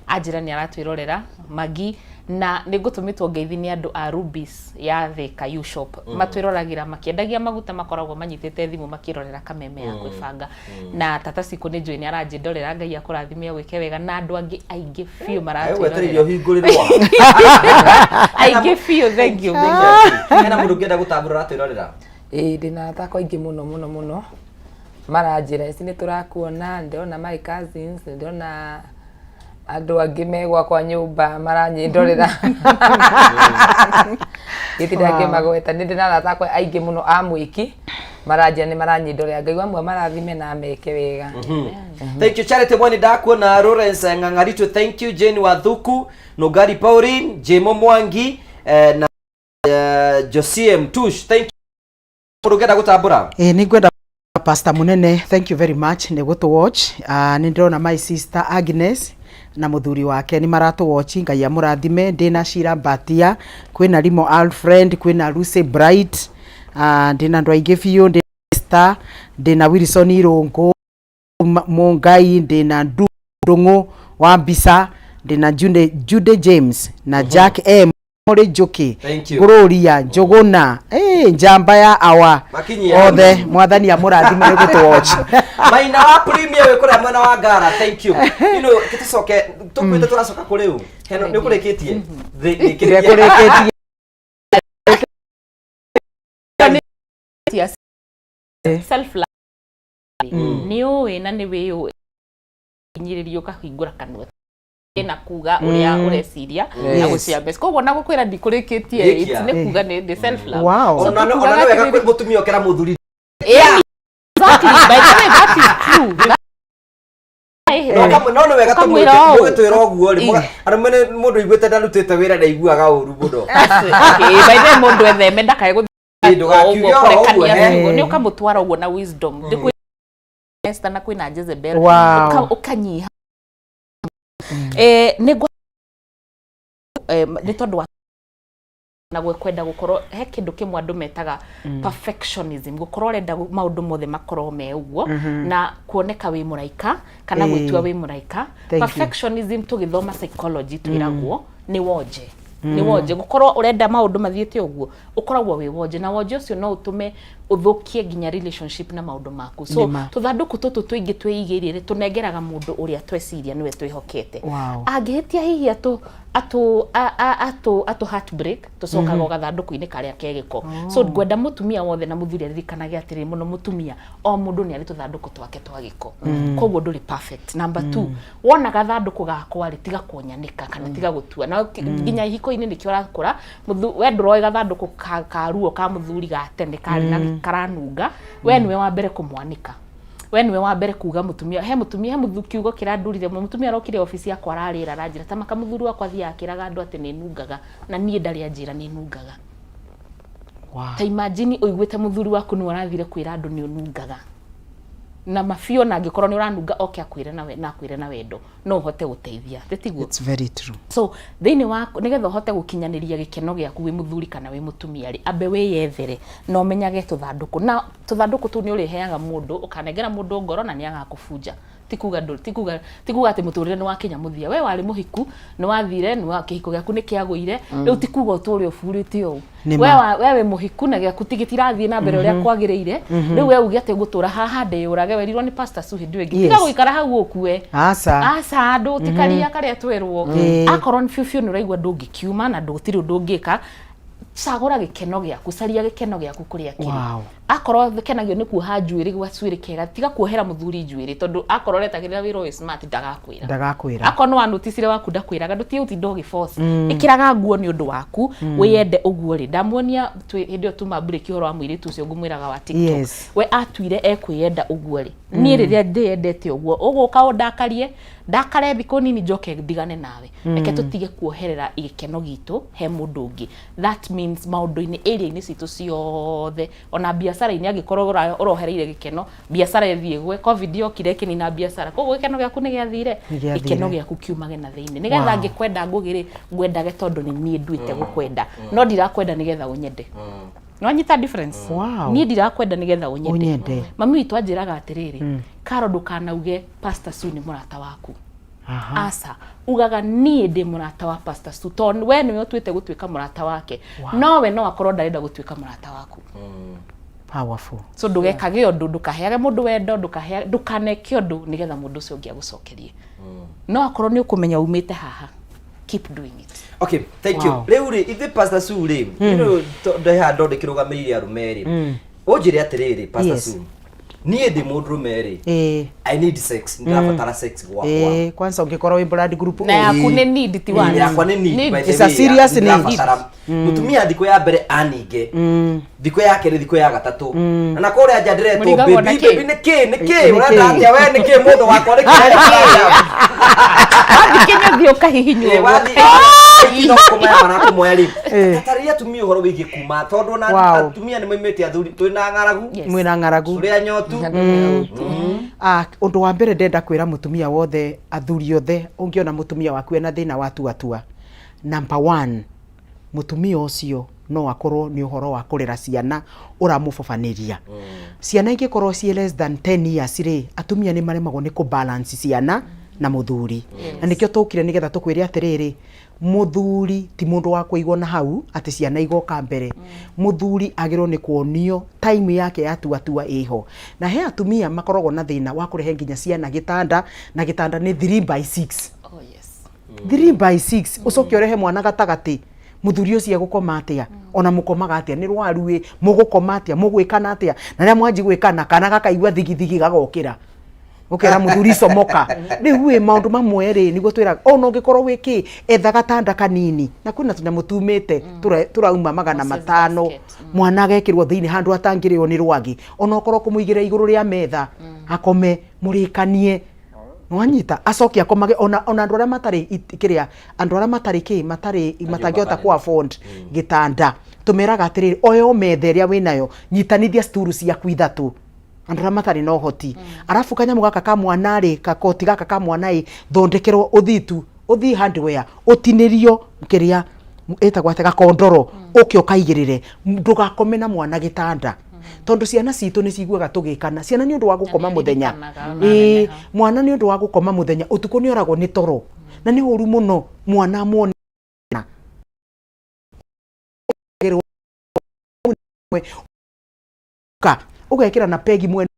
anjĩra nĩ aratwĩrorera Magi, na nĩ ngũtũmĩtwo ngeithi nĩ andũ a Rubis ya Thika U Shop, matwĩroragĩra makĩendagia maguta, makoragwo manyitĩte thimũ makĩrorera Kameme ya Kwĩbanga. Na tata Cikũ nĩ njũĩ nĩ aranjĩndorera, Ngai akũrathime agwĩke wega, na andũ angĩ aingĩ biũ maratwĩrorera. Wetereire ũhingũrĩrwo. Aingĩ biũ, thank you. Hena mũndũ ũngĩenda gũtambũra aratwĩrorera? Ĩĩ ndĩna arata akwa aingĩ mũno mũno mũno maranjĩra eci nĩ tũrakuona, ndĩrona my cousins, ndĩrona andũ angĩ me gwakwa nyũmba maranyĩndorera, gĩtinda ngĩmagweta. Nĩ ndĩ na arata akwa aingĩ mũno a mwĩki maranjĩra nĩ maranyĩndorera. Ngai wamwe marathime na ameke wega. Thank you Charity Mwani, ndakuona. Lawrence Ng'ang'aritu, thank you. Jane Wathuku, Nungari Pauline, Jemo Mwangi, na Josie Mtush, thank you. Mũndũ ũngĩenda gũtambũra? Ĩĩ nĩ ngwenda Pastor Munene, thank you very much nĩ gũtũ watch. Nĩ ndĩrona my sister Agnes na mũthuri wake nĩ maratũ watch, Ngai amũrathime. Ndĩna Shira Mbatia, kwĩna Limo Alfred, kwĩna Lucy Bright, ndĩna andũ aingĩ biũ, ndĩna Esther, ndĩna Wilson Irũngũ Mũngai, ndĩna Ndung'u wa Mbica, ndĩna Jude James na Jack M Mũrĩ Njũkĩ. Thank you. Ngũrũria Njũgũna, njamba ya awa. Makinyie. Othe mwathani amũrathime nĩ gũtũ watch. Maina wa Premier wĩ kũrĩa mwena wa Ngara, thank you. You know, tũcoke tũkwĩte tũracoka kũrĩ ũ? Heno nĩ ũkũrĩkĩtie? Rĩkĩrĩria. Ndekũrĩkĩtie. Self love nĩ ũĩ na nĩ wĩyũĩ, hinyĩrĩrio ũkahingũra kanua na kuga ũrĩa ũreciria na gũcia mbeca, koguo na gũkwĩra ndikũrĩkĩtie, Rĩkia. nĩ kuga nĩ self love. Wow. So Ona tukugaga ona nĩ wega atĩrĩrĩ- mũtumia ũkera mũthuri. Yeah, exactly. By the way, that is true. No kamwe no nĩ wega Ũkamwĩra ũũ. mũgĩtwĩra ũguo rĩ, arũme nĩ mũndũ ũiguĩte ndarutĩte wĩra ndaiguaga ũru mũno. Okay, by the way, mũndũ etheme ndakae gũthiĩ Ndũgakiuge ũguo oro ũguo, kũrekania he. ciugo. Nĩ ũkamũtwara ũguo na wisdom. Ndĩ kwĩ Esther na kwĩna Jezebel. Wow. Ũkanyiha. Nĩ nĩ tondũ wa na kwenda gũkorwo he kĩndũ kĩmwe andũ metaga perfectionism, gũkorwo ũrenda maũndũ mothe makorwo me ũguo na kuoneka wĩ mũraika kana gwĩtua wĩ mũraika. Thank you. Perfectionism, tũgĩthoma psychology twĩragwo nĩ wonje, nĩ wonje gũkorwo ũrenda maũndũ mathiĩte ũguo, ũkoragwo wĩ wonje, na wonje ũcio no ũtũme ũthũkie nginya relationship na maũndũ maku. So Nĩma. tũthandũkũ tũtũ tũingĩ twĩigĩire rĩ, tũnengeraga mũndũ ũrĩa tweciria nĩwe twĩhokete. Wow. Angĩhĩtia hihi atũ atũ a- a- atũ atũ heartbreak, tũcokaga o gathandũkũ-inĩ karĩa ke gĩko. So ngwenda mũtumia wothe na mũthuri aririkanage atĩrĩrĩ, mũno mũtumia, o mũndũ nĩ arĩ tũthandũkũ twake twa gĩko, koguo ndũrĩ perfect. Number two, wona gathandũkũ gakwa rĩ, tiga kũnyanĩka kana tiga gũtua na nginya ihiko-inĩ nĩkĩo ũrakora we ndũroĩ gathandũkũ ka ruo ka mũthuri ga tene karĩ na Karanunga, we nĩwe wa mbere kũmwanĩka, we nĩwe wa mbere kuga mũtumia he mũtumia he mũthu kiugo kĩrandurire mũno. Mũtumia arokire obici yakwa ararĩra, aranjĩra ta maka mũthuri wakwa athiaga akĩraga andũ atĩ nĩ nungaga, na niĩ ndarĩ anjĩra nĩ nungaga. Ta imagine ũiguĩte mũthuri waku nĩwe ũrathire kwĩra andũ nĩ ũnungaga na mabiũ, na angĩkorwo nĩ ũranunga oke akwĩre na na akwĩre na wendo, no ũhote gũteithia, Thĩ tiguo? It's very true. So thĩinĩ wa nĩgetha ũhote gũkinyanĩria gĩkeno gĩaku wĩ mũthuri kana wĩ mũtumia rĩ, ambe wĩyethere na ũmenyage tũthandũkũ, na tũthandũkũ tũu nĩ ũrĩheaga mũndũ, ũkanengera mũndũ ngoro na nĩ agakũbunja. Ti kuga ndũ, ti kuga atĩ mũtũrĩre nĩ wakinya mũthia. We warĩ mũhiku, nĩ wathire, nĩ wa kĩhiko gĩaku nĩ kĩagũire, rĩu ti kuga ũtũre ũburĩte ũũ. Nĩ We ma. we wĩ mũhiku na gĩaku ti gĩtirathiĩ na mbere ũrĩa kwagĩrĩire, rĩu we uge atĩ ũgũtũra haha ndĩyũrage, werirwo nĩ Pastor Sue hĩndĩ ĩyo ĩngĩ. Tiga gũikara hau ũkue. Aca. Aca, andũ ti karia karĩa twerwo. Akorwo nĩ biũ biũ nĩ ũraigua ndũngĩkiuma na gũtirĩ ũndũ ũngĩka, cagũra gĩkeno gĩaku, caria gĩkeno gĩaku kũrĩa kĩrĩ. Akorwo kenagio nĩ kuoha njuĩrĩ gacuĩrĩ kega, tiga kuohera mũthuri njuĩrĩ, tondũ akorwo ũretagĩrĩra wĩra ũyũ smart, ndagakwĩra. Ndagakwĩra. Akorwo nĩ wanoticire waku ndakwĩraga, ndũtige gũtinda ũgĩforce. Ĩkĩraga nguo nĩ ũndũ waku, wĩyende ũguo rĩ. Ndamuonia twĩ hĩndĩ ĩyo tuma break ũhoro wa mũirĩtu ũcio ngũmwĩraga wa TikTok. We atuire ekwĩyenda ũguo rĩ, niĩ rĩrĩa ndĩyendete ũguo, ũgũka ũndakarie, ndakare thikũ nini njoke ndigane nawe. Reke tũtige kuoherera gĩkeno gitũ he mũndũ ũngĩ. That means maũndũ-inĩ, area-inĩ citũ ciothe, ona biacara-inĩ, angĩkorwo ũrohereire gĩkeno, biacara ĩthiĩ ĩgwe, Covid yokire ĩkĩnina biacara, koguo gĩkeno gĩaku nĩ gĩathire. Nĩ gĩathire. Gĩkeno gĩaku kiumage na thĩinĩ, nĩgetha ngĩkwenda Ngũgĩ rĩ, ngwendage tondũ nĩ niĩ nduĩte gũkwenda, no ndirakwenda nĩgetha ũnyende. Nĩwanyita difference? Niĩ ndirakwenda nĩgetha ũnyende. Ũnyende. Mami witũ anjĩraga atĩrĩrĩ, Karo, ndũkanauge Pastor Sue nĩ mũrata waku. Aca, ugaga niĩ ndĩ mũrata wa Pastor Sue, tondũ we nĩwe ũtuĩte gũtuĩka mũrata wake, no we no akorwo ndarenda gũtuĩka mũrata waku. Powerful. So ndũgekage ũndũ, ndũkaheage mũndũ wendo, ndũkaneke ũndũ nĩgetha mũndũ ũcio ũngĩ agũcokerie. No akorwo nĩ ũkũmenya umĩte haha, keep doing it. Okay, thank you. Rĩu rĩ, ithuĩ Pastor Sue rĩ, rĩu ndĩ haha ndonde kĩrũgamĩrĩire arũme rĩ, ũnjĩre atĩrĩrĩ, Pastor Sue, niĩ ndĩ mũndũrũme rĩ, I need sex, ndĩrabatara sex gwakwa. Ĩĩ, kwanza ũngĩkorwo wĩ blood group Na yaku nĩ need, ti want. Yakwa nĩ need, by the It's a way, serious need. ndĩrabatara. Mũtumia thikũ ya mbere aninge, thikũ ya kerĩ, thikũ ya gatatũ, na na kũrĩa nja ndĩretwo Mũringagwo na baby, kĩ? baby, nĩ kĩ, nĩ kĩ Nĩ kĩ? ũrenda atĩa we, nĩ kĩ mũndũ wakwa, nĩ kĩ? Wathiĩ kinya thiĩ ũkahihinywo Ĩ, ũguo. wathiĩ no kũmoya marakũmoya rĩ, tatarĩria atumia ũhoro wĩgiĩ kuma, tondũ ona atumia nĩ maimĩte athuri twĩ na ng'aragu. Mwĩna ng'aragu. Tũrĩ anyotu. Ah, ũndũ wa mbere ndenda kwĩra mũtumia wothe, athuri othe, ũngĩona mũtumia waku ena thĩna wa tuatua, number one, mũtumia ũcio no akorwo nĩ ũhoro wa kũrera ciana ũramũbabanĩria. Ciana ingĩkorwo ciĩ less than 10 years rĩ, atumia nĩ maremagwo nĩ kũ balance ciana na mũthuri. Na nĩkĩo tũkire nĩgetha tũkwĩre atĩrĩrĩ, mũthuri ti mũndũ wa kũigwo na hau atĩ ciana igoka mbere. Mũthuri agĩrĩirwo nĩ kuonio time yake ya tuatua ĩho. Na he atumia makoragwo na thĩna wa kũrehe nginya ciana gĩtanda, na gĩtanda nĩ 3 by 6. Oh, yes. 3 by 6, ũcoke ũrehe mwana gatagatĩ, mũthuri ũcio egũkoma atĩa? Ona mũkomaga atĩa? Nĩ rwaru ĩ, mũgũkoma atĩa? Mũgwĩkana atĩa? Na rĩrĩa mwanji gwĩkana, kana gakaigua thigithigi gagokĩra, ũkera mũthuri comoka. Rĩu ĩ, maũndũ mamwe rĩ, nĩguo twĩraga ona ũngĩkorwo wĩ kĩ, etha gatanda kanini, na kwĩna tũnyamũ tumĩte tũrauma magana Moses matano, basket. Mwana agekĩrwo thĩinĩ handũ atangĩrĩo nĩ rwagĩ, ona okorwo kũmũigĩrĩra igũrũ rĩa metha, akome, mũrĩkanie, nwanyita, acoke akomage. Ona andũ arĩa matarĩ kĩrĩa, andũ arĩa matarĩ kĩ, matarĩ, matangĩhota kũ afford gĩtanda, tũmeraga atĩrĩrĩ, oya metha ĩrĩa wĩnayo, nyitanithia sturu ciaku ithatũ, andũ arĩa matarĩ na ũhoti. Arabu kanyamũ gaka ka mwana rĩ, gakoti gaka ka mwana ĩ, thondekerwo ũthitu, ũthiĩ hardware, ũtinĩrio kĩrĩa ĩtagwo atĩa, gakondoro, ũke ũkaigĩrĩre, ndũgakome na mwana gĩtanda, tondũ ciana citũ nĩ ciguaga tũgĩkana. Ciana nĩ ũndũ wa gũkoma mũthenya, ĩĩ, mwana nĩ ũndũ wa gũkoma mũthenya, ũtukũ nĩ oragwo nĩ toro, na nĩ ũru mũno mwana muone ka ũgekĩra na pegi mwena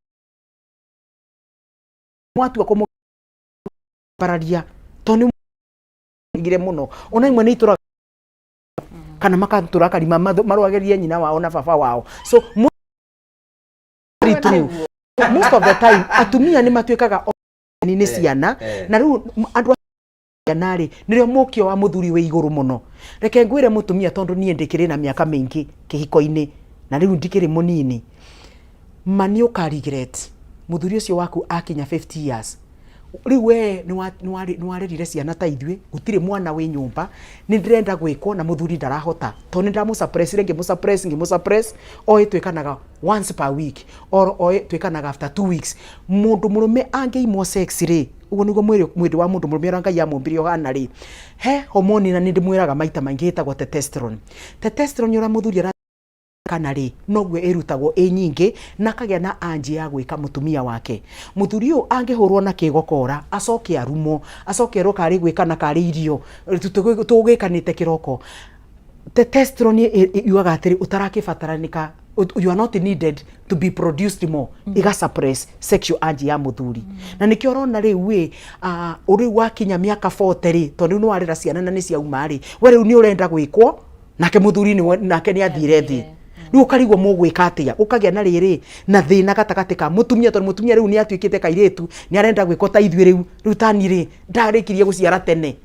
mwatua kũmũbararia, tondũ nĩ gire mũno, ona imwe nĩ itũraga kana makatũra karima marwagerie nyina wao na baba wao. So very true, most of the time atumia nĩ matuĩkaga nĩ ciana, na rĩu andũ a ciana rĩ, nĩrĩo mũkio wa mũthuri wĩ igũrũ mũno. Reke ngwĩre mũtumia, tondũ niĩ ndĩkĩrĩ na mĩaka mĩingĩ kĩhiko-inĩ. Na rĩu ndikĩrĩ mũnini. Ma nĩ ũka regret mũthuri ũcio waku akinya 50 years. Rĩu we nĩ warerire ciana ta ithuĩ, gũtirĩ mwana wĩ nyũmba, nĩ ndĩrenda gwĩkwo na mũthuri ndarahota. Tondũ nĩ ndamũ suppress ngĩmũ suppress ngĩmũ suppress, oĩ twĩkanaga once per week or oĩ twĩkanaga after 2 weeks. Mũndũ mũrũme angĩimwo sex rĩ, ũguo nĩguo mwĩrĩ wa mũndũ mũrũme ũrĩa Ngai amũmbire ũhana rĩ, he homoni na nĩ ndĩmwĩraga maita maingĩ ĩtagwo testosterone. Testosterone ũrĩa mũthuri ara kana rĩ, noguo ĩrutagwo ĩ nyingĩ na akagĩa na anji ya gwĩka mũtumia wake. Mũthuri ũyũ angĩhũrwo na kĩgokora, acoke arumwo, acoke erwo karĩ gwĩka na karĩ irio tũgwĩkanĩte kĩroko, testosterone yugaga atĩrĩ, ũtarakĩbataranĩka, you are not needed to be produced more. Iga suppress sexual urge ya mũthuri. Na nĩkĩo ũrona rĩu ĩ rĩu wakinya mĩaka 40 rĩ, tondũ rĩu nĩ warera ciana na nĩ ciauma rĩ, we rĩu nĩ ũrenda gwĩkwo, nake mũthuri nĩwe nake nĩ athire thĩ. Rĩu ũkarigwo mũgwĩka atĩa, ũkagĩa na rĩrĩ na thĩna gatagatĩ ka mũtumia, tondũ mũtumia rĩu nĩ atuĩkĩte kairĩtu, nĩ arenda gwĩkwo ta ithuĩ. Rĩu tani rĩ, ndarĩkirie gũciara tene,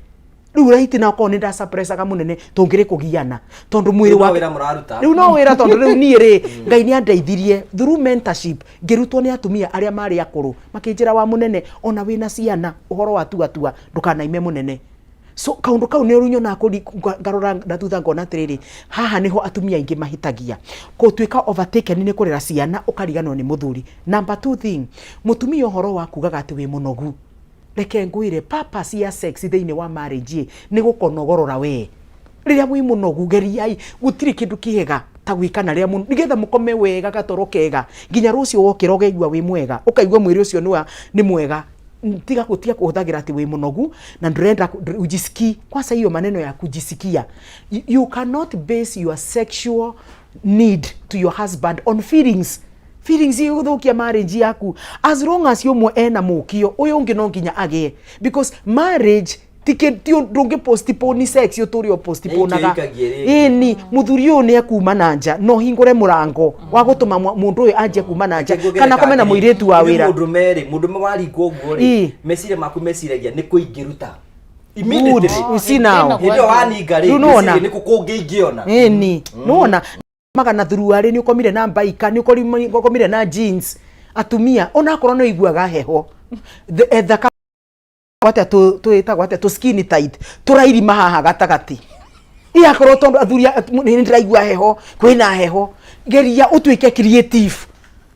rĩu right na okorwo nĩ ndasuppressaga mũnene, tũngĩrĩ kũgiana tondũ mwĩrĩ Rĩu no wake wĩra mũraruta. Rĩu no wĩra, tondũ rĩu niĩ rĩ, Ngai nĩ andeithirie through mentorship, ngĩrutwo nĩ atumia arĩa marĩ akũrũ, makĩnjĩra, "Wa mũnene, ona wĩna ciana, ũhoro wa tuatua ndũkanaime mũnene." So kaũndũ kau nĩ ũrĩ nyonaga ngarora na thutha ngona atĩrĩrĩ, haha nĩho atumia aingĩ mahĩtagia, gũtuĩka overtaken nĩ kũrera ciana, ũkariganwo nĩ mũthuri. Number two thing, mũtumia, ũhoro wa kugaga atĩ wĩ mũnogu, reke ngwĩre, purpose ya sex thĩinĩ wa marriage ĩ, nĩ gũkonogorora we. Rĩrĩa wĩ mũnogu, geriai, gũtirĩ kĩndũ kĩega ta gwĩkana rĩrĩa mũno, nĩgetha mũkome wega gatoro kega, nginya rũciũ wokĩra ũkaigua wĩ mwega, ũkaigua mwĩrĩ ũcio nĩ mwega. Tiga gũtiga kũhũthagĩra atĩ wĩ mũnogu na ndũrenda ujisikii. Kwanza hiyo maneno ya kujisikia, you cannot base your sexual need to your husband on feelings. Feelings igũthũkia marriage yaku. As long as ũmwe ena mũkio, ũyũ ũngĩ no nginya agĩe, because marriage ti ndũngĩ postpone sex, ũtũre ũpostponaga. Ĩikagie rĩngĩ. Ĩni mũthuri ũyũ nĩ ekuma na nja, no hingũre mũrango wa gũtũma mũndũ ũyũ anjie kuma na nja kana kome na mũirĩtu wa wĩra. Mũndũrũme rĩ, mũndũrũme waringwo ũguo rĩ, meciria maku meciragia nĩ kũingĩruta. Good, you see now. Hĩndĩ ĩyo waninga rĩ, Rĩu nĩwona. meciria nĩ kũ kũngĩ ingĩona. Ĩni nĩwona magana thuruarĩ, nĩ ũkomire na mbaika, nĩ ũkomire na jeans. Atumia, onakorwo nĩ ũiguaga heho, etha atĩa twĩtagwo atĩa, tũ skin tight tũrairima haha gatagatĩ, iakorwo tondũ athuri nĩ ndĩraigua heho, kwĩna heho, geria ũtuĩke creative.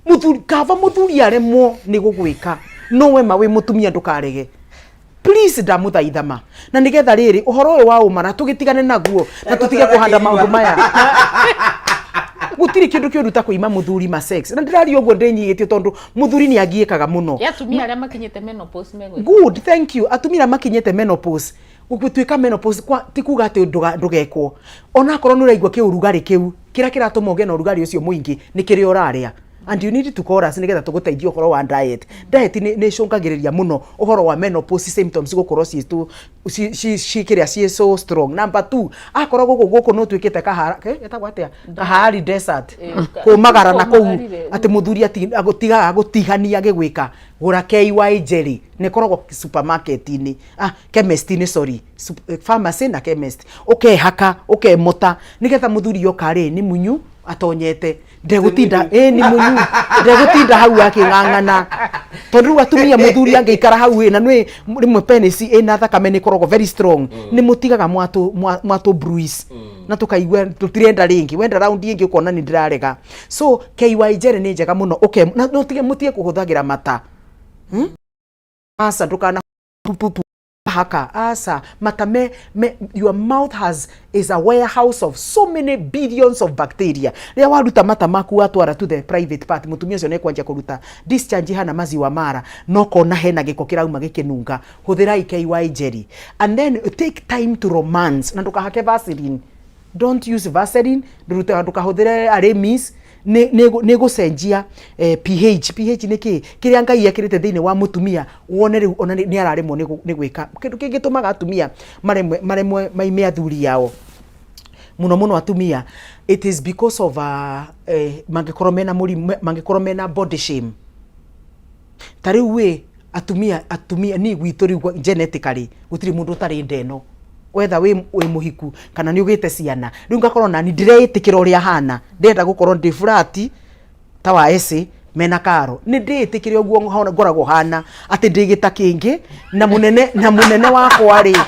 Mũthuri, kaba mũthuri aremwo nĩ gũgwĩka, no we ma wĩ mũtumia ndũkarege, please, ndamũthaitha ma. Na nĩgetha rĩrĩ ũhoro ũyũ wa ũmara tũgĩtigane naguo na tũtige kũhanda maũndũ maya. Gũtirĩ kĩndũ kĩũru ta kũima mũthuri ma sex, na ndĩraria ũguo ndĩnyihĩtie tondũ mũthuri nĩ agiĩkaga mũno. Ya atumia arĩa makinyĩte menopause megwĩka? Good, thank you. Atumia arĩa makinyĩte menopause, gũtuĩka menopause ti kuga atĩ ndũgekwo. Onakorwo nĩ ũraigua kĩũrugarĩ kĩu, kĩrĩa kĩratũma ũgĩe na ũrugarĩ ũcio mũingĩ nĩ kĩrĩa ũrarĩa, and you need to call us nĩgetha tũgũteithie ũhoro wa diet. Diet nĩ ĩcũngagĩrĩria mũno ũhoro wa menopause symptoms gũkorwo ciĩ tu ci kĩrĩa ciĩ so strong. Number two, akorwo gũkũ nĩ ũtuĩkĩte kahara, ĩtagwo atĩa, kahari desert, kũmagara na kũu, Kũmagarire. atĩ mũthuri agũtigaga gũtigania agĩgwĩka, gũra KY jelly, nĩ ĩkoragwo supermarket-inĩ, chemist-inĩ, sorry, pharmacy na chemist, ũkehaka ũkemũta nĩgetha mũthuri oka rĩ, nĩ munyu atonyete, ndegũtinda, ĩ nĩ munyu, ndegũtinda hau akĩng'ang'ana. Tondũ rĩu atumia, mũthuri angĩikara hau ĩ na nĩ rĩmwe penis ĩna thakame nĩ ĩkoragwo very strong, nĩ mũtigaga mwatũ bruise na tũkaigua tũtirenda rĩngĩ. Wenda round ĩngĩ ũkona nĩ ndĩrarega. So KY jelly nĩ njega mũno, na no tige mũtige kũhũthagĩra mata. Aca, ndũkana pupupu haka, aca, mata me your mouth has is a warehouse of so many billions of bacteria. Rĩrĩa waruta mata maku watwara to the private part, mũtumia ũcio nĩekwanjia kũruta discharge hana maziwa mara, no kona hena gĩko kĩrauma gĩkĩnunga. Hũthĩrai KY jelly and then take time to romance, na ndũkahake Vaseline. Don't use Vaseline, ndũrute, ndũkahũthĩre Arimis, nĩ gũcenjia pH. pH nĩ kĩ kĩrĩa Ngai ekĩrĩte thĩinĩ wa mũtumia, wone rĩu ona nĩ araremwo nĩ gwĩka. Kĩndũ kĩngĩ gĩtũmaga atumia maremwe maime athuri ao mũno mũno atumia, it is because of mangĩkorwo mena mũrimũ, mangĩkorwo mena body shame. Ta rĩu wĩ atumia ni gwitũ rĩu genetically gũtirĩ mũndũ ũtarĩ nda ĩno. Whether wĩ mũhiku kana nĩ ũgĩte ciana, rĩu ngakorwo nani ndireĩtĩkĩra ũrĩa hana, ndĩrenda gũkorwo ndĩ flat ta wa eci mena karo, nĩ ndĩĩtĩkĩre ũguo ngoragwo hana atĩ ndĩ gĩta kĩngĩ na mũnene, na mũnene wakwa rĩ,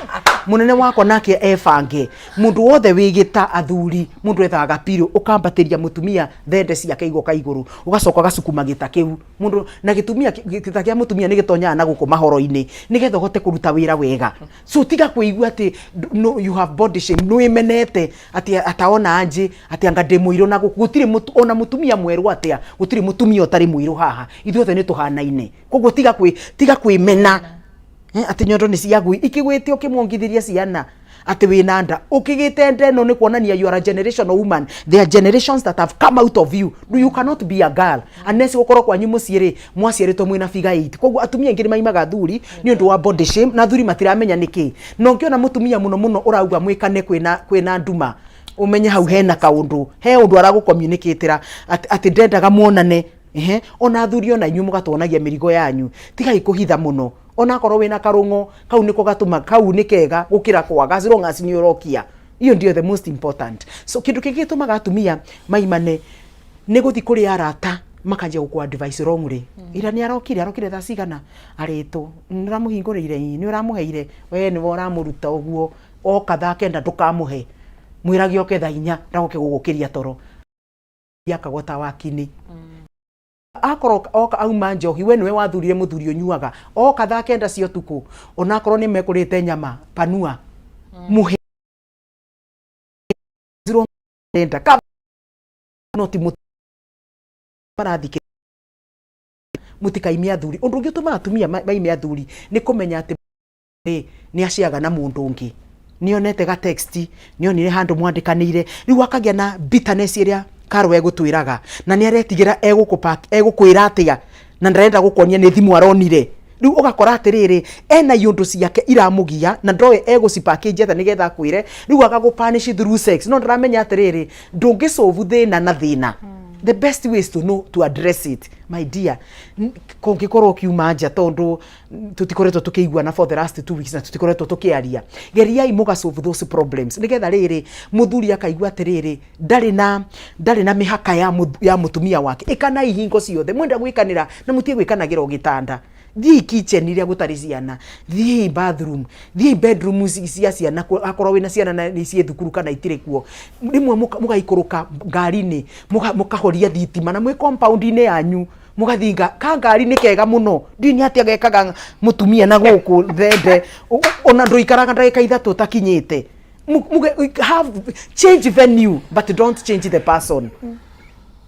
mũnene wakwa nake ebange. Mũndũ wothe wĩ gĩta athuri, mũndũ ethaga gapirũ ũkambatĩria mũtumia thende ciake igoka igũrũ, ũgacoka ũgacukuma gĩta kĩu mũndũ na gĩtumia, gĩta kĩa mũtumia nĩ gĩtonyaga na gũkũ mahoro-inĩ nĩgetha ũhote kũruta wĩra wega. So tiga kwĩigua atĩ no, you have body shame, nĩwĩmenete atĩ ataona anjĩ atĩ anga ndĩ mũirũ na gũkũ gũtirĩ ona mũtumia mwerũ atĩa, gũtirĩ mũtumia ũtarĩ mũirũ haha, ithuothe nĩ tũhanaine. Koguo tiga kwĩmena atĩ nyondo nĩ cia ngui ikĩgwĩte ũkĩmwongithĩria ciana atĩ wĩna nda, ũkĩgĩte nda ĩno nĩ kuonania you are a generational woman. There are generations that have come out of you. You cannot be a girl unless gũkorwo kwanyu mũciĩ rĩ mwaciarĩtwo mwĩna figure 8. Koguo atumia aingĩ nĩ maimaga athuri nĩ ũndũ wa body shame, na athuri matiramenya nĩkĩ. Na ũngĩona mũtumia mũno mũno ũrauga mwĩkane kwĩna nduma, ũmenye hau hena kaũndũ, he ũndũ aragũcommunicatĩra atĩ ndendaga muonane. Ehe, ona athuri ona inyuĩ mũgatuonagia mĩrigo yanyu, tigai kũhitha mũno. Onakorwo wĩna karũng'o kau nĩko gatũma kau nĩ kega gũkĩra kwaga, as long as nĩ ũrokia. Iyo ndio the most important. So kĩndũ kĩngĩ gĩtũmaga atumia maimane nĩ gũthiĩ kũrĩ arata makanjia gũkũ advice wrongly. Ira nĩ arokire, arokire thaa cigana, arĩtwo nĩ ũramũhingũrĩire, ĩ nĩ ũramũheire, we nĩwe ũramũruta ũguo, oka thaa 9 ndũkamũhe, mwĩrage oke thaa 4 ndagoke gũgũkĩria toro. Yakagwo ta wakini. Akorwo oka auma njohi, we nĩwe wathurire mũthuri ũnyuaga, oka thaa 9 cia ũtukũ, onakorwo nĩ mekũrĩte nyama panua, mũhe renda ka no ti marathikĩ mũtikaime athuri. Ũndũ ũngĩ ũtũmaga atumia maime athuri nĩ kũmenya atĩ rĩ nĩ aciaga na mũndũ ũngĩ, nĩ onete ga text, nĩ onire handũ mwandĩkanĩire, rĩu akagĩa na bitterness ĩrĩa Karo egũtwĩraga, na nĩ aretigĩra egũkwĩra atĩa, na ndarenda gũkuonia nĩ thimũ aronire. Rĩu ũgakora atĩrĩrĩ, ena iũndũ ciake iramũgia na ndoĩ egũcipackage atĩa nĩgetha akwĩre, rĩu agagũ punish through sex, no ndaramenya atĩrĩrĩ, ndũngĩsolve thĩna na thĩna. The best way is to know to address it, my dear. Kũngĩkorwo ũkiuma nja tondũ tũtikoretwo tũkĩiguana for the last 2 weeks na tũtikoretwo tũkĩaria, geriai mũgasolve those problems nĩgetha rĩrĩ mũthuri akaigua atĩrĩrĩ ndarĩ na mĩhaka ya mũtumia wake. Ĩkanai hingo ciothe mwenda gwĩkanĩra na mũtige gwĩkanagĩra o gĩtanda. Thiĩi kitchen iria gũtarĩ ciana, thiĩi bathroom, thiĩi bedroom cia ciana, akorwo wĩna ciana na nĩ ciĩ thukuru kana itirĩ kuo. Rĩmwe mũgaikũrũka ngari-inĩ, mũkahoria thitima na mwĩ compound-inĩ yanyu mũgathinga ka ngari nĩ kega mũno, ndiũĩ nĩ atĩa gekaga mũtumia na gũkũ thende, ona ndũikaraga ndagĩka 3 ũtakinyĩte. Have change venue but don't change the person.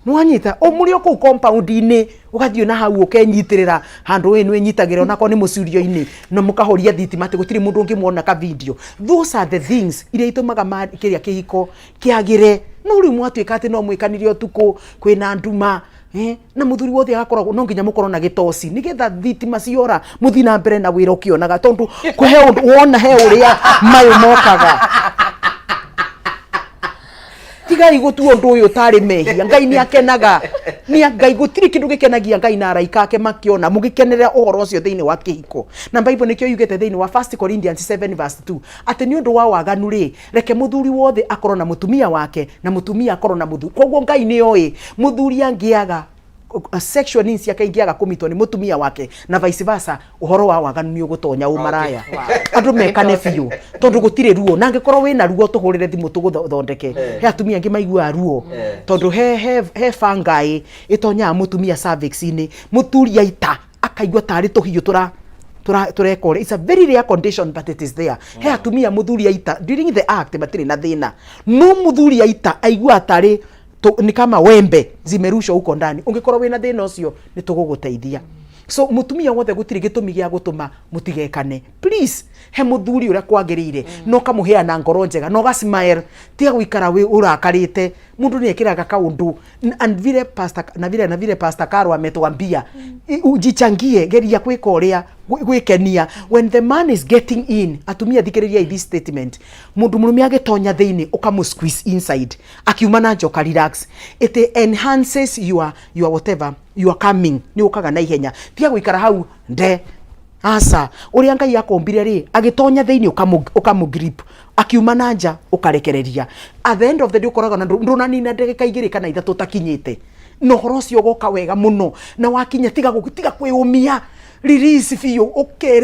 Nĩwanyita o mũrĩ o kũu compound-inĩ, ũgathiĩ na hau ũkenyitĩrĩra handũ ĩ nĩwĩnyitagĩrĩra onakorwo nĩ mũcurio-inĩ, na mũkahoria thitima atĩ gũtirĩ mũndũ ũngĩmuona ka video. Those are the things iria itũmaga kĩrĩa kĩhiko kĩagĩre. No rĩu mwatuĩka atĩ no mwĩkanire ũtukũ kwĩna nduma, na mũthuri wothe agakoragwo no nginya mũkorwo na gĩtoci nĩgetha thitima ciora mũthiĩ na mbere na wĩra ũkĩonaga, tondũ he ũndũ wona he ũrĩa mayũ mokaga. Tigai gũtua ũndũ ũyũ ũtarĩ mehia. Ngai nĩ akenaga, nĩ Ngai, gũtirĩ kĩndũ gĩkenagia Ngai na araika ake makĩona mũgĩkenerera ũhoro ũcio thĩinĩ wa kĩhiko. Na Bible nĩkĩo yugĩte thĩinĩ wa 1 Corinthians 7 verse 2 atĩ nĩ ũndũ wa waganu rĩ, reke mũthuri wothe akorwo na mũtumia wake na mũtumia akorwo na mũthuri. Koguo Ngai nĩ oĩ mũthuri angĩaga sexual needs ciake ingĩaga kũmitwo nĩ mũtumia wake na vice versa, ũhoro wa waganu nĩ ũgũtonya ũmaraya. Andũ mekane biũ tondũ gũtirĩ ruo, na angĩkorwo wĩna ruo tũhũrĩre thimũ tũgũthondeke. He atumia angĩ maiguaga ruo tondũ he fungi ĩtonyaga mũtumia cervix-inĩ, mũthuri aita akaigua tarĩ tũhiũ tũreka ũrĩa. It's a very rare condition but it is there. He atumia mũthuri aita during the act matirĩ na thĩna, no mũthuri aita aiguaga tarĩ ni kama wembe zimerushwa huko ndani. Ũngĩkorwo wĩna thĩna ũcio nĩ tũgũgũteithia. So mũtumia wothe gũtirĩ gĩtũmi gĩa gũtũma mũtigekane. Please he mũthuri ũrĩa kwagĩrĩire, na ũkamũhea na ngoro njega na ũga smile, tiga gũikara wĩ ũrakarĩte. Mũndũ nĩ ekĩraga kaũndũ and vile pastor, na vile Pastor Caro ametuambia, ujichangie, geria gwĩka ũrĩa gwĩkenia. When the man is getting in, atumia thikĩrĩriai this statement, mũndũ mũrũme agĩtonya thĩinĩ ũkamũ squeeze inside, akiuma na njoka relax, it enhances your whatever you are coming, nĩ ũkaga na ihenya. Tiga gũikara hau nde aca. Ũrĩa Ngai akũmbire rĩ, agĩtonya thĩinĩ ũkamũ grip. Akiuma na nja ũkarekereria. At the end of the day ũkoraga na ndũnanina ndagĩka 2 kana 3 ũtakinyĩte. Na ũhoro ũcio ũgoka wega mũno. Na wakinya tiga tiga kwĩũmia. Release biũ,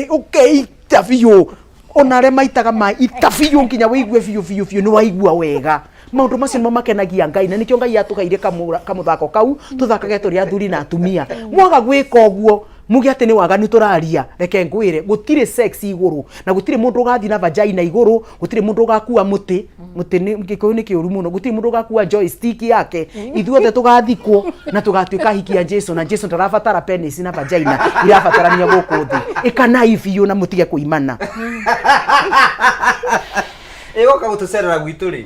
ũkeita biũ. Ona arĩa maitaga maĩ ita biũ nginya wĩigue biũ biũ biũ nĩ waigua wega. Maũndũ macio nĩmo makenagia Ngai, na nĩkĩo Ngai atũheire kamũthako kau tũthakage tũrĩ athuri na atumia. Mwaga gwĩka ũguo muge atĩ nĩ waganu tũraria, reke ngwĩre gũtirĩ sex igũrũ, na gũtirĩ mũndũ ũgathiĩ na vagina igũrũ, gũtirĩ mũndũ ũgakua mũtĩ, mũtĩ nĩ Gĩkũyũ nĩ kĩũru mũno, gũtirĩ mũndũ ũgakua joystick yake, ithuothe tũgathikwo na tũgatuĩka hiki ya Jesu, na Jesu ndarabatara penis na vagina irabatarania gũkũ thĩ. Ĩkanai biũ na mũtige kũimana. Ĩgoka gũtũcerera gwitũ rĩ?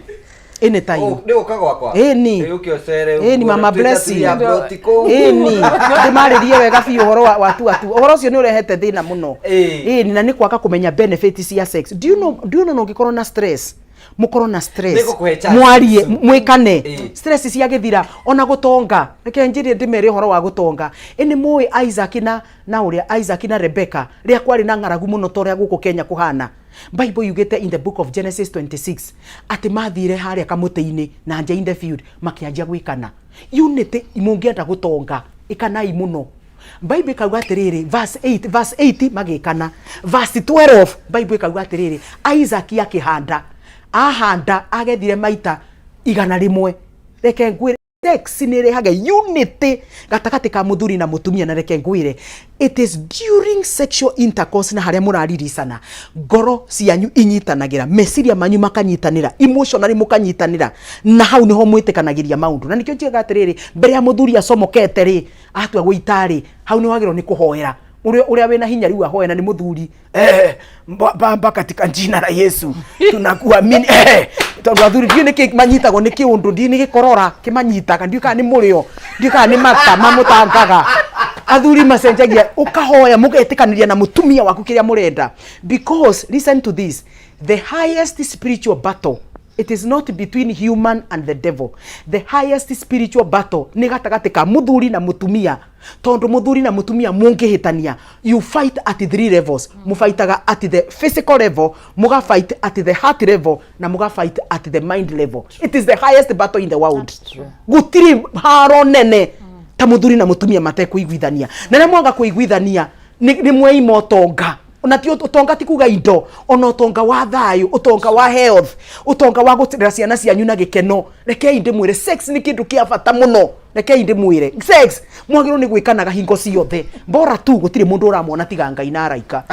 Anytime. Nĩ gũka gwakwa? Ĩni. Ĩũke ũcere. Ĩni, mama blessing. Ya ploti kũu. Ĩni, ndĩmarĩrie wega biũ ũhoro wa tua tu. Ũhoro ũcio nĩ ũrehete thĩna mũno. Ĩni, na nĩ kwaga kũmenya benefit cia sex. Do you know, do you know no ũngĩkorwo na stress, mũkorwo na stress, Nĩngũkũhe chance. mwarie, mwĩkane, stress ciagĩthira, ona gũtonga. Reke njĩrie ndĩmere ũhoro wa gũtonga. Ĩ nĩ mũĩ Isaac na ũrĩa Isaac na Rebecca, rĩrĩa kwarĩ na ng'aragu mũno ta ũrĩa gũkũ Kenya kũhana. Bible yugĩte in the book of Genesis 26 atĩ mathire harĩa kamũtĩ-inĩ na nja in the field makĩanjia gwĩkana. Unity, mũngĩenda gũtonga ĩkanai mũno. Bible ĩkauga atĩrĩrĩ, verse 8, verse 8 magĩkana, verse 12 Bible ĩkauga atĩrĩrĩ, Isaac akĩhanda, ahanda agethire maita 100. Reke ngwĩre, sex nĩ ĩrehaga unity gatagatĩ ka mũthuri na mũtumia, na reke ngwĩre, it is during sexual intercourse na harĩa mũraririsana, ngoro cianyu inyitanagĩra, meciria manyu makanyitanĩra, emotionally mũkanyitanĩra, na hau nĩho mwĩtĩkanagĩria maũndũ. Na nĩkĩo njigaga atĩrĩrĩ, mbere ya mũthuri acomokete rĩ, atua gũita rĩ, hau nĩ wagĩrĩirwo nĩ kũhoera ũrĩa wĩna hinya rĩu ahoe, na nĩ mũthuri, Baba katika jina la Yesu tunakuamini, tondũ athuri ndiũĩ nĩkĩ manyitagwo nĩ kĩũndũ, ndiũĩ nĩ gĩkorora kĩmanyitaga, ndiũĩ kana nĩ mũrĩo, ndiũĩ kana nĩ mata mamũtangaga. Athuri macenjagia, ũkahoya mũgetĩkanĩria na mũtumia waku kĩrĩa mũrenda, because listen to this, the highest spiritual battle, it is not between human and the devil. The highest spiritual battle nĩ gatagatĩ ka mũthuri na mũtumia, tondũ mũthuri na mũtumia mũngĩhĩtania, you fight at three levels. Mũfaitaga at the physical level, mũgafight at the heart level, na mũgafight at the mind level. It is the highest battle in the world. Gũtirĩ haro nene ta mũthuri na mũtumia matekũiguithania, na rĩrĩa mwaga kũiguithania nĩ mweima ũtonga. Na ti ũtonga ti kuga indo, ona ũtonga wa thayũ, ũtonga wa health, ũtonga wa gũrera ciana cianyu na gĩkeno. Rekei ndĩmwĩre, sex nĩ kĩndũ kĩa bata mũno. Rekei ndĩmwĩre, sex mwagĩrĩirwo nĩ gwĩkanaga hingo ciothe, bora tu gũtirĩ mũndũ ũramwona tiga Ngai na araika.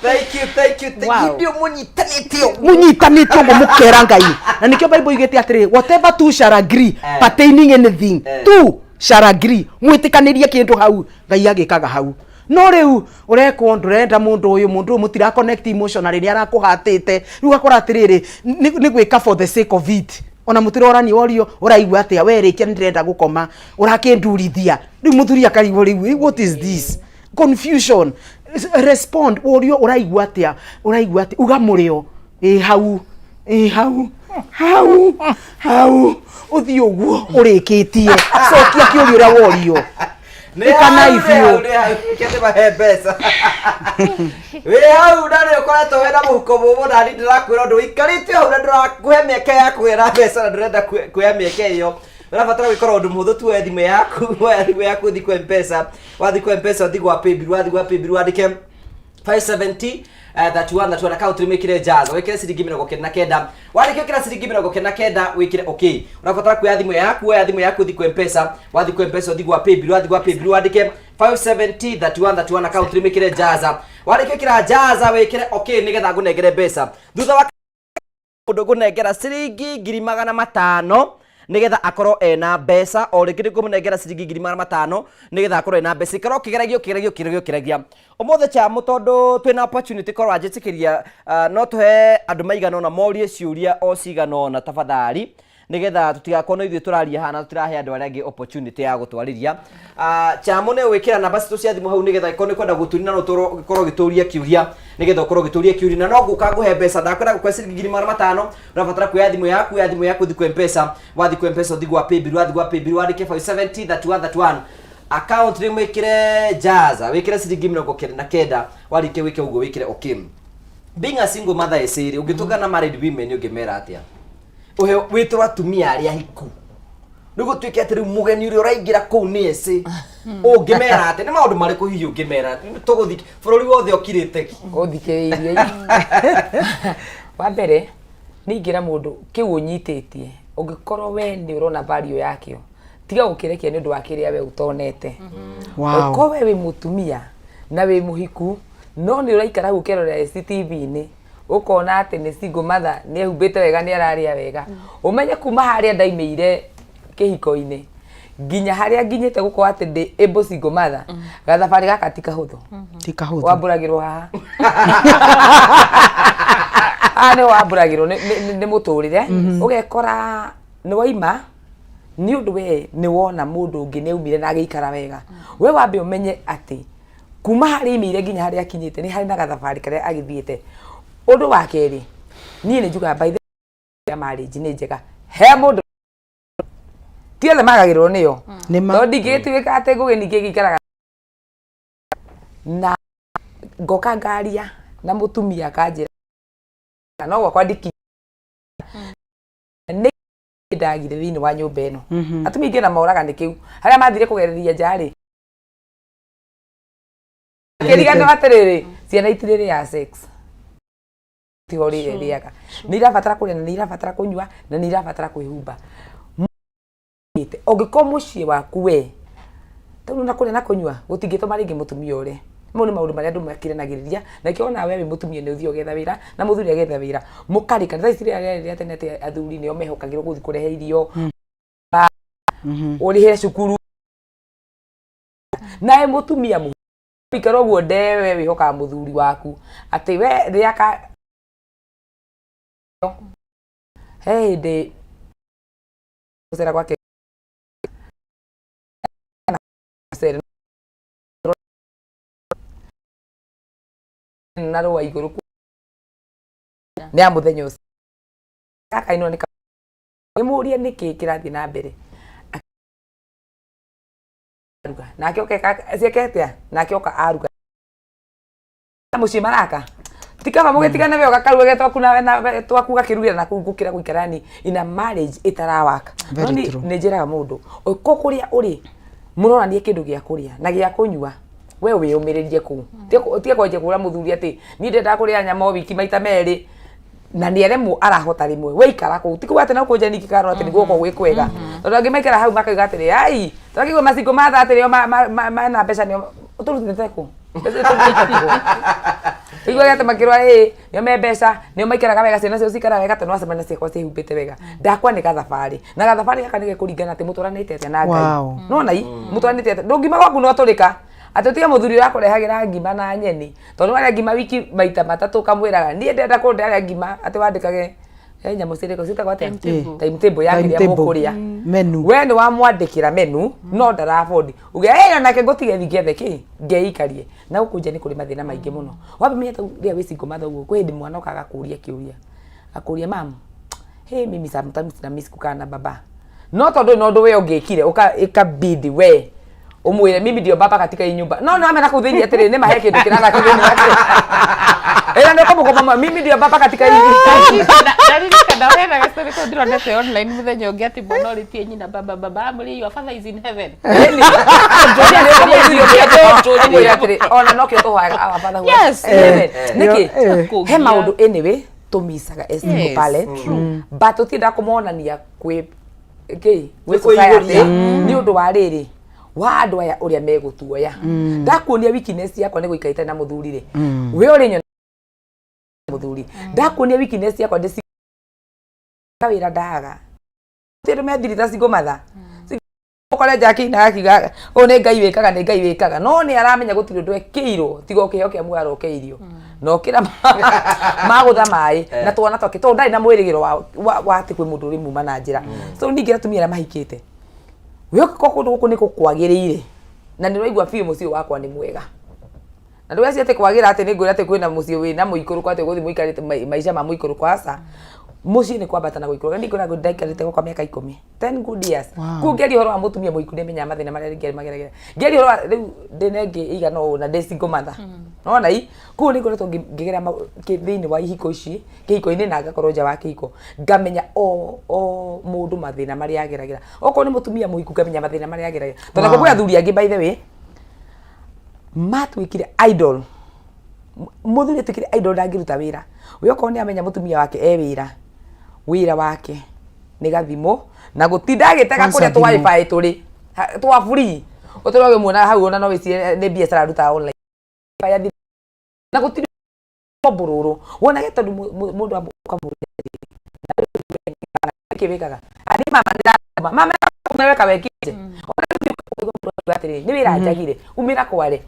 Thank you, thank you, thank you. Ndio mũnyitanĩte ũguo. Mũnyitanĩte ũguo mũkera Ngai, na nĩkĩo Bible yugĩte atĩrĩ, whatever two shall agree pertaining anything, two shall agree, mwĩtĩkanĩrie kĩndũ hau, Ngai agĩkaga hau. No rĩu ũrekwo ndũrenda mũndũ ũyũ, mũndũ ũyũ mũtira connect emotionally, nĩ arakũhatĩte, rĩu ũgakora atĩrĩrĩ, nĩ gwĩka for the sake of it, ona mũtirorania ũrio ũraigua atĩa, we rĩkia nĩ ndĩrenda gũkoma, ũrakĩndurithia. Rĩu mũthuri akarigwo, rĩu what is this confusion? Respond ũrio ũraigua atĩa, ũraigua atĩa, uga mũrĩo ĩ hau, ĩ hau, hau hau, ũthiĩ ũguo ũrĩkĩtie, cokia kĩũria ũrĩa worio. Ĩkanai biũ. Kete mahe mbeca wĩ hau, na nĩ ũkoretwo wĩna mũhuko mũmũ, na niĩ ndĩrakwĩra ũndũ ũikarĩte hau na ndũrakũhe mĩeke ya kũgĩa mbeca, na ndũrenda kuoya mĩeke ĩyo. Ũrabatara gwĩkora ũndũ mũhũthũ tu, woe thimũ yaku, woe thimũ yaku, ũthiĩ kwa Mpesa. Wathiĩ kwa Mpesa, ũthiĩ gwa Paybill. Wathiĩ gwa Paybill, wandĩke 570 31 31, account wĩkĩre jaza, wĩkĩre ciringi 99. Warĩkia gwĩkĩra ciringi 99, wĩkĩre okay. Ũrabatara kuoya thimũ yaku, woya thimũ yaku, ũthiĩ kwa Mpesa. Wathiĩ kwa Mpesa, ũthiĩ gwa Paybill. Wathiĩ gwa Paybill, wandĩke 570 31 31, account wĩkĩre jaza. Warĩkia gwĩkĩra jaza, wĩkĩre okay, nĩgetha ngũnengere mbeca. Thutha wa mũndũ ngũnengera ciringi 500,000 nĩgetha akorwo ena mbeca, o rĩngĩ nĩngũmũnengera ciringi 500,000 nĩgetha akorwo ena mbeca. Ikara ũkĩgeragia, ũkĩgeragia, ũkĩgeragia, ũkĩgeragia ũmũthĩ chamu, tondũ twĩna opportunity, korwo wanjĩtĩkĩria, no tũhe andũ maigana ũna morie ciũria o cigana ũna tafadhali, nĩgetha tũtigakorwo no ithuĩ tũraria haha na tũtirahe andũ arĩa angĩ opportunity ya gũtwarĩria. Chamu nĩ gwĩkĩra namba citũ cia thimũ hau, nĩgetha ĩkorwo nĩ kwenda gũtũria na no ũkorwo ũgĩtũria kĩũria, nĩgetha ũkorwo ũgĩtũria kĩũria, na no ngũka ngũhe mbeca. Ndakwĩra ngũkũhe ciringi 500,000. Ũrabatara kuoya thimũ yaku, ya thimũ yaku, ũthiĩ kwa Mpesa. Wathiĩ kwa Mpesa, ũthiĩ gwa Paybill. Wathiĩ gwa Paybill, wandĩke 570 31 31, account rĩu wĩkĩre jaza, wĩkĩre ciringi 99. Warĩkia gwĩka ũguo, wĩkĩre okay. Being a single mother is ĩrĩ ũngĩtũngana married women ũngĩmera atĩa? Ũhe wĩtwo atumia arĩa ahiku. Rĩu gũtuĩke atĩ rĩu mũgeni ũrĩa ũraingĩra kũu nĩ ecĩ. Ũngĩmera atĩa? Nĩ maũndũ marĩkũ hihi ũngĩmera? Tũgũthiĩ bũrũri wothe ũkirĩte ki. Ũthikĩrĩirie. Wa mbere nĩ ingĩra mũndũ kĩu ũnyitĩtie ũngĩkorwo we nĩ ũrona value yakĩo tiga gũkĩrekia nĩ ũndũ wa kĩrĩa we ũtonete. Wow. Ũkorwo we wĩ mũtumia na wĩ mũhiku no nĩ ũraikara hau ũkerorera CCTV-inĩ ũkona atĩ nĩ single mother nĩ ehumbĩte wega nĩ ararĩa wega ũmenye kuma harĩa ndaimĩire kĩhiko-inĩ nginya harĩa nginyĩte gũkorwo atĩ ndĩ able single mother gathabarĩ gaka ti kahũthũ Ti kahũthũ. wambũragĩrwo haha haha nĩho wambũragĩrwo nĩ mũtũrĩre ũgekora nĩ waima nĩ ũndũ we nĩ wona mũndũ ũngĩ nĩ aumire na agĩikara wega we wambe ũmenye atĩ kuma harĩa aimĩire nginya harĩa akinyĩte nĩ harĩ na gathabarĩ karĩa agĩthiĩte ũndũ wa kerĩ niĩ nĩ njugaga by the way marriage nĩ njega he mũndũ ti othe magagĩrwo nĩyo tondũ ndingĩgĩtuĩka atĩ ngũgĩ ningĩ gĩikaraga na ngoka ngaria na mũtumia akanjĩra no gwakwa ndiki nĩ ndagire thĩinĩ wa nyũmba ĩno atumia aingĩ na moraga nĩ kĩu harĩa mathire kũgereria nja rĩ kĩriganĩro atĩrĩrĩ ciana itirĩrĩaga sex tiga ũrĩa ĩrĩaga nĩ irabatara kũrĩa na nĩ irabatara kũnyua na nĩ irabatara kwĩhumba ũngĩkorwo mũciĩ waku we tondũ na kũrĩa na kũnyua gũtingĩtũma rĩngĩ mũtumia ũrĩ mau nĩ maũndũ marĩa andũ makiranagĩrĩria na kĩo ona we wĩ mũtumia nĩ ũthiĩ ũgetha wĩra na mũthuri agetha wĩra mũkarĩka thaa ici rĩrĩa rĩa tene atĩ athuri nĩo mehokagĩrwo gũthiĩ kũrehe irio ũrĩhĩre cukuru nawe mũtumia mũikara ũguo ndewe wĩhokaga mũthuri waku atĩ we rĩa ka he hĩndĩ gũcera gwake na rũa igũrũ nĩ ya mũthenya ũcio gaka ino nĩ ngĩmũria nĩkĩ kĩrathiĩ na mbere aruga nake oka ciake atĩa nake oka aruga mũciĩ maraka tikaba mũgĩtigane we ũgakaruga twaku na twaku gakĩrugĩra na kũu gũkĩra gũikara ni in a marriage ĩtarawaka Very No true. nĩ njĩraga mũndũ ũko kũrĩa ũrĩ mũronania kĩndũ gĩa kũrĩa na gĩa kũnyua we wĩyũmĩrĩrie kũu tiga kwanjia kũra mũthuri atĩ niĩ ndĩrenda kũrĩa nyama o wiki maita merĩ na nĩ aremwo arahota rĩmwe we ikara kũu ti kuga atĩ no kũnja ningĩ karora atĩ nĩguo gũkorwo gwĩ kwega tondũ angĩ maikara hau makauga atĩrĩ ai tũrakĩigua macingo ma thaa atĩ nĩo mena mbeca nĩo tũrutĩte kũ Mbeca tũrutĩte kũ iguaga atĩ makĩrwo ĩ nĩo me mbeca nĩo maikaraga wega ciana ciao cikaraga wega tondũ wacemania ciakwa ciĩhumbĩte wega ndakwa nĩ gathabarĩ na gathabarĩ gaka nĩ gekũringana atĩ mũtwaranĩte atĩa na Ngai Wow. nona i mũtwaranĩte atĩa ndũngiuma gwaku no tũrĩka atĩ ũtige mũthuri ũrĩa akũrehagĩra ngima na nyeni tondũ warĩa ngima wiki maita matatũ ũkamwĩraga niĩ ndĩrenda kũndũ ndĩrarĩa ngima atĩ wandĩkage he nyamũ cirĩkũ ciĩtagwo atĩa Timetable. timetable ya kĩrĩa Timetable. mũkũrĩa Menu. we nĩ wamwandĩkĩra menu no ndarabondi uge ĩ onake ngũtige thiĩ ngethe kĩ ngeikarie na gũkũ nja nĩ kũrĩ mathĩna maingĩ mũno wambe menya ta rĩrĩa wĩ single mother ũguo kwĩ hĩndĩ mwana okaga akũria kĩũria akũria mam hey mimi sometimes na miss kukaa na baba no tondũ na ũndũ we ũngĩkire ũka ĩkabidi we ũmwĩre mimi ndio baba katika hii nyumba no no amena kũu thĩinĩ atĩrĩ nĩ mahe kĩndũ kĩrathaka thĩinĩ wake ĩra nĩ ũkũmũkoma mimi ndio baba katika hii Ndaririkana hena gastori kau ndĩronete online mũthenya ũngĩ atĩ mwana ũrĩtie nyina baba baba amũrie your father is in heaven. Ũmwĩre atĩrĩ ona no kĩo tũhoyaga our father who art Yes. in heaven. Nĩkĩ Eh. he maũndũ anyway tũmicaga as single Yes, parent true. but tũtiendaga kũmonania kwĩ kĩ gwĩ Nĩ society kwĩiyũria. nĩ ũndũ wa rĩrĩ wa andũ aya ũrĩa megũtuoya ndakuonia weakness yakwa nĩ gũikara itarĩ na mũthuri rĩ we ũrĩ nyona mũthuri ndakuonia weakness yakwa ndĩ wĩra ndaga ti andũ methirita single mother ũkore njaki na akiuga ũyũ nĩ Ngai wĩkaga nĩ Ngai wĩkaga no nĩ aramenya gũtirĩ ũndũ ekĩirwo tiga o kĩheo kĩa muoyo arokeirio na ũkĩra magũtha maĩ na twana twake tondũ ndarĩ na mwĩrĩgĩro wa atĩ kwĩ mũndũ ũrĩmuma na njĩra so ningĩ atumia arĩa mahikĩte we ũngĩkorwo kũndũ gũkũ nĩ gũkwagĩrĩire na nĩ ũraigua biũ mũciĩ ũyũ wakwa nĩ mwega na ndũgecirie atĩ kwagĩra atĩ nĩ ngwĩra atĩ kwĩna mũciĩ wĩna mũikũrũko atĩ ũgũthiĩ mũikarĩte maica ma mũikũrũko aca Mũciĩ nĩ kwambata na gũikũrũka. Niĩ ngoragwo ndaikarĩte gwakwa mĩaka 10, 10 good years. Wow. Kũu ngĩaria ũhoro wa mũtumia mũhiku nĩ menyaga mathĩna marĩa rĩngĩ mageragĩra. Ngĩaria ũhoro wa rĩu ndĩna ĩngĩ ĩigana ũũ na ndĩ single mother. Nona i kũu nĩ ngoretwo ngĩgera thĩinĩ wa ihiko ici, kĩhiko-inĩ na ngakorwo nja wa kĩhiko, ngamenya o mũndũ mathĩna marĩa ageragĩra. Okorwo nĩ mũtumia mũhiku ngamenya mathĩna marĩa ageragĩra. Tondũ Wow. kwĩ athuri angĩ by the way matuĩkire idol. Mũthuri atuĩkire idol ndangĩruta wĩra. We okorwo nĩ amenya mũtumia wake e wĩra, wĩra wake nĩ gathimũ na gũtinda agĩtega Kwanza kũrĩa tũ thimũ. wifi tũrĩ twa free. Ũtũre ũkĩmuona hau ona no wĩcirie nĩ biacara arutaga online. Wifi athi- na gũtirĩ mbũrũrũ wonage tondũ mũndũ ũkamũria atĩrĩrĩ, na rĩu we nĩkĩ wĩkaga? Ah, niĩ mama ndĩratũma. Mama weka wekĩte. Ona rĩu ũkaigua mũndũ akiuga atĩrĩrĩ, nĩ wĩra njagire, umĩra kware.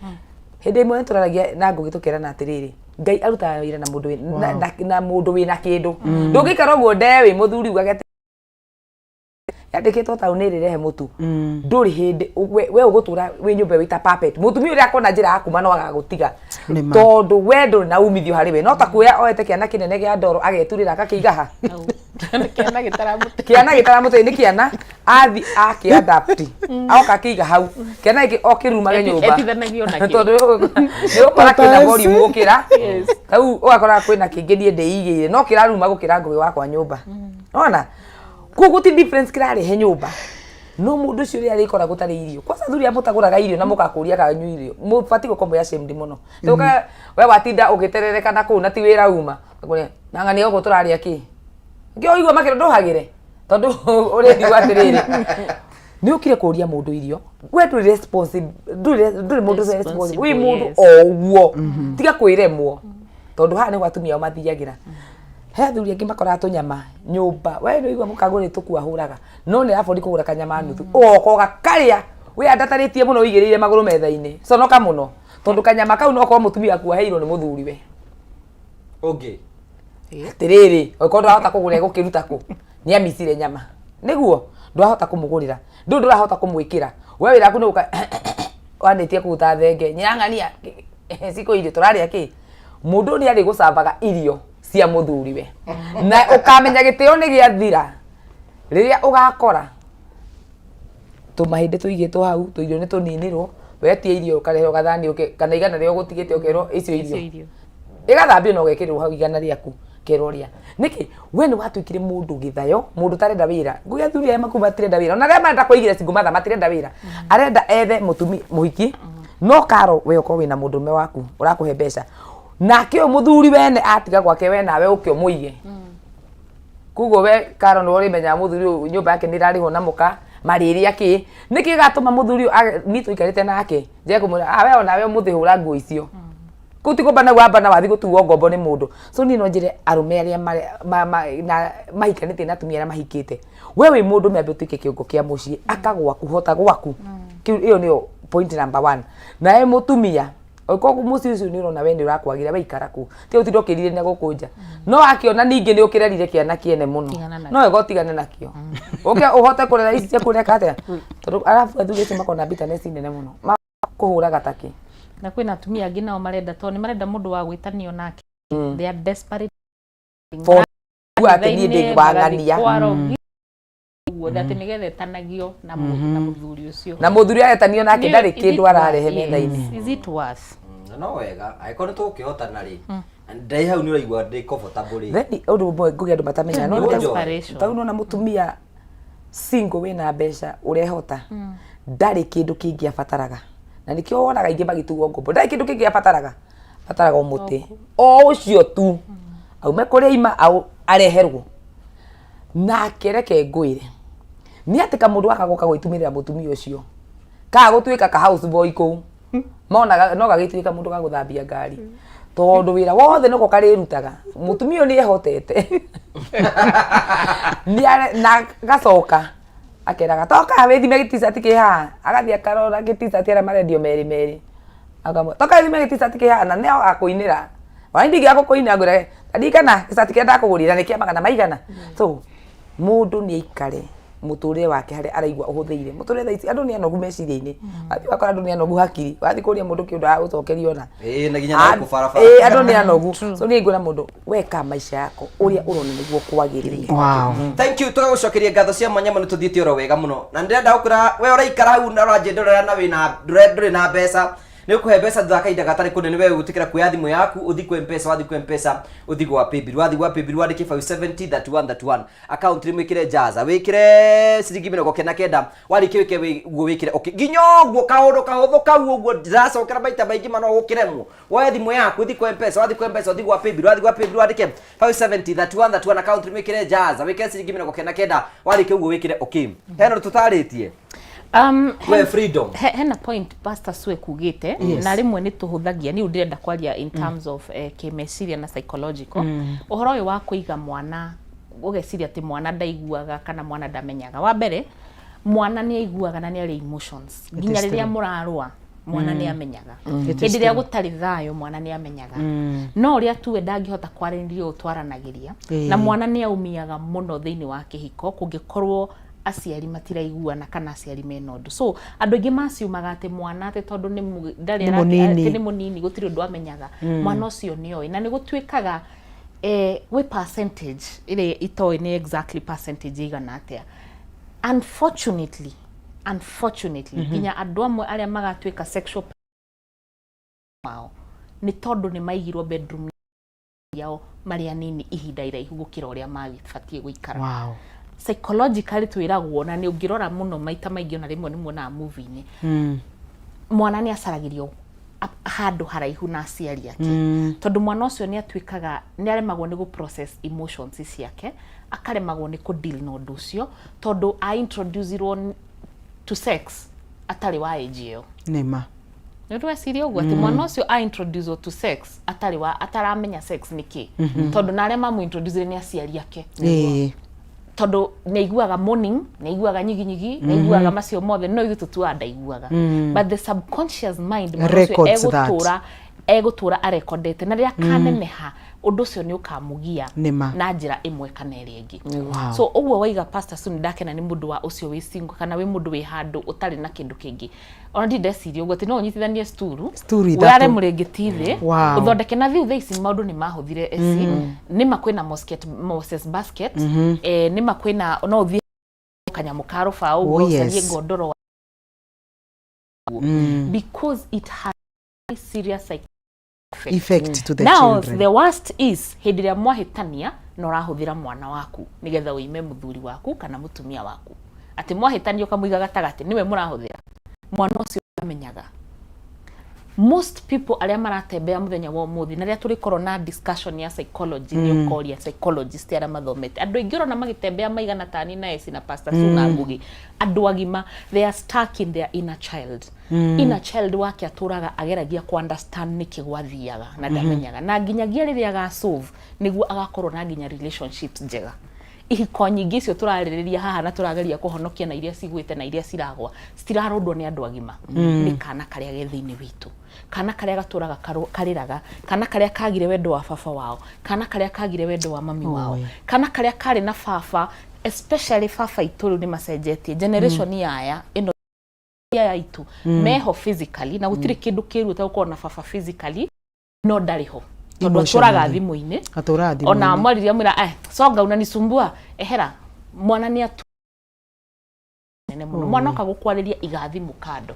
Hĩndĩ ĩmwe nĩtũraragia na Ngũgĩ tũkerana atĩrĩrĩ, Ngai arutaga wĩra na mũndũ na mũndũ wĩna kĩndũ. Ndũngĩikara ũguo ndee wĩ mũthuri ugage atĩ yandĩkĩtwo taũni ĩrĩrehe mũtu. Ndũrĩ hĩndĩ we ũgũtũra wĩ nyũmba wĩ ta puppet. Mũtumia ũrĩa akona njĩra ya kuma no agagũtiga. Nĩ ma. Tondũ we ndũrĩ na umithio harĩ we. No ta kuoya oete kĩana kĩnene kĩa ndoro ageturĩra agakĩiga ha. Kĩana gĩtaramũteithia. Kĩana gĩtaramũteithia nĩ kĩana athi akĩ adapt. Aoka akĩiga hau. Kĩana gĩkĩ o kĩrumage nyũmba. Etithanagio nakĩo. Tondũ nĩ ũgũkora kĩna volume gũkĩra. Yes. Rĩu ũgakora kwĩna kĩngĩ niĩ ndĩigĩire no kĩraruma gũkĩra Ngũgĩ wakwa nyũmba. Nĩwona? Koguo gũtirĩ difference kĩrarehe nyũmba. No mũndũ ũcio rĩrĩa arĩkora gũtarĩ irio. Kwanza athuri arĩa mũtagũraga irio na mũgakũria kanyu irio. Mũbatiĩ gũkorwo mwĩ ashamed mũno. Rĩu we watinda ũgĩterereka na kũu na ti wĩra uma. Ũkũrĩa, na ng'ania gũkũ tũrarĩa kĩ? Nĩkĩo ũigua makĩrwo ndũhagĩre. Tondũ ũrĩigua atĩrĩrĩ, nĩ ũkire kũria mũndũ irio. We ndũrĩ responsible, ndũrĩ mũndũ responsible. Wĩ mũndũ Yes. o ũguo. Tiga kwĩremwo. Tondũ haha nĩho atumia ao mathiagĩra. He athuri angĩ makoraga tũnyama nyũmba. We nĩ ũigua mũkaguo nĩ tũkua ahũraga. No nĩ arabondi kũgũra kanyama nuthu. Ũgoka ũgakarĩa. We andatarĩtie mũno ũigĩrĩire magũrũ metha-inĩ. Conoka mũno. Tondũ kanyama kau no korwo mũtumia waku aheirwo nĩ mũthuriwe. Ũngĩ. Atĩrĩrĩ, angĩkorwo ndũrahota kũgũra egũkĩruta kũ? Nĩ amicire nyama. Nĩguo? Ndũrahota kũmũgũrĩra. Ndũĩ ndũrahota kũmwĩkĩra. We wĩra waku nĩ gũka wanĩtie kũu ta thenge. Nyang'ania cikũ irio tũrarĩa kĩ? Mũndũ ũyũ nĩ arĩgũcambaga irio cia mũthuriwe. Na ũkamenya gĩtĩo nĩ gĩathira rĩrĩa ũgakora tũmahĩndĩ tũigĩtwo hau, tũirio nĩ tũninirwo, wetia irio ũkareherwo gathani ũke, kana igana rĩrĩa ũgũtigĩte ũkerwo icio irio. Ĩgathambio na ũgekĩrĩrwo hau igana rĩaku kerwo rĩa. Nĩkĩ? We nĩ watuĩkire mũndũ gĩthayo, mũndũ ũtarenda wĩra. Ngũgĩ athuri arĩa maku matirenda wĩra. Ona arĩa marenda kwĩigĩra single mother matirenda wĩra. Arenda ethe mũtumia mũhiki, no karo we ũkorwo wĩna mũndũrũme waku ũrakũhe mbeca. Nake ũyũ mũthuri wene atiga gwake we nawe ũke ũmũige. Koguo we Karo nĩwe ũrĩmenyaga mũthuri ũyũ nyũmba yake nĩ ĩrarĩhwo na mũka, marĩrĩa kĩ. Nĩkĩ gĩgatũma mũthuri ũyũ niĩ tũikarĩte nake njage kũmwĩra ah we onawe ũmũthĩ hũra nguo icio. Kũu ti kũmbana wambana wathiĩ gũtuo ngombo nĩ mũndũ. So niĩ no njĩre arũme arĩa mahikanĩtie na atumia arĩa mahikĩte, we wĩ mũndũrũme ambe ũtuĩke kĩongo kĩa mũciĩ, aka gwaku, hota gwaku. Kĩu ĩyo nĩyo point number one. Nawe mũtumia, angĩkorwo mũciĩ ũcio nĩ ũrona we nĩ ũrakwagĩra, we ikara kũu. Tiga gũtinda ũkĩrirĩria gũkũ nja. No wakĩona ningĩ nĩ ũkĩrerire kĩana kĩene mũno, no wega ũtigane nakĩo. Ũke ũhote kũrera ici ciaku ũreka atĩa? Tondũ arabu athuri acio makoragwo na bitterness nene mũno. Kũhũraga takĩ. Na kwĩna atumia angĩ nao marenda tondũ nĩ marenda mũndũ wa gwĩtanio nake. They are desperate. For atĩ niĩ ndĩ wang'ania. Guothe atĩ nĩgetha etanagio na mũthuri ũcio. Na mũthuri aretanio nake ndarĩ kĩndũ ararehe metha-inĩ. Is it worth? No wega, angĩkorwo nĩ tũgũkĩhotana rĩ, ndai hau nĩ ũraigua ndĩ comfortable rĩ. Then ũndũ ũmwe ngũgĩa andũ matamenyaga no Desperation. ta rĩu nĩwona mũtumia single wĩna mbeca ũrehota ndarĩ kĩndũ kĩngĩ abataraga na nĩkĩo wonaga aingĩ magĩtuo ngombo ndarĩ kĩndũ kĩngĩ abataraga abataraga o mũtĩ o ũcio tu aume kũrĩa aima areherwo nake reke ngwĩre nĩ atĩ kamũndũ gaka goka gwĩtumĩrĩra mũtumia ũcio kaga gũtuĩka ka house boy kũu monaga no gagĩtuĩka mũndũ ga gũthambia ngari tondũ wĩra wothe nĩko karĩrutaga mũtumia ũyũ nĩ ehotete na gacoka akeraga toka wĩthime gĩticati kĩ haha agathiĩ akarora gĩticati arĩa marendio merĩ merĩ akamwĩra toka wĩthime gĩticati kĩ haha na nĩo akũinĩra ona ndingĩaga gũkũinĩra ngwĩre ririkana gĩcati kĩrĩa ndakũgũrĩra nĩ kĩa magana maigana. So mũndũ nĩ aikare Mũtũrĩre wake harĩa araigua ũhũthĩire mũtũrĩre thaa ici andũ nĩ anogu meciria-inĩ. Wathiĩ wakora andũ nĩ anogu hakiri, wathiĩ kũria mũndũ kĩũndũ agagũcokeria ona. Ĩĩ, na nginya na gũkũ barabara. Ĩĩ, andũ nĩ anogu. So niĩ nguona mũndũ weka maica yako ũrĩa ũrona nĩguo kwagĩrĩire. Thank you, tũgagũcokeria ngatho cia mwanya mũno, tũthiĩte oro wega mũno, na ndĩrenda gũkwĩra we ũraikara hau na ũranjĩndorera na wĩna ndũrĩ na mbeca, nĩ ũkũhe mbeca thutha wa kahinda gatarĩ kũnene. We ũgũtĩkĩra kuoya thimũ yaku, ũthiĩ kwĩ Mpesa, wathiĩ kwĩ Mpesa ũthiĩ gwa Paybill, wathiĩ gwa Paybill wandĩke 570 31 31, account rĩ wĩkĩre jaza, wĩkĩre ciringi 99, warĩkia wĩke ũguo wĩkĩre okay. Nginya ũguo kaũndũ kahũthũ kau ũguo ndĩracokera maita maingĩ ma no ũkĩremwo. Woe thimũ yaku, ũthiĩ kwa Mpesa, wathiĩ kwa Mpesa ũthiĩ gwa Paybill, wathiĩ gwa Paybill wandĩke 570 31 31, account rĩ wĩkĩre jaza, wĩkĩre ciringi 99, warĩkia ũguo wĩkĩre okay. Hena ũndũ tũtarĩtie? We freedom. Hena point Pastor Sue kugĩte. Yes. Na rĩmwe nĩ tũhũthagia. Niĩ ndĩrenda kwaria in terms of kĩmeciria na psychological. Ũhoro ũyũ wa kũiga mwana ũgeciria atĩ mwana ndaiguaga kana mwana ndamenyaga, wa mbere mwana nĩ aiguaga na nĩ arĩ emotions. It Nginya is rĩrĩa true. mũrarũa mwana nĩ amenyaga. It is Hĩndĩ ĩrĩa true. gũtarĩ thayũ mwana nĩ amenyaga. No ũrĩa tuwe ndangĩhota kwaranĩria ũũ twaranagĩria. Na mwana nĩ aumiaga mũno thĩinĩ wa kĩhiko kũngĩkorwo aciari matiraiguana kana aciari mena ũndũ. So andũ aingĩ maciumaga atĩ mwana atĩ tondũ nĩ ndarĩ Nĩ mũnini. atĩ nĩ mũnini gũtirĩ ũndũ amenyaga. Mwana ũcio nĩ oĩ, na nĩ gũtuĩkaga gwĩ percentage ĩrĩa itoĩ nĩ exactly percentage ĩigana atĩa. Unfortunately, nginya andũ amwe arĩa magatuĩka sexual wao nĩ tondũ nĩ maigirwo bedroom yao marĩ anini ihinda iraihu gũkĩra ũrĩa magĩbatiĩ gũikara. Psychologically twĩragwo, na nĩ ũngĩrora mũno maita maingĩ, ona rĩmwe nĩ muonaga movie-inĩ, mwana nĩ acaragĩrio handũ haraihu na aciari ake, tondũ mwana ũcio nĩ atuĩkaga nĩ aremagwo nĩ gũ process emotions ciake, akaremagwo nĩ kũ deal na ũndũ ũcio, tondũ a introducirwo to sex atarĩ wa age ĩyo. Nĩ ma. Nĩ ũreciria ũguo atĩ mwana ũcio a introduce to sex atarĩ wa ataramenya sex nĩ kĩ, tondũ na arĩa mamũ introduce nĩ aciari ake, tondũ nĩ aiguaga morning, nĩ aiguaga nyiginyigi, nĩ aiguaga macio mothe, no ithuĩ tũtuaga ndaiguaga. But the subconscious mind, mwana ũcio Records that. egũtũra arekondete, na rĩrĩa kaneneha ũndũ ũcio nĩ ũkamũgia Nĩ ma. na njĩra ĩmwe kana ĩrĩa ĩngĩ. So ũguo waiga Pastor Sue, ndakena nĩ mũndũ wa ũcio wĩ single kana wĩ mũndũ wĩ handũ ũtarĩ na kĩndũ kĩngĩ. Ona ndirĩ ndeciria ũguo atĩ no ũnyitithanie sturu, Sturu ithatũ. Ware mũrĩngĩti thĩ, ũthondeke na thiu. Thaa ici maũndũ nĩ mahũthire eci, nĩma kwĩna Moses basket, nĩma kwĩna no ũthiĩ kanyamũ ka rũbaũ ũguo, ũcarie ngondoro because it has serious psych effect to the Now children. The worst is hĩndĩ ĩrĩa mwahĩtania na ũrahũthĩra mwana waku nĩgetha ũime mũthuri waku kana mũtumia waku, atĩ mwahĩtania ũkamũiga gatagatĩ, nĩwe mũrahũthĩra. Mwana ũcio amenyaga. Most people arĩa maratembea mũthenya wa ũmũthĩ, na rĩrĩa tũrĩkorwo na discussion ya psychology, nĩ ũkoria psychologist arĩa mathomete, andũ aingĩ ũrona magĩtembea maigana tani na eci na Pastor Sue na Ngugi, andũ agima, they are stuck in their inner child. Inner child wake atũraga ageragia ku understand nĩkĩ gwathiaga na ndamenyaga, na nginyagia rĩrĩa agasolve nĩguo agakorwo na nginya relationships njega. Ihiko nyingĩ icio tũrarĩrĩria haha na tũrageria kũhonokia na iria cigwĩte na iria ciragwa citirarũndwo nĩ andũ agima, nĩ kana karĩa ge thĩinĩ witũ, kana karĩa gatũraga karĩraga, kana karĩa kagire wendo wa baba wao, kana karĩa kagire wendo wa mami wao, kana karĩa karĩ na baba, especially baba itũ. Rĩu nĩ macenjetie generation yaya ĩno ya itũ, meho physically na gũtirĩ kĩndũ kĩru ta gũkorwo na baba physically no ndarĩ ho, tondũ atũraga Emotionally. thimũ-inĩ. Atũraga Ona thimũ-inĩ. mwariria mwĩra, songa, unanisumbua, ehera. Mwana nĩ atu nene mũno. Mwana oka gũkwarĩria, iga thimũ kando,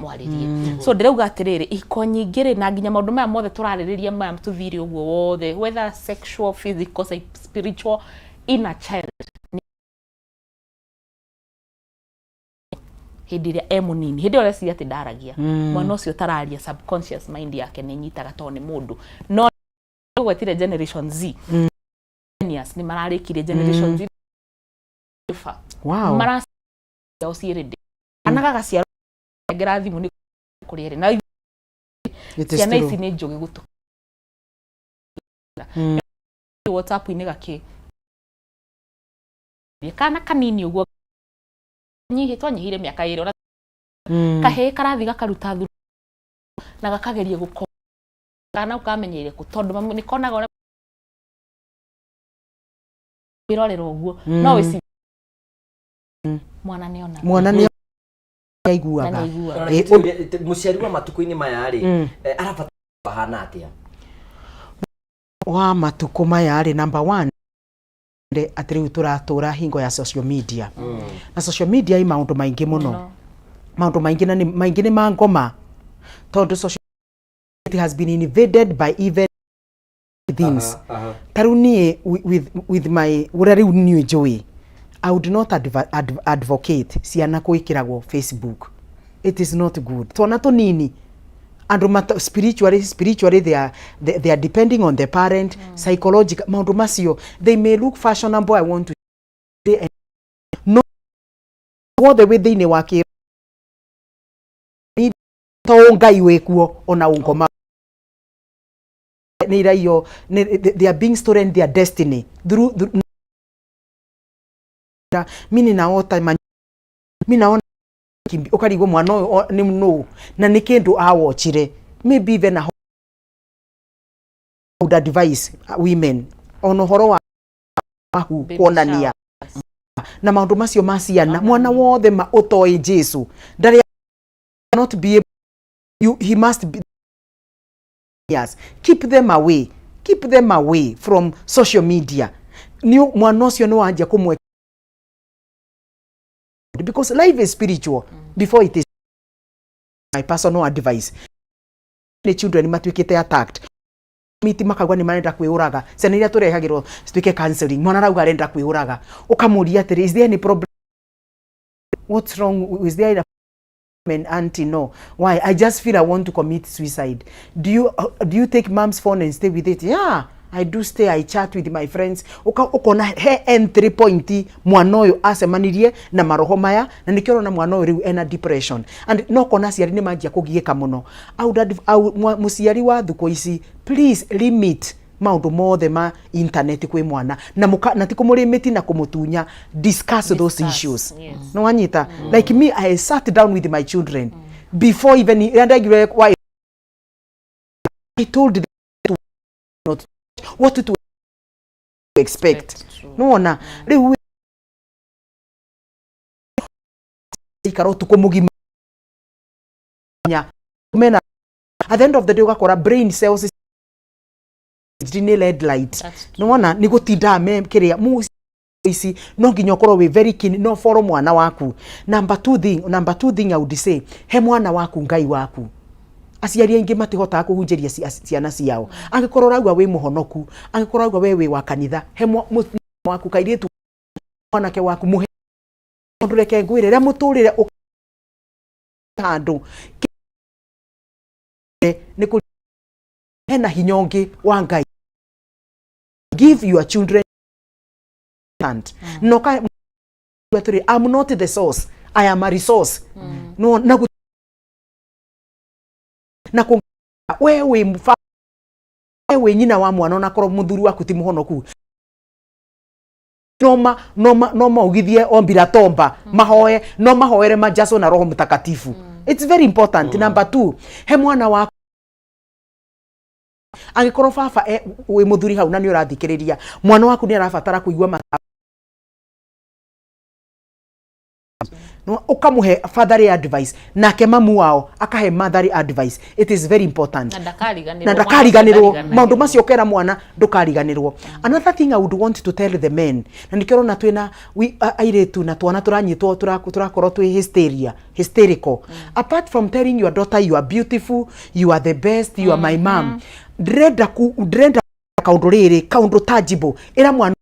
mwarĩrie. So ndĩrauga atĩrĩrĩ, ihiko nyingĩ rĩ, na nginya maũndũ maya mothe tũrarĩrĩria maya tũthire ũguo wothe, whether sexual, physical, spiritual, inner child nĩ hĩndĩ ĩrĩa e mũnini, hĩndĩ ĩyo ũreciria atĩ ndaragia, mwana ũcio ũtararia, subconscious mind yake nĩ ĩnyitaga tondũ nĩ mũndũ. No gwetire generation Z, millennials nĩ mararĩkirie generation Z mara ciao ciĩ ready, kana gagaciarwo ngera thimũ nĩ kũrĩa ĩrĩ na It is ciana true. ici nĩ njũgĩ gũtũ WhatsApp-inĩ gakĩ kana kanini ũguo nyihi twanyihire mĩaka 2, ona kahĩĩ karathi gakaruta thuru na gakageria gũko kana ũkamenyeire kũ, tondũ mamu nĩ konaga ũrĩa kwĩrorera ũguo, no wĩci Mwana nĩ onaga. Mwana nĩ aiguaga. Na nĩaiguaga. Ona mũciari wa matukũ-inĩ maya rĩ, arabatara ahana atĩa? Wa matukũ maya rĩ, number one atĩ rĩu tũratũra hingo ya social media, na social media ĩ maũndũ maingĩ mũno, maũndũ maingĩ na maingĩ nĩ ma ngoma, tondũ social it has been invaded by even things. Ta rĩu niĩ with my ũrĩa rĩu niĩ njũĩ, I would not advocate ciana gwĩkĩragwo Facebook. It is not good. Twana tũnini andũ spiritually they are depending on the parent. Psychological maũndũ macio, they may look fashionable. I want to no wothe wĩ thĩinĩ wa kĩ to Ngai wĩkuo ona ũngoma nĩ iraiyo they are being stolen their destiny through mi ninaota mi naona ũkarigwo mwana ũyũ nĩ nũ na nĩ kĩndũ awochire, maybe even a would advise women ona ũhoro wa mahu Baby kuonania na maũndũ macio ma ciana. Mwana wothe ma ũtoĩ Jesu ndarĩ not be able, you, he must be, yes, keep them away, keep them away from social media. Nĩ mwana ũcio nĩ wanjia kũmwe because life is spiritual before it is. My personal advice nĩ children matuĩkĩte attacked miti makauga nĩ marenda kwĩũraga. Ciana iria tũrehagĩrwo cituĩke counseling, mwana arauga arenda kwĩũraga, ũkamũria atĩrĩ, "Is there any problem? What's wrong? Is there a and auntie?" "No." "Why?" "I just feel I want to commit suicide." Do you take mom's phone and stay with it?" "Yeah, I do stay. I chat with my friends." Ukona he entry point mwana ũyũ acemanirie na maroho maya, na nĩkĩo ũrona mwana ũyũ rĩu ena depression and no kona aciari nĩ manjia kũgiĩka mũno. I would mũciari wa thukũ ici, please limit maũndũ mothe ma internet kwĩ mwana na muka, na ti kũmũlimit na kũmũtunya. Discuss those issues. No wanyita? Like me, I sat down with my children before even ndaigire why I told them to not what to expect. Nĩwona rĩu ikara ũtukũ mũgima mena, at the end of the day ũgakora brain cells nĩ red light. Nĩwona nĩ gũtinda me kĩrĩa mu ici no nginya ũkorwo wĩ very keen no follow mwana waku. Number two thing I would say, he mwana waku Ngai waku. Aciari aingĩ matihotaga kũhunjĩria ciana ciao. Angĩkorwo ũrauga wĩ mũhonoku, angĩkorwo ũrauga we wĩ wa kanitha, he waku kairĩtu, mwanake waku, mũhe. Tondũ reke ngwĩre, rĩrĩa mũtũrĩre handũ nĩ kũ hena hinya ũngĩ wa Ngai. Give your children hand no ka atĩrĩ, "I'm not the source, I am a resource." No na na kũ we wĩ we wĩ nyina wa mwana, onakorwo mũthuri waku ti mũhonoku, no maugithie ombira tomba mahoe, no mahoere majaso na Roho Mtakatifu. It's very important. Number two, he mwana waku. Angĩkorwo baba wĩ mũthuri hau na nĩ ũrathikĩrĩria, mwana waku nĩ arabatara kũigua mata no ũkamũhe fatherly advice, nake mamu wao akahe motherly advice. It is very important. Na ndakariganĩrwo. Na ndakariganĩrwo maũndũ macio ũkera mwana ndũkariganĩrwo. Another thing I would want to tell the men, na nĩkĩo ũrona twĩna airĩtu na twana tũranyitwo tũrakorwo twĩ hysteria, hysterical. Apart from telling your daughter you are beautiful, you are the best, you are my mom, ndĩrenda ndĩrenda kaũndũ rĩrĩ, kaũndũ tangible, ĩra mwana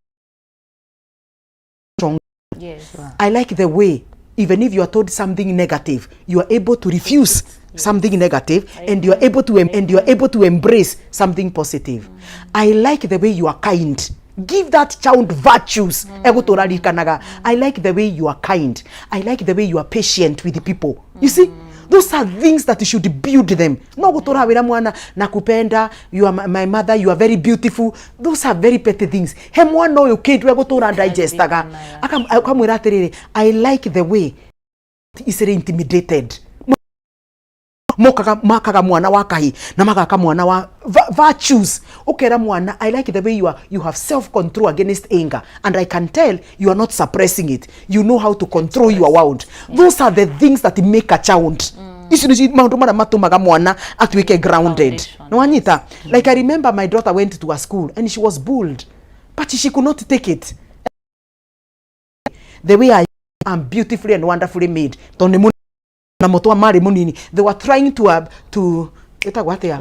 I like the way, even if you are told something negative, you are able to refuse something negative and you are able to embrace something positive. I like the way you are kind. Give that child virtues. Egũtũra ririkanaga. I like the way you are kind. I like the way you are patient with the people. You see? Those are things that you should build them. No gũtũra wĩra mwana nakupenda, you are my mother, you are very beautiful. Those are very petty things. He mwana ũyũ kĩndũ egũtũra digestaga. Akamwĩra atĩrĩrĩ, "I like the way easily intimidated." Mokaga makaga mwana wa kahi na magaka mwana wa virtues. Ukera mwana, I like the way you are, you have self control against anger, and I can tell you are not suppressing it. You know how to control your wound. Those are the things that make a child. Icio nĩcio maũndũ marĩa matũmaga mwana atuĩke grounded. Nĩwanyita? Like, I remember my daughter went to a school and she was bullied, but she could not take it. The way I am beautifully and wonderfully made, tondũ nĩ na mũtwa marĩ mũnini, they were trying to ĩtagwo atĩa,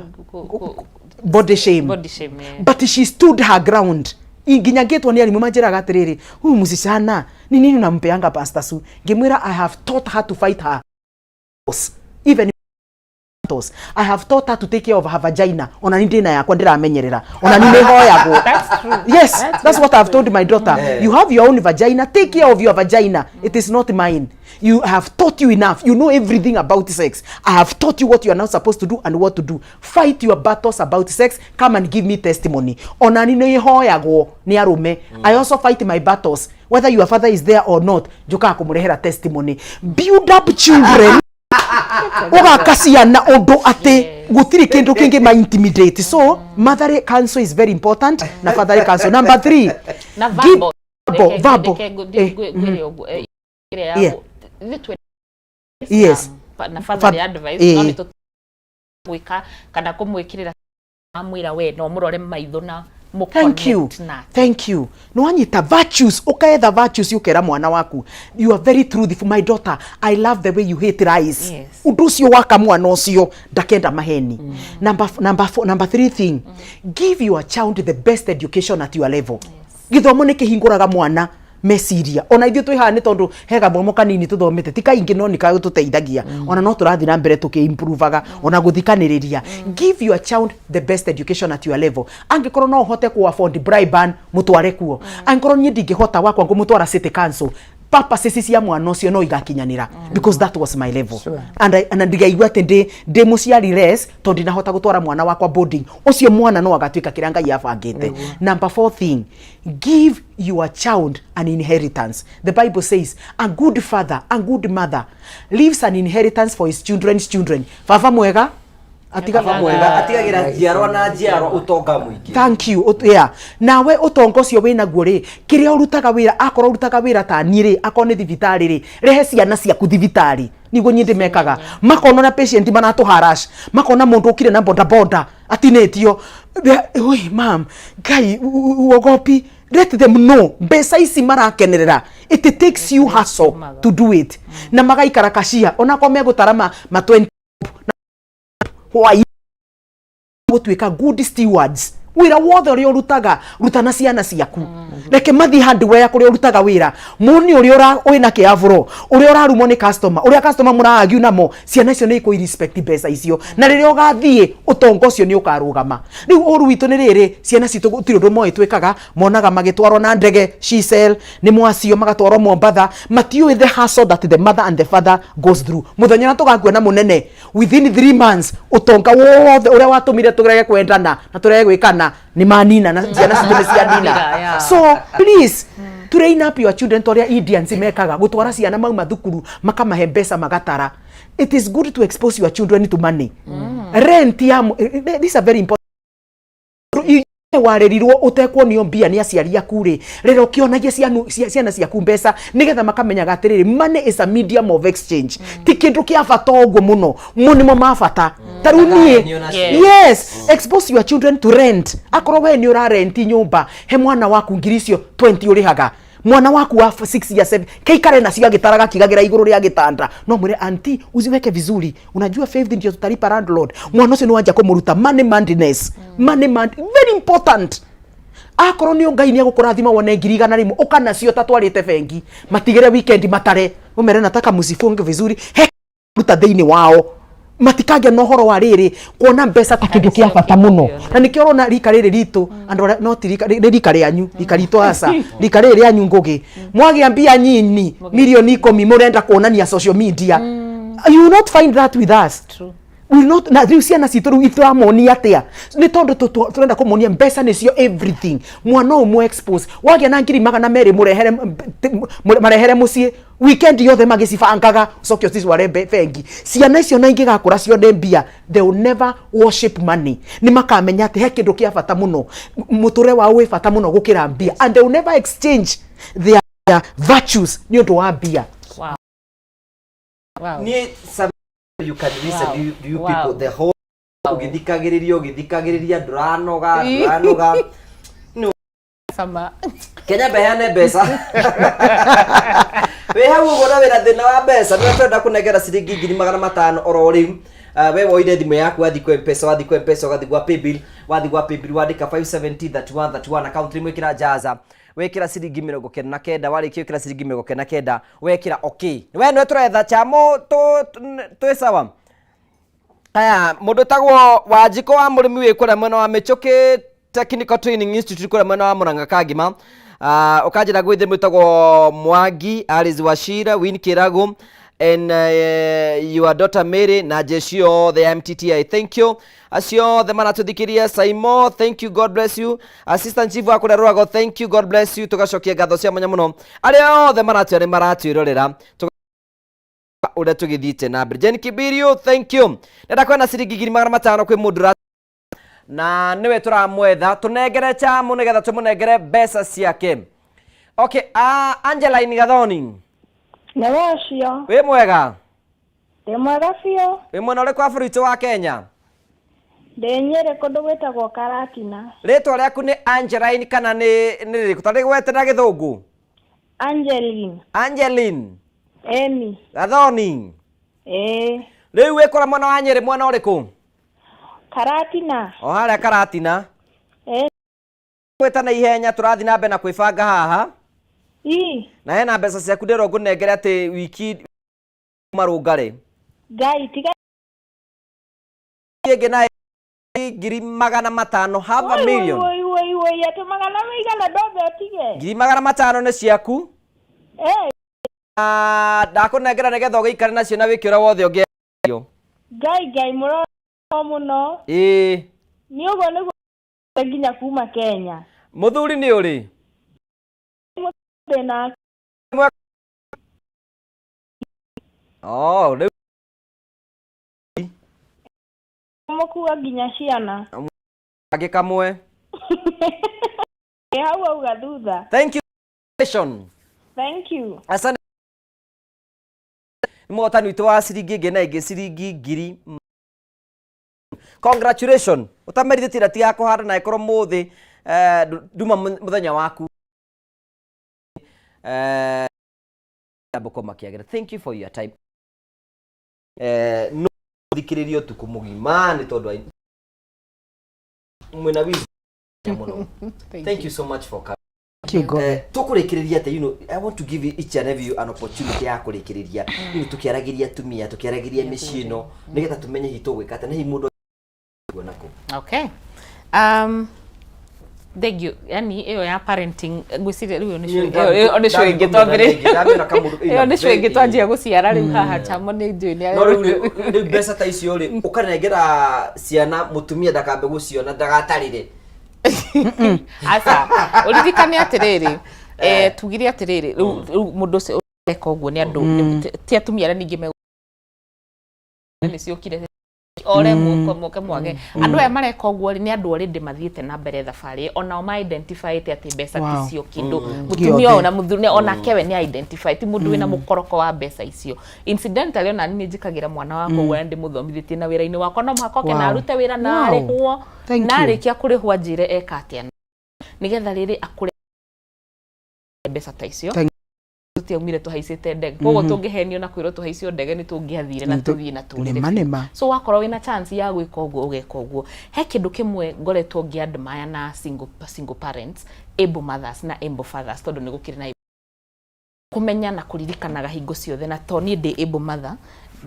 body shame. Body shame, yeah. But she stood her ground nginya ngĩtwo nĩ arimũ manjĩraga atĩrĩrĩ, huyu msichana ni nini unampeanga, Pastor Sue? Ngĩmwĩra, I have taught her to fight her battles. Even battles. I have taught her to take care of her vagina. Ona ni ndĩna yakwa ndĩramenyerera, ona ni nĩhoyagwo. That's true. Yes, That's that's what I've told my daughter. You have your own vagina, take care of your vagina. It is not mine. You have taught you enough. You know everything about sex. I have taught you what you are not supposed to do and what to do. Fight your battles about sex. Come and give me testimony. Ona ni nĩhoyagwo nĩ arũme. I also fight my battles. Whether your father is there or not, njũkaga kũmũrehera testimony. Build up children, ũgaka ciana ũndũ atĩ gũtirĩ kĩndũ kĩngĩ ma intimidate. So motherly counsel is very important, na fatherly counsel. Number three, na give- verbal. Verbal, verbal. Reke ngwĩre ũguo, ĩrĩa ya ithuĩ na fatherly advice, no nĩ tũgwĩka kana kũmwĩkĩrĩra, amwĩra we no mũrore maitho na Thank you. mũconnect nake. Thank you. Nĩwanyita? Virtues, ũkaetha virtues, ũkera mwana waku, you are very truthful. My daughter, I love the way you hate lies. Ũndũ ũcio waka mwana ũcio ndakenda maheni. Number four, number three thing, give your child the best education at your level. Gĩthomo nĩ kĩhingũraga mwana meciria. Ona ithuĩ twĩ haha nĩ tondũ he gathomo kanini tũthomete, ti kaingĩ, no nĩ tũteithagia. Ona no tũrathiĩ na mbere tũkĩ-improvaga ona gũthikanĩrĩria. Give your child the best education at your level. Angĩkorwo no ũhote kũ afford Braeburn, mũtware kuo. Angĩkorwo niĩ ndingĩhota, wakwa ngũmũtwara City Council. Purposes cia mwana ũcio no igakinyanĩra because that was my level. And ndigaigua atĩ ndĩ mũciari less tondũ ndinahota gũtwara mwana wakwa boarding. Ũcio mwana no agatuĩka kĩrĩa Ngai abangĩte. Number four thing, give your child an inheritance. The Bible says a good father, a good mother leaves an inheritance for his children's children. Baba mwega atiga Baba mwega atigagĩra njiarwa na njiarwa ũtonga mũingĩ. Thank you. Yeah. Nawe ũtonga ũcio wĩ naguo rĩ, kĩrĩa ũrutaga wĩra, akorwo ũrutaga wĩra ta niĩ rĩ, akorwo nĩ thibitarĩ rĩ, rehe ciana ciaku thibitarĩ. Niguo niĩ ndĩmekaga, makona ũrĩa patient maratũharash, makona mũndũ ũkire na boda boda atinĩtio. Oi mam, Ngai uogopi. Let them know mbeca ici marakenerera, it takes you hustle to do it. Na magaikara kashia onakorwo megũtara ma 20 hwaĩ, gũtuĩka good stewards. Wĩra wothe ũrĩa ũrutaga, ruta na ciana ciaku. Reke mathiĩ hardware kũrĩa ũrutaga wĩra, mone ũrĩa wĩna kĩabũro, ũrĩa ũrarumwo nĩ customer, ũrĩa customer mũraagiu namo. Ciana icio nĩ ikũ respect mbeca icio, na rĩrĩa ũgathiĩ, ũtonga ũcio nĩ ũkarũgama. Rĩu ũru witũ nĩ rĩrĩ, ciana citũ gũtirĩ ũndũ moĩ twĩkaga. Monaga magĩtwarwo na ndege Seychelles, nĩ mwacio magatwarwo Mombatha, matiũĩ the hustle that the mother and the father goes through. Mũthenya ũrĩa tũgakuona mũnene, within 3 months ũtonga wothe ũrĩa watũmire tũrege kwendana na tũrege gwĩkana nĩ manina, na ciana citũ nĩ cianina. So please train up your children ta ũrĩa Indians mekaga, gũtwara ciana mauma thukuru makamahe mbeca magatara. It is good to expose your children to money. Rent ya this is a very important. Warerirwo ũtekuonio mbia nĩ aciari aku rĩ, rĩrĩa ũkĩonagia ciana ciaku mbeca nĩgetha makamenyaga atĩrĩrĩ, money is a medium of exchange, ti kĩndũ kĩa bata ũguo mũno, mo nĩmo ma bata. Ta rĩu niĩ, yes, expose your children to rent. Akorwo we nĩ ũrarenti nyũmba, he mwana waku ngiri icio 20 ũrĩhaga. Mwana waku wa 6 years, 7, keikare nacio agĩtaraga akigagĩra igũrũ rĩa gĩtanda. No mwĩre, "Auntie, uziweke vizuri, unajua fifth ndio tutalipa landlord." Mwana ũcio nĩ wanja kũmũruta money mindedness. Money mind, very important. Akorwo nĩ Ngai nĩ egũkũrathima wone 100,000, ũka nacio tatwarĩte bengi, matigĩre weekend matare, ũmere, "Nataka msifunge vizuri." He ruta thĩinĩ wao matikagĩa na ũhoro wa rĩrĩ kuona mbeca ta kĩndũ kĩa bata mũno. Na nĩkĩo ũrona rika rĩrĩ ritũ, andũ arĩa no ti rika nĩ rika rĩanyu, rika ritũ, aca, rika rĩrĩ rĩanyu ngũgĩ, mwagĩa mbia nyini, 10,000,000, mũrenda kuonania social media. You will not find that with us. Will not. Na rĩu ciana citũ rĩu itũramonia atĩa? Nĩ tondũ tũrenda kũmonia mbeca nĩcio everything. Mwana ũyũ mũ expose, wagĩa na 200,000, mũrehere marehere mũciĩ. Weekend yothe magĩcibangaga, ũcoke ũcitware bengi. Ciana icio na ingĩgakũra cione mbia, they will never worship money. Nĩ makamenya atĩ he kĩndũ kĩa bata mũno, mũtũre wao wĩ bata mũno gũkĩra mbia, and they will never exchange their virtues nĩ ũndũ wa mbia. Wow. Wow. Niĩ some you can listen. Do you people the whole ũgĩthikagĩrĩria ũgĩthikagĩrĩria, ndũranoga ndũranoga. Sama. Kenya mbeane mbeca wĩ hau ũguo na wĩna thĩna wa mbeca, nĩwe tũrenda kũnengera ciringi 500,000 oro rĩu. We woire thimũ yaku, wathiĩ kwa Mpesa, wathiĩ kwa Mpesa ũgathiĩ gwa paybill, wathiĩ gwa paybill wandĩka 570 31 31, account name wĩkĩra Jaza, wĩkĩra ciringi 99. Warĩkia wĩkĩra ciringi 99, wekĩra okay. We nĩwe tũretha chamo twĩ sawa. Aya, mũndũ tagwo Wanjikũ wa mũrĩmi wĩ kũrĩa mwena wa Mĩchũkĩ Technical Training Institute kũrĩa mwena wa Mũrang'a Kangima. Ũkanjĩra gwĩthĩ mwĩtagwo Mwangi Alice Wachira, Win Kĩragu and your daughter Mary na jeshi othe ya MTTI, thank you. Acio othe maratũthikĩria, Saimo, thank you, God bless you. Assistant Chief wa kũrĩa Rũrago, thank you, God bless you. Tũgacokia ngatho cia mwanya mũno arĩa othe maratwĩra nĩ maratwĩrorera ũrĩa tũgĩthiĩte na mbere. Jane Kibirio, thank you. Ndenda kwena ciringi 500,000 kwĩ mũndũ na nĩwe tũramwetha, tũnengere chamu nĩgetha tũmũnengere mbeca ciake. Okay, Angeline Gathoni. Nĩ ũcio. Wĩ mwega? Ndĩ mwega biũ. Wĩ mwena ũrĩkũ wa bũrũri witũ wa Kenya? Ndĩ Nyĩrĩ, kũndũ gwĩtagwo Karatina. Rĩtwa rĩaku nĩ Angeline kana nĩ rĩrĩkũ ta rĩgwete na gĩthũngũ? Angeline. Angeline. Eni. Gathoni. Ĩĩ. Rĩu wĩ kũrĩa mwena wa Nyĩrĩ, mwena ũrĩkũ? Karatina. O harĩa Karatina? Ĩĩ. Gwĩta na ihenya, tũrathiĩ na mbere na kwĩbanga haha. Ii. Na hena mbeca ciaku ndĩrwo ngũnengere atĩ wiki marũngare. Ngai tiga. Ĩngĩ na 500,000, half a million. Woi woi woi, atĩ magana maigana ndothe ũtige? 500,000 nĩ ciaku. Ĩĩ. Ndakũnengera nĩgetha ũgĩikare nacio na wĩke ũrĩa wothe ũngĩ. Ngai Ngai mũro mũno. Ĩĩ. Nĩ ũguo nĩguo nginya kuma Kenya. Mũthuri nĩ ũrĩ? Ndĩ nake. Oh, rĩu Mũkua nginya ciana. Angĩ kamwe. Ĩ hau auga thutha. Thank you. Thank you. Asante. Nĩ mũhotani witũ wa ciringi ĩngĩ na ĩngĩ ciringi ngiri. Congratulations. Ũtamerithĩtie na tiga kũhanda na ĩkorwo mũthĩ nduma mũthenya waku. Mbũko makĩagĩra. Thank you for your time. No thikĩrĩrie ũtukũ mũgima nĩ tondũ mwĩna wisdom mũno. Thank you so much for coming. Tũkũrĩkĩrĩria atĩ, I want to give each and every you an opportunity ya kũrĩkĩrĩria, tũkĩaragĩria atumia, tũkĩaragĩria mĩciĩ ĩno, nĩgetha tũmenye hihi tũgwĩka atĩa na hihi mũndũ kuona kũ. Okay. Thank you. Yani ĩyo ya parenting ngwĩciria rĩu ĩyo nĩcio ĩyo nĩcio ĩngĩ twambĩrĩria. Ĩyo nĩcio ĩngĩ twanjia gũciara rĩu haha chamo nĩ njũĩ nĩ No rĩu rĩu mbeca ta icio rĩ, ũkanengera ciana, mũtumia ndakambe gũciona, ndagatarĩre. Aca, ũririkane atĩrĩrĩ, tugire atĩrĩrĩ, rĩu rĩu mũndũ ũcio ũreka ũguo nĩ andũ ti atumia arĩa ningĩ me nĩ ciũkire ore moke mwage andũ aya mareka ũguo rĩ, nĩ andũ already mathiĩte na mbere thabarĩ, onao ma identify atĩ mbeca ticio kĩndũ. Mũtumia ũyũ na mũthuri onake we nĩ identify ti mũndũ wĩna mũkoroko wa mbeca icio. Incidentally, ona niĩ njĩkagĩra mwana wakwa ũguo na ndĩmũthomithĩtie na wĩra-inĩ wakwa no mũhaka oke na arute wĩra na arĩhwo, na arĩkia kũrĩhwo anjĩre eka atĩa nĩgetha rĩrĩ akũre mbeca ta icio. Tũtiaumire tũhaicĩte ndege, koguo tũngĩhenio na kwĩrwo tũhaicio ndege nĩ tũngĩathire na tũthiĩ na tũrĩre. Nĩma nĩma. So wakorwo wĩna chance ya gwĩka ũguo, ũgeka ũguo. He kĩndũ kĩmwe ngoretwo ngĩ admire na single parents, able mothers na able fathers, tondũ nĩ gũkĩrĩ na kũmenya na kũririkanaga hingo ciothe, na to niĩ ndĩ able mother,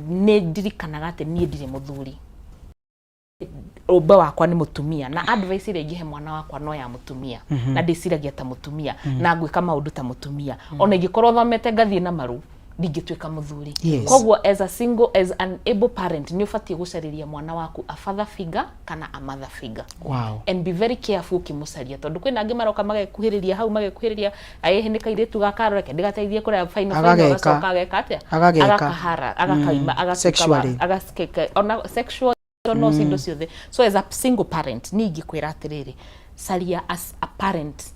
nĩ ndirikanaga atĩ niĩ ndirĩ mũthuri, ũmbe wakwa nĩ mũtumia, na advice ĩrĩa ingĩhe mwana wakwa no ya mũtumia, na ndĩciragia ta mũtumia na ngwĩka maũndũ ta mũtumia. Ona ingĩkorwo thomete ngathiĩ na maru, Ndingĩtuĩka mũthuri. Yes. Koguo as a single, as an able parent, nĩ ũbatiĩ gũcarĩria mwana waku a father figure kana a mother figure. And be very careful ũkĩmũcaria, tondũ kwĩna angĩ maroka magekuhĩrĩria hau, magekuhĩrĩria, aĩhĩ nĩ kairĩtu gaka, reke ndĩgateithie kũrĩa final final. Agageka. Agacoka ageka atĩa? Agageka. Agakahara, agakaima, agatuĩka Sexually. Agakeka ona sexual no cindo ciothe. So as a single parent, niĩ ingĩkwĩra atĩrĩrĩ, caria as a parent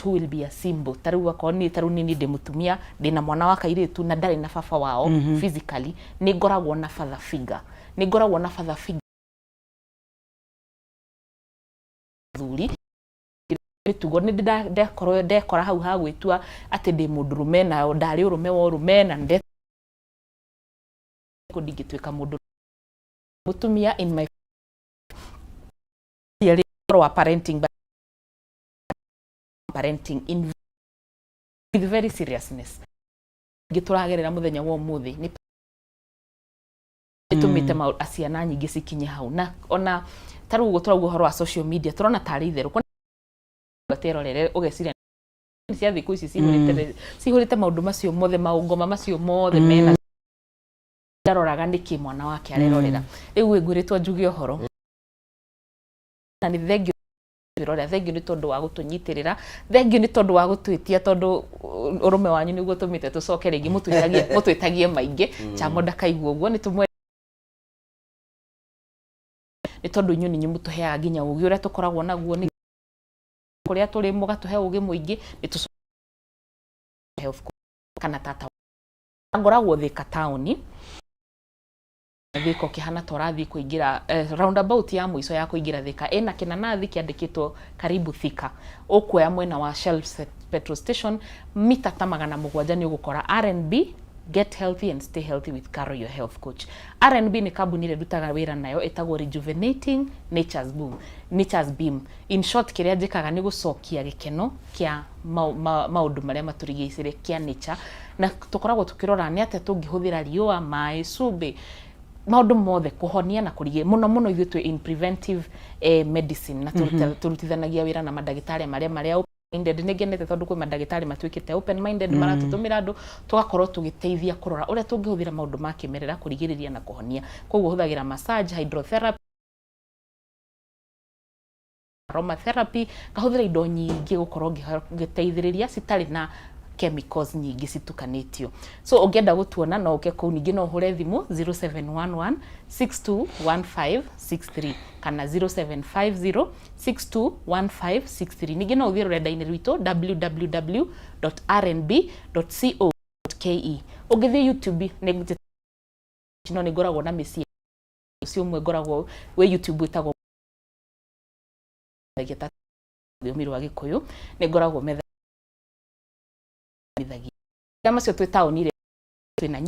who will be a symbol. Ta rĩu akorwo niĩ, ta rĩu niĩ ndĩ mũtumia, ndĩna mwana wa kairĩtu na ndarĩ na baba wao physically, nĩ ngoragwo na father figure, nĩ ngoragwo na father figure thuri mĩtugo nĩ ndekorwo ndekora hau ha gwĩtua atĩ ndĩ mũndũrũme na ndarĩ ũrũme wa ũrũme na nde ndingĩtuĩka mũndũ mũtumia in my ũhoro wa parenting, but parenting in with very seriousness ngĩ tũragerera mũthenya wa ũmũthĩ nĩ ĩtũmĩte ciana nyingĩ cikinye hau. Na ona ta rĩu ũguo tũrauga ũhoro wa social media, tũrona tarĩ itherũ terorere, ũgeciria cia thikũ ici cihũrĩte cihũrĩte maũndũ macio mothe, maũngoma macio mothe mena ndaroraga nĩkĩ mwana wake arerorera. Rĩu ngwĩrĩtwo njuge ũhoro na nĩ thengio twĩrorera, thengio nĩ tondũ wa gũtũnyitĩrĩra, thengio nĩ tondũ wa gũtwĩtia, tondũ ũrũme wanyu nĩguo tũmĩte tũcoke rĩngĩ, mũtwĩtagie, mũtwĩtagie maingĩ. Chamo ndakaigua ũguo nĩ tũmwe, nĩ tondũ inyuĩ nĩ inyuĩ mũtũheaga nginya ũgĩ ũrĩa tũkoragwo naguo, nĩ kũrĩa tũrĩ mũgatũhe ũgĩ mũingĩ. Nĩ tũ health kana tata ngoragwo Thika taũni, Thika ũkĩhana ta ũrathiĩ kũingĩra roundabout ya mũico ya kũingĩra Thika, ĩna kĩnanathi kĩandĩkĩtwo "Karibu Thika". Ũkuoya mwena wa Shell petrol station, mita ta 700, nĩ ũgũkora R&B Get Healthy and Stay Healthy with Caro, your health coach. R&B nĩ kambuni ĩrĩa ndutaga wĩra nayo, ĩtagwo Rejuvenating Nature's Boom, Nature's Beam. In short, kĩrĩa njĩkaga nĩ gũcokia gĩkeno kĩa maũndũ marĩa matũrigicĩirie kĩa nature, na tũkoragwo tũkĩrora nĩ atĩa tũngĩhũthĩra riũa, maĩ, cumbĩ, maũndũ mothe kũhonia na kũrigĩrĩria. Mũno mũno ithuĩ twĩ in preventive medicine na tũrutithanagia wĩra na mandagĩtarĩ marĩa marĩa minded. Nĩ ngenete tondũ kwĩ mandagĩtarĩ matuĩkĩte open minded, maratũtũmĩra andũ, tũgakorwo tũgĩteithia kũrora ũrĩa tũngĩhũthĩra maũndũ ma kĩmerera kũrigĩrĩria na kũhonia. Koguo hũthagĩra massage, hydrotherapy, aromatherapy, ngahũthĩra indo nyingĩ gũkorwo ngĩteithĩrĩria citarĩ na chemicals nyingĩ citukanĩtio. So ũngĩenda gũtuona, no ũke kũu. Ningĩ no ũhũre thimũ 0711 621563 kana 0750 621563. Ningĩ no ũthiĩ rũrenda-inĩ rwitũ www.rnb.co.ke. Ũngĩthiĩ YouTube nĩ no nĩ ngoragwo na mĩciĩ ũcio ũmwe ngoragwo wĩ YouTube wĩtagwo ta rũthiomi rwa Gĩkũyũ, nĩ ngoragwo methagia macio. Twĩ taũni ĩrĩa twĩ na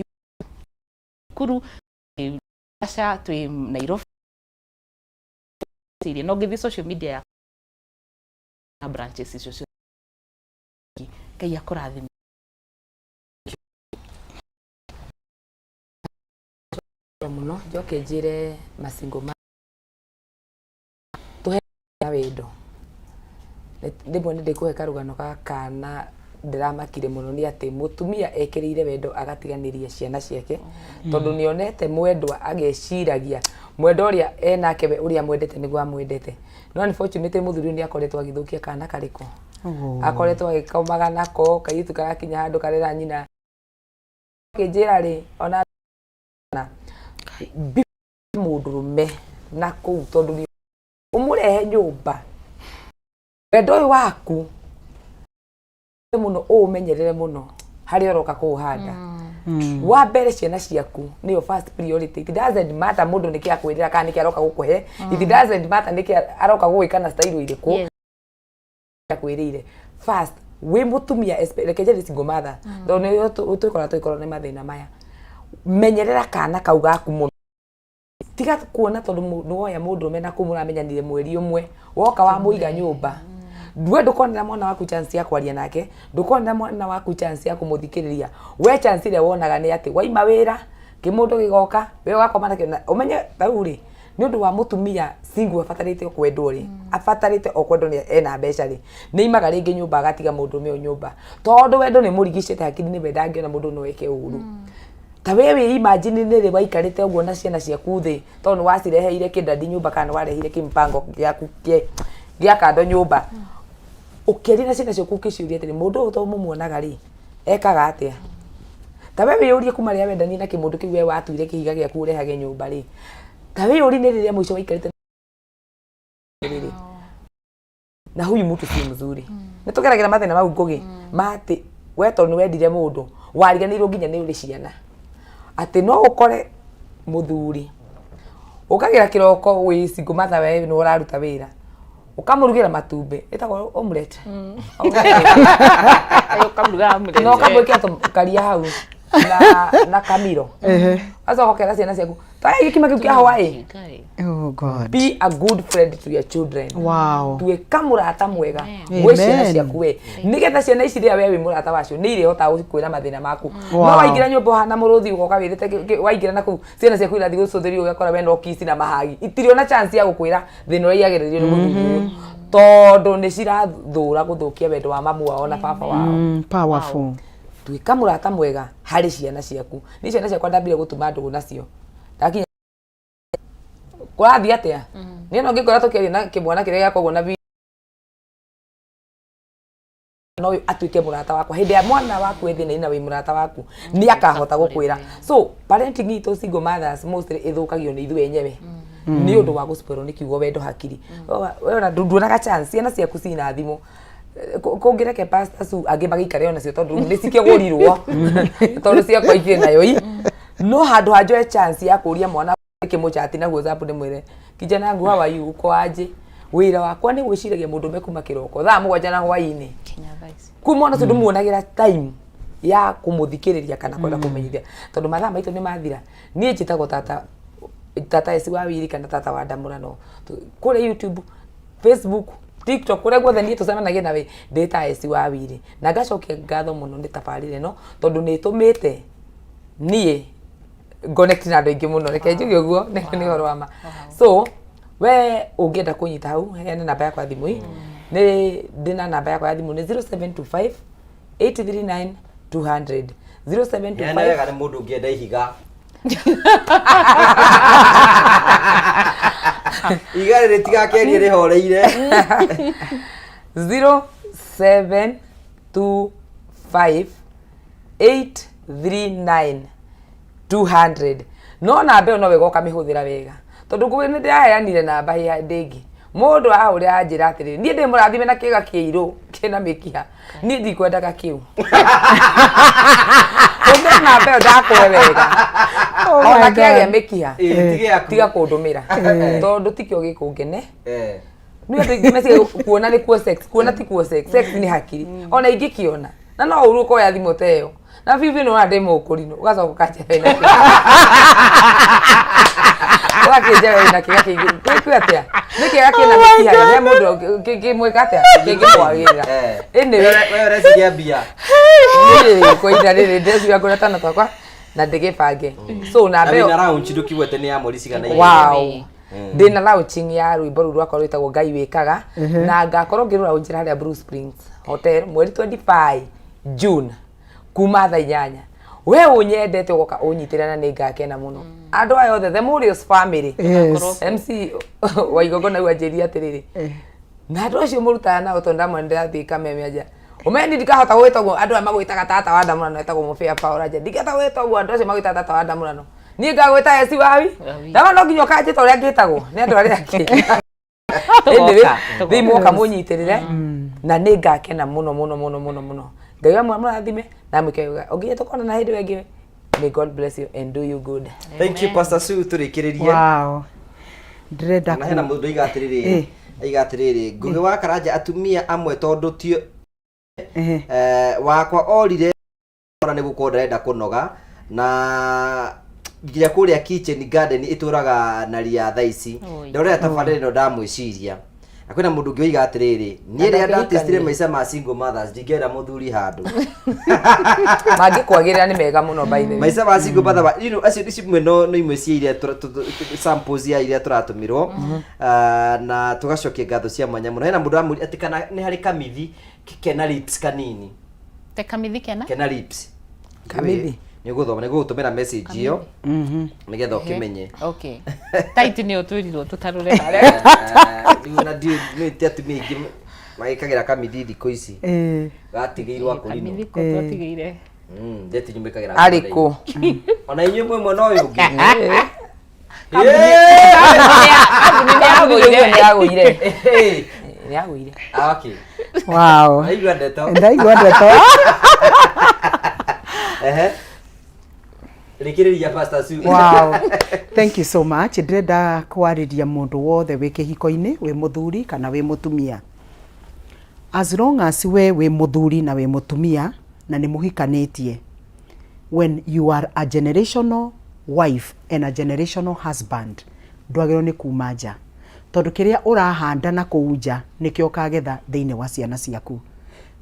Nakuru, twĩ Naivasha, twĩ Nairobi. No ũngĩthiĩ social media ya na branches icio ciothe. Ngai akũrathime. Mũno njoke njĩre macingo ma tũhe na wendo. Rĩmwe nĩ ndĩkũhe karũgano ga kana ndĩramakire mũno nĩ atĩ mũtumia ekĩrĩire wendo agatiganĩria ciana ciake, tondũ nĩ onete mwendwa, ageciragia mwendwa ũrĩa enake we ũrĩa amwendete nĩguo amwendete. No unfortunately mũthuri ũyũ nĩ akoretwo agĩthũkia kana karĩkũ akoretwo agĩkomaga nako. Kairĩtu karakinya handũ karera nyina kĩnjĩra rĩ ona mũndũrũme na kũu, tondũ nĩ ũmũrehe nyũmba wendo ũyũ waku mũno ũũmenyerere mũno harĩa ũroka kũũhanda. Wa mbere, ciana ciaku nĩyo first priority. It doesn't matter mũndũ nĩkĩ akwĩrĩra kana nĩkĩ aroka gũkũhe. It doesn't matter nĩkĩ aroka gũgwĩka na style ĩrĩkũ. Akwĩrĩire first wĩ mũtumia, reke njarie single mother, tondũ nĩyo twĩkora tũgĩkorwo nĩ mathĩna maya. Menyerera kana kau gaku mũno. Tiga kuona tondũ nĩwoya mũndũrũme na kũu mũramenyanire mweri ũmwe, woka wamũiga nyũmba, we ndũkonera mwana waku chance ya kwaria nake, ndũkonera mwana waku chance ya kũmũthikĩrĩria. We chance ĩrĩa wonaga nĩ atĩ waima wĩra, kĩmũndũ gĩgoka, we ũgakoma nakĩo. Na ũmenye rĩu rĩ Nĩ ũndũ wa mũtumia single abatarĩte o kwendwo rĩ, abatarĩte o kwendwo nĩ ena mbeca rĩ, nĩ aimaga rĩngĩ nyũmba agatiga mũndũrũme ũyũ nyũmba. Tondũ wendo nĩ mũrigicĩte hakiri-inĩ we ndangĩona mũndũ no eke ũru. Ta we wĩ imagine nĩ rĩ waikarĩte ũguo na ciana ciaku thĩ tondũ nĩ wacireheire kĩndandi nyũmba kana nĩ warehire kĩmpango gĩaku gĩa kando nyũmba. Ũkĩaria na ciana ciaku ũkĩciũria atĩrĩ, mũndũ ũyũ to mũmuonaga rĩ, ekaga atĩa? Ta we wĩyũrie kuma rĩrĩa wendanire na kĩmũndũ kĩu we watuire kĩhiga gĩaku ũrehage nyũmba rĩ, ta wĩyũrie nĩ rĩrĩa mũico waikarĩte rĩrĩ na huyu mtu si mzuri. Nĩ tũgeragĩra mathĩna mau Ngũgĩ, ma atĩ we tondũ nĩ wendire mũndũ wariganĩirwo nginya nĩ ũrĩ ciana, atĩ no ũkore mũthuri ũkagĩra kĩroko wĩ single mother we nĩwe ũraruta wĩra ũkamũrugĩra matumbĩ ĩtagwo omelette. Ũkamuruga omelette. Na ũkamwĩkĩra tũkaria hau na kamiro. Ũgacoka ũkera ciana ciaku twaya gĩkima kĩu kĩa hwaĩ. Oh God. Be a good friend to your children. Wow. Tuĩka mũrata mwega gwĩ ciana ciaku we, nĩgetha ciana ici rĩrĩa we wĩ mũrata wacio nĩ irĩhotaga gũkwĩra mathĩna maku. No waingĩra nyũmba ũhana mũrũthi ũgoka wĩrĩte waingĩra na kũu ciana ciaku irathiĩ gũcũthĩrĩria ũgakora we no kiss na mahagi, itirĩ ona chance ya gũkwĩra thĩna ũrĩa iagererio nĩ mũthuri ũyũ, tondũ nĩ cirathũra gũthũkia wendo wa mamu wao na baba wao. Powerful. Tuĩka mũrata mwega harĩ ciana ciaku. Niĩ ciana ciakwa ndambire gũtuma ndũgũ nacio ndakinya kũrathiĩ atĩa, niĩ no ngĩkora tũkĩaria na kĩmwana kĩrĩa gĩakwa ũguo na na ũyũ atuĩke mũrata wakwa. Hĩndĩ ya mwana waku e thĩna-inĩ na wĩ mũrata waku nĩ akahota gũkwĩra. So parenting itũ single mothers mostly ĩthũkagio nĩ ithuĩ enyewe nĩ ũndũ wa gũciporwo nĩ kiugo wendo hakiri. We ona nduonaga chance, ciana ciaku cina thimũ. Kũngĩreke Pastor Sue angĩ magĩikare onacio tondũ rĩu nĩ cikĩgũrirwo tondũ ciakwa ikĩrĩ nayo i no handũ ha njoe chance ya kũria mwana kĩmũchati na WhatsApp ndĩmwĩre kijana yangu how are you, uko aje, wĩra wakwa nĩ gwĩciragia mũndũ ũmwe kuma kĩroko thaa 7 na hwaĩ-inĩ kuma ona ũcio ndĩmuonagĩra time ya kũmũthikĩrĩria kana kwenda kũmenyithia tondũ mathaa maitũ nĩ mathira. Niĩ njĩtagwo tata eci wa wiri kana tata wa ndamũrano kũrĩa YouTube, Facebook, TikTok, kũrĩa guothe niĩ tũcemanagia nawe ndĩ ta eci wa wiri. Na ngacokia ngatho mũno nĩ tabarĩra ĩno tondũ nĩ ĩtũmĩte niĩ connect na andũ aingĩ mũno, reke njuge ũguo nĩ ũhoro wa ma. So we ũngĩenda kũnyita hau heane namba yakwa ya thimũ ĩ nĩ ndĩna namba yakwa ya thimũ nĩ 0725 839 200 0725. Heana wega nĩ mũndũ ũngĩenda ihiga. Ihiga rĩrĩ tigakerie rĩhoreire. 0725 839 200. No namba ĩyo no wega ũkamĩhũthĩra wega tondũ ngũgĩ nĩ ndĩraheanire namba hĩndĩ ĩngĩ mũndũ ahũrĩra anjĩra atĩrĩrĩ, niĩ ndĩ mũrathime na kĩga kĩirũ kĩna mĩkiha, niĩ ndikwendaga kĩu. Hũthĩra namba ĩyo ndakũhe wega. Oh my Ona kĩagĩa God. mĩkiha Ĩ, ti gĩaku. tiga kũndũmĩra tondũ tikĩo gĩkũngene. Nĩ andũ aingĩ meciria kuona nĩ kuo sex, kuona ti kuo sex, sex nĩ hakiri. Ona ingĩkĩona na no ũru ũkoya thimũ ta ĩyo na bibi nĩ wona ndĩ mũkũrinũ ũgacoka ũkanjĩra wĩna kĩga, ũgakĩnjĩra wĩna kĩga kĩingĩ kwĩ atĩa nĩ kĩga kĩna mĩkiha he mũndũ kĩmwĩka atĩa kĩngĩmwagĩrĩra. Anyway, We ũreciria mbia. Niĩ kwa ihinda rĩrĩ ndĩreciria ngũre twana twakwa na ndĩgĩbange. So Na namba ĩyo wĩna launch ndũkiugĩte nĩ ya mweri cigana igĩrĩ. Wow. Ndĩna launching ya rwĩmbo rũu rwakwa rwĩtagwo Ngai Wĩkaga na ngakorwo ngĩrũraunjĩra harĩa Blue Springs Hotel mweri 25 June kuma thaa 8. We ũnyendete ũgoka ũnyitĩre na nĩ ngakena mũno. Andũ aya othe, the Murios family. Yes. MC wa igongona rĩu anjĩrire atĩrĩrĩ, na andũ acio mũrutaga nao tondũ ndamona ndĩrathiĩ kameme anja ũmeni ndikahota gwĩta ũguo andũ aya magwĩtaga tata wa ndamũrano etagwo mũbĩa Paul anja ndingĩhota gwĩta ũguo andũ acio magwĩtaga tata wa ndamũrano, niĩ ngagwĩta eci wawi ndama no nginya ũkanjĩta ũrĩa ngĩtagwo nĩ andũ arĩa angĩ. Anyway, Tũgoka. thĩi mwoka mũnyitĩrĩre na nĩ ngakena mũno mũno mũno mũno mũno. Ngai wa mũrathime na mwĩke wega ũngĩnya tũkonana hĩndĩ ĩyo ĩngĩ. May God bless you and do you good. Thank you, Pastor Sue, tũrĩkĩrĩrie. Wow. Ndĩrenda Na hena mũndũ aiga atĩrĩrĩ, aiga atĩrĩrĩ, Ngũgĩ wa Karanja, atumia amwe tondũ ti wakwa orire ona nĩ gũkorwo ndarenda kũnoga na nginya kũrĩa kitchen garden ĩtũraga na ria thaa ici. Oi. Ndorera tabarĩra ĩno ndamwĩciria. Na kwĩna mũndũ ũngĩ oiga atĩrĩrĩ, niĩ rĩrĩa Ndangĩhikania. ndatĩstire maica ma single mothers ndingĩenda mũthuri handũ. Mangĩkwagĩrĩra nĩ mega mũno by the way. Maica ma single mother you know, acio icio imwe no no imwe cia iria samples ya iria tũratũmirwo. Ah, na tũgacokia ngatho cia mwanya mũno. Hena mũndũ amũria atĩ kana nĩ harĩ kamithi kena lips kanini. Te kamithi kena? Kena lips. Kamithi? Nĩ ũgũthoma, nĩ ngũgũtũmĩra message ĩyo nĩgetha ũkĩmenye. Okay. Tight nĩyo twĩrirwo tũtarũre harĩa. Rĩu ona ndiũĩ nĩ ti atumia aingĩ magĩkagĩra kamithi thikũ ici. Gatigĩirwo akũrinũ. Kamithi ko twatigĩire. Ndeti inyuĩ mwĩkagĩra Arĩkũ? Ona inyuĩ mwĩ mwena ũyũ ũngĩ. Kambuni nĩ yagũire. Nĩ yagũire. Ah, okay. Wow. Ndaigua ndeto. Ndaigua ndeto. Ehe. Rĩkĩrĩria Pastor Sue. Wow. Thank you so much. Ndĩrenda kwarĩria mũndũ wothe wĩ kĩhiko-inĩ, wĩ mũthuri kana wĩ mũtumia. As long as we wĩ mũthuri na wĩ mũtumia na nĩ mũhikanĩtie, when you are a generational wife and a generational husband, ndwagĩrĩirwo nĩ kuma nja. Tondũ kĩrĩa ũrahanda na kũu nja nĩkĩo ũkagetha thĩinĩ wa ciana ciaku.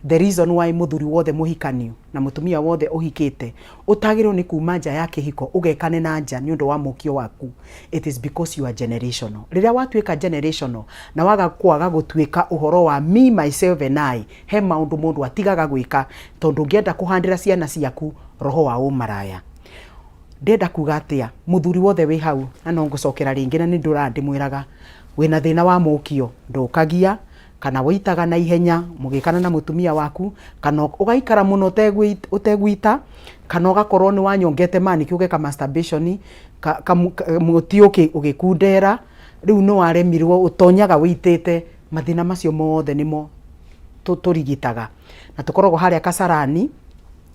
The reason why mũthuri wothe mũhikaniu na mũtumia wothe ũhikĩte ũtagĩrĩirwo nĩ kuma nja ya kĩhiko ũgekane na nja nĩ ũndũ wa mũkio waku, it is because you are generational. Rĩrĩa watuĩka generational na waga kwaga gũtuĩka ũhoro wa me myself and I, he maũndũ mũndũ atigaga gwĩka tondũ ũngĩenda kũhandĩra ciana ciaku roho wa ũmaraya. Ndĩrenda kuga atĩa? Mũthuri wothe wĩ hau, na no ngũcokera rĩngĩ na nĩ ndũraga ndĩmwĩraga, wĩna thĩna wa mũkio, ndũkagia, kana wĩitaga na ihenya mũgĩkana na mũtumia waku, kana ũgaikara mũno ũtegwita, kana ũgakorwo nĩ wanyongete manĩkĩ ũgeka masturbation, mũtĩ ũgĩkundera, rĩu nĩ waremirwo ũtonyaga wĩitĩte, mathĩna macio mothe nĩmo tũrigitaga. Na tũkoragwo harĩa Kasarani,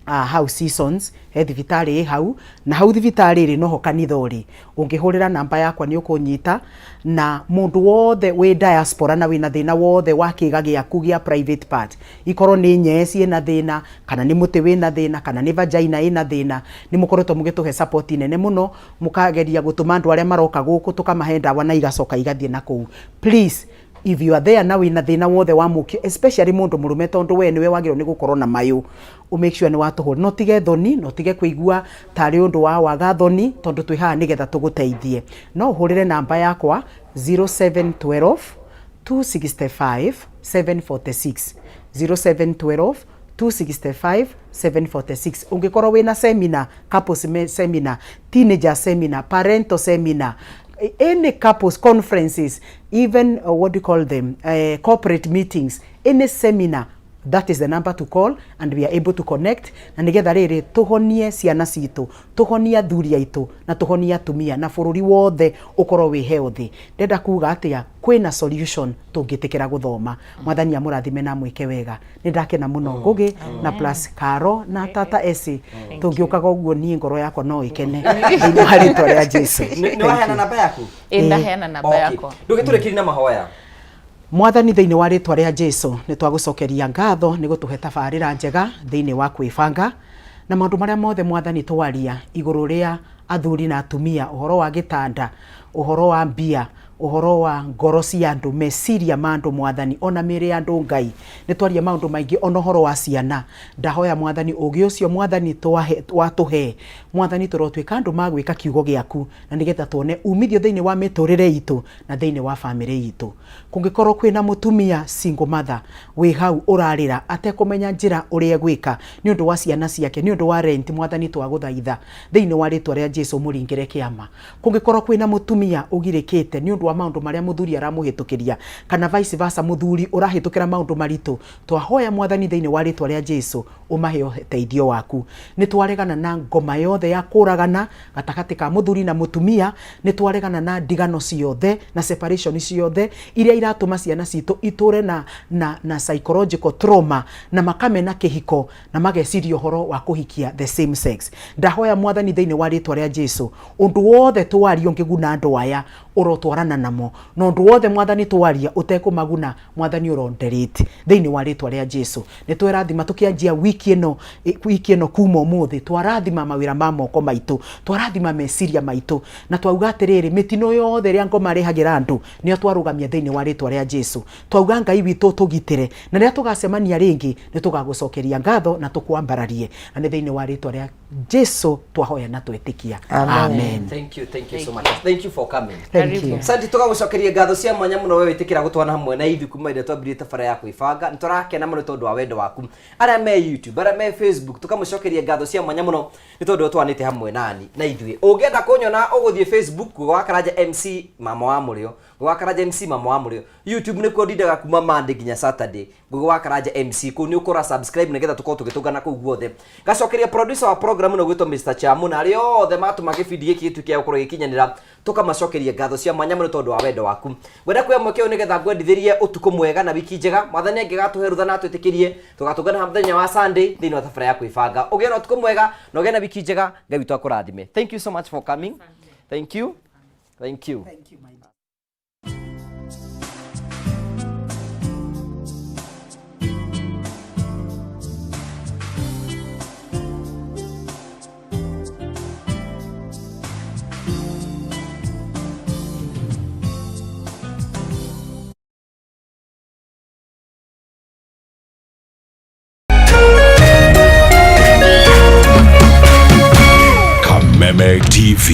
hau Seasons, he thibitarĩ ĩ hau, na hau thibitarĩ ĩrĩ noho kanitha ũrĩ. Ũngĩhũrĩra namba yakwa nĩ ũkũnyita, na mũndũ wothe wĩ diaspora na wĩna thĩna wothe wa kĩga gĩaku gĩa private part, ikorwo nĩ nyee ciĩna thĩna, kana nĩ mũtĩ wĩna thĩna, kana nĩ vagina ĩna thĩna, nĩ mũkoretwo mũgĩtũhe support nene mũno, mũkageria gũtũma andũ arĩa maroka gũkũ tũkamahe ndawa na igacoka igathiĩ na kũu. Please, if you are there na wĩna thĩna wothe wa mũkio, especially mũndũ mũrũme tondũ we nĩwe wagĩrĩirwo nĩ gũkorwo na mayũ, ũ make sure nĩ watũhũra. Na ũtige thoni, na ũtige kũigua tarĩ ũndũ wa waga thoni, tondũ twĩ haha nĩgetha tũgũteithie. No ũhũrĩre namba yakwa 0712 265 746, 0712 265 746. Ũngĩkorwo wĩna seminar, couples seminar, teenager seminar, parental seminar, any couples conferences, even what do you call them, corporate meetings, any seminar, that is the number to call and we are able to connect, na nigetha rĩrĩ tũhonie ciana citũ, tũhonie athuri aitũ na tũhonie atumia na bũrũri wothe ũkorwo wĩ healthy. Ndĩrenda kuga atĩa, kwĩna solution tũngĩtĩkĩra gũthoma. Mwathani amũrathime na amwĩke wega. Nĩ ndakena mũno Ngũgĩ na plus Karo na Tata Esi, tũngĩũkaga ũguo niĩ ngoro yakwa no ĩkene thĩinĩ wa rĩtwa rĩa Jesu. Nĩ waheana namba yaku? Ĩ, ndaheana namba Okay. yakwa. Ndũgĩtũrĩkĩrie na mahoya. Mwathani, thĩinĩ wa rĩtwa rĩa Jesu nĩ twagũcokeria ngatho nĩ gũtũhe tabarĩra njega thĩinĩ wa kwĩbanga na maũndũ marĩa mothe Mwathani twaria igũrũ rĩa athuri na atumia, ũhoro wa gĩtanda, ũhoro wa mbia, ũhoro wa ngoro cia andũ, meciria ma andũ Mwathani, ona mĩĩrĩ ya andũ Ngai, nĩ twaria maũndũ maingĩ, ona ũhoro wa ciana. Ndahoya Mwathani ũgĩ ũcio Mwathani watũhe, Mwathani tũrotuĩka andũ ma gwĩka kiugo gĩaku, na nĩgetha tuone umithio thĩinĩ wa mĩtũrĩre itũ na thĩinĩ wa bamĩrĩ itũ. Kũngĩkorwo kwĩna mũtumia single mother wĩ hau ũrarĩra atekũmenya njĩra ũrĩa egwĩka nĩ ũndũ wa ciana ciake, nĩ ũndũ wa rent, Mwathani twagũthaitha thĩinĩ wa rĩtwa rĩa Jesu mũringĩre kĩama. Kũngĩkorwo kwĩna mũtumia ũgirĩkĩte nĩ ũndũ wa maũndũ marĩa mũthuri aramũhĩtũkĩria, kana vice versa mũthuri ũrahĩtũkĩra maũndũ maritũ, twahoya Mwathani thĩinĩ wa rĩtwa rĩa Jesu ũmahe ũteithio waku. Nĩ twaregana na ngoma yothe ya kũragana gatagatĩ ka mũthuri na mũtumia, nĩ twaregana na ndigano ciothe na separation ciothe iria iratũma ciana citũ itũre na psychological trauma na makamena kĩhiko na mageciria ũhoro wa kũhikia the same sex. Ndahoya Mwathani thĩinĩ wa rĩtwa rĩa Jesu, ũndũ wothe twaria ũngĩguna andũ aya, Ũrotwarana namo na ũndũ wothe Mwathani twaria ũtekũmaguna, Mwathani ũronderete thĩinĩ wa rĩtwa rĩa Jesu. Nĩ twerathima tũkĩanjia wiki ĩno, wiki ĩno kuma ũmũthĩ twarathima mawĩra ma moko maitũ, twarathima meciria maitũ, na twauga atĩrĩrĩ, mĩtino yothe ĩrĩa ngoma rehagĩra andũ nĩyo twarũgamia thĩinĩ wa rĩtwa rĩa Jesu. Twauga Ngai witũ ũtũgitĩre, na rĩrĩa tũgacemania rĩngĩ nĩ tũgagũcokeria ngatho na tũkwambararie, na nĩ thĩinĩ wa rĩtwa rĩa Jesu twahoya na twetĩkia. Amen. Thank you, thank you so much. Thank you for coming. Thank you. Santi, tũgagũcokeria ngatho cia mwanya mũno we wĩtĩkĩra gũtwana hamwe na ithuĩ kuma ĩrĩa twambirie tabara ya kwĩbanga. Nĩ tũrakena mũno tondũ wa wendo waku. Arĩa me YouTube, arĩa me Facebook, tũkamũcokeria ngatho cia mwanya mũno nĩ tondũ twanĩte hamwe nani na ithuĩ. Ũngĩenda kũnyona ũgũthiĩ Facebook Ngugi wa Karanja MC Mama wa Mũrĩo, Ngugi wa Karanja MC Mama wa Mũrĩo. YouTube nĩkuo ndindaga kuma Monday nginya Saturday. Ngugi wa Karanja MC kũu nĩ ũkũra subscribe nĩgetha tũkorwo tũgĩtũngana kũu guothe. Ngacokeria producer wa program ĩno gwĩtwo Mr Chamu na arĩa othe matũma gĩbindi gĩkĩ gĩtuĩke gĩa gũkorwo gĩkinyanĩra, tũkamacokeria ngatho cia mwanya mũno tondũ wa wendo waku. Ngwenda kuoya mweke ũyũ nĩgetha ngwendithĩrie ũtukũ mwega na wiki njega. Mwathani angĩgatũhe rũtha na atwĩtĩkĩrie, tũgatũngana mũthenya wa Sunday thĩinĩ wa tabara ya kwĩbanga. Ũgĩe na ũtukũ mwega na ũgĩe na wiki njega. Ngai witũ akũrathime. Thank you so much for coming. Thank you. Thank you. Thank you, my dear. Kameme TV,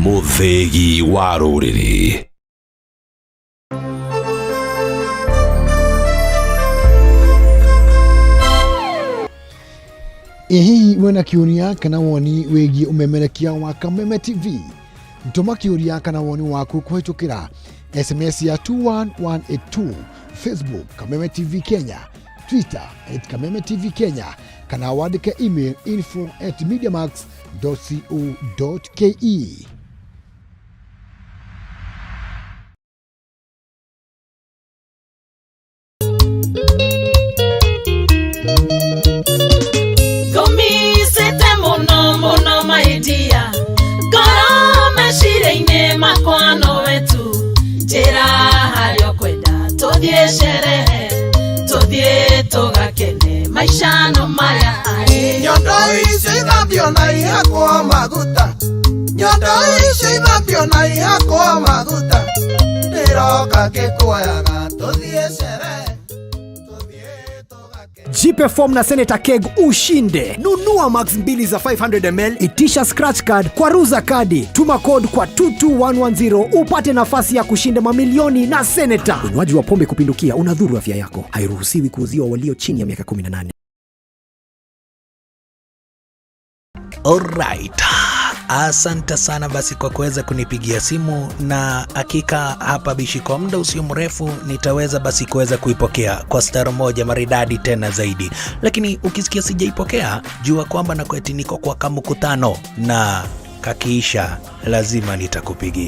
mũthĩgi wa rũrĩrĩ. Ĩ hihi wĩna kĩũria kana woni wĩgiĩ ũmemerekia wa Kameme TV? Tũma kĩũria kana woni waku kũhĩtũkĩra SMS ya 21182, Facebook Kameme TV Kenya, Twitter at Kameme TV Kenya, kana wandĩke email info at mediamax.co.ke. Ngũmicĩte mũno mũno maidia, ngoro meciria-inĩ makwa nowe tu, njĩra harĩa ũkwenda tũthiĩ sherehe, tũthiĩ tũgakene maica no maya. Nyondo icio ithambio na ihakwo maguta, nyondo icio ithambio na ihakwo maguta, ndĩroka ngĩkuoyaga tũthiĩ sherehe. Jipe form na Senator Keg ushinde. Nunua max mbili za 500 ml, itisha scratch card kwa ruza kadi, tuma code kwa 22110 upate nafasi ya kushinda mamilioni na Senator. Unywaji wa pombe kupindukia unadhuru afya yako. Hairuhusiwi kuuziwa walio chini ya miaka 18. Alright. Asante sana basi kwa kuweza kunipigia simu, na hakika hapa bishi kwa muda usio mrefu nitaweza basi kuweza kuipokea kwa stara moja maridadi tena zaidi, lakini ukisikia sijaipokea jua kwamba na kweti niko kwa kamkutano na kakiisha lazima nitakupigia.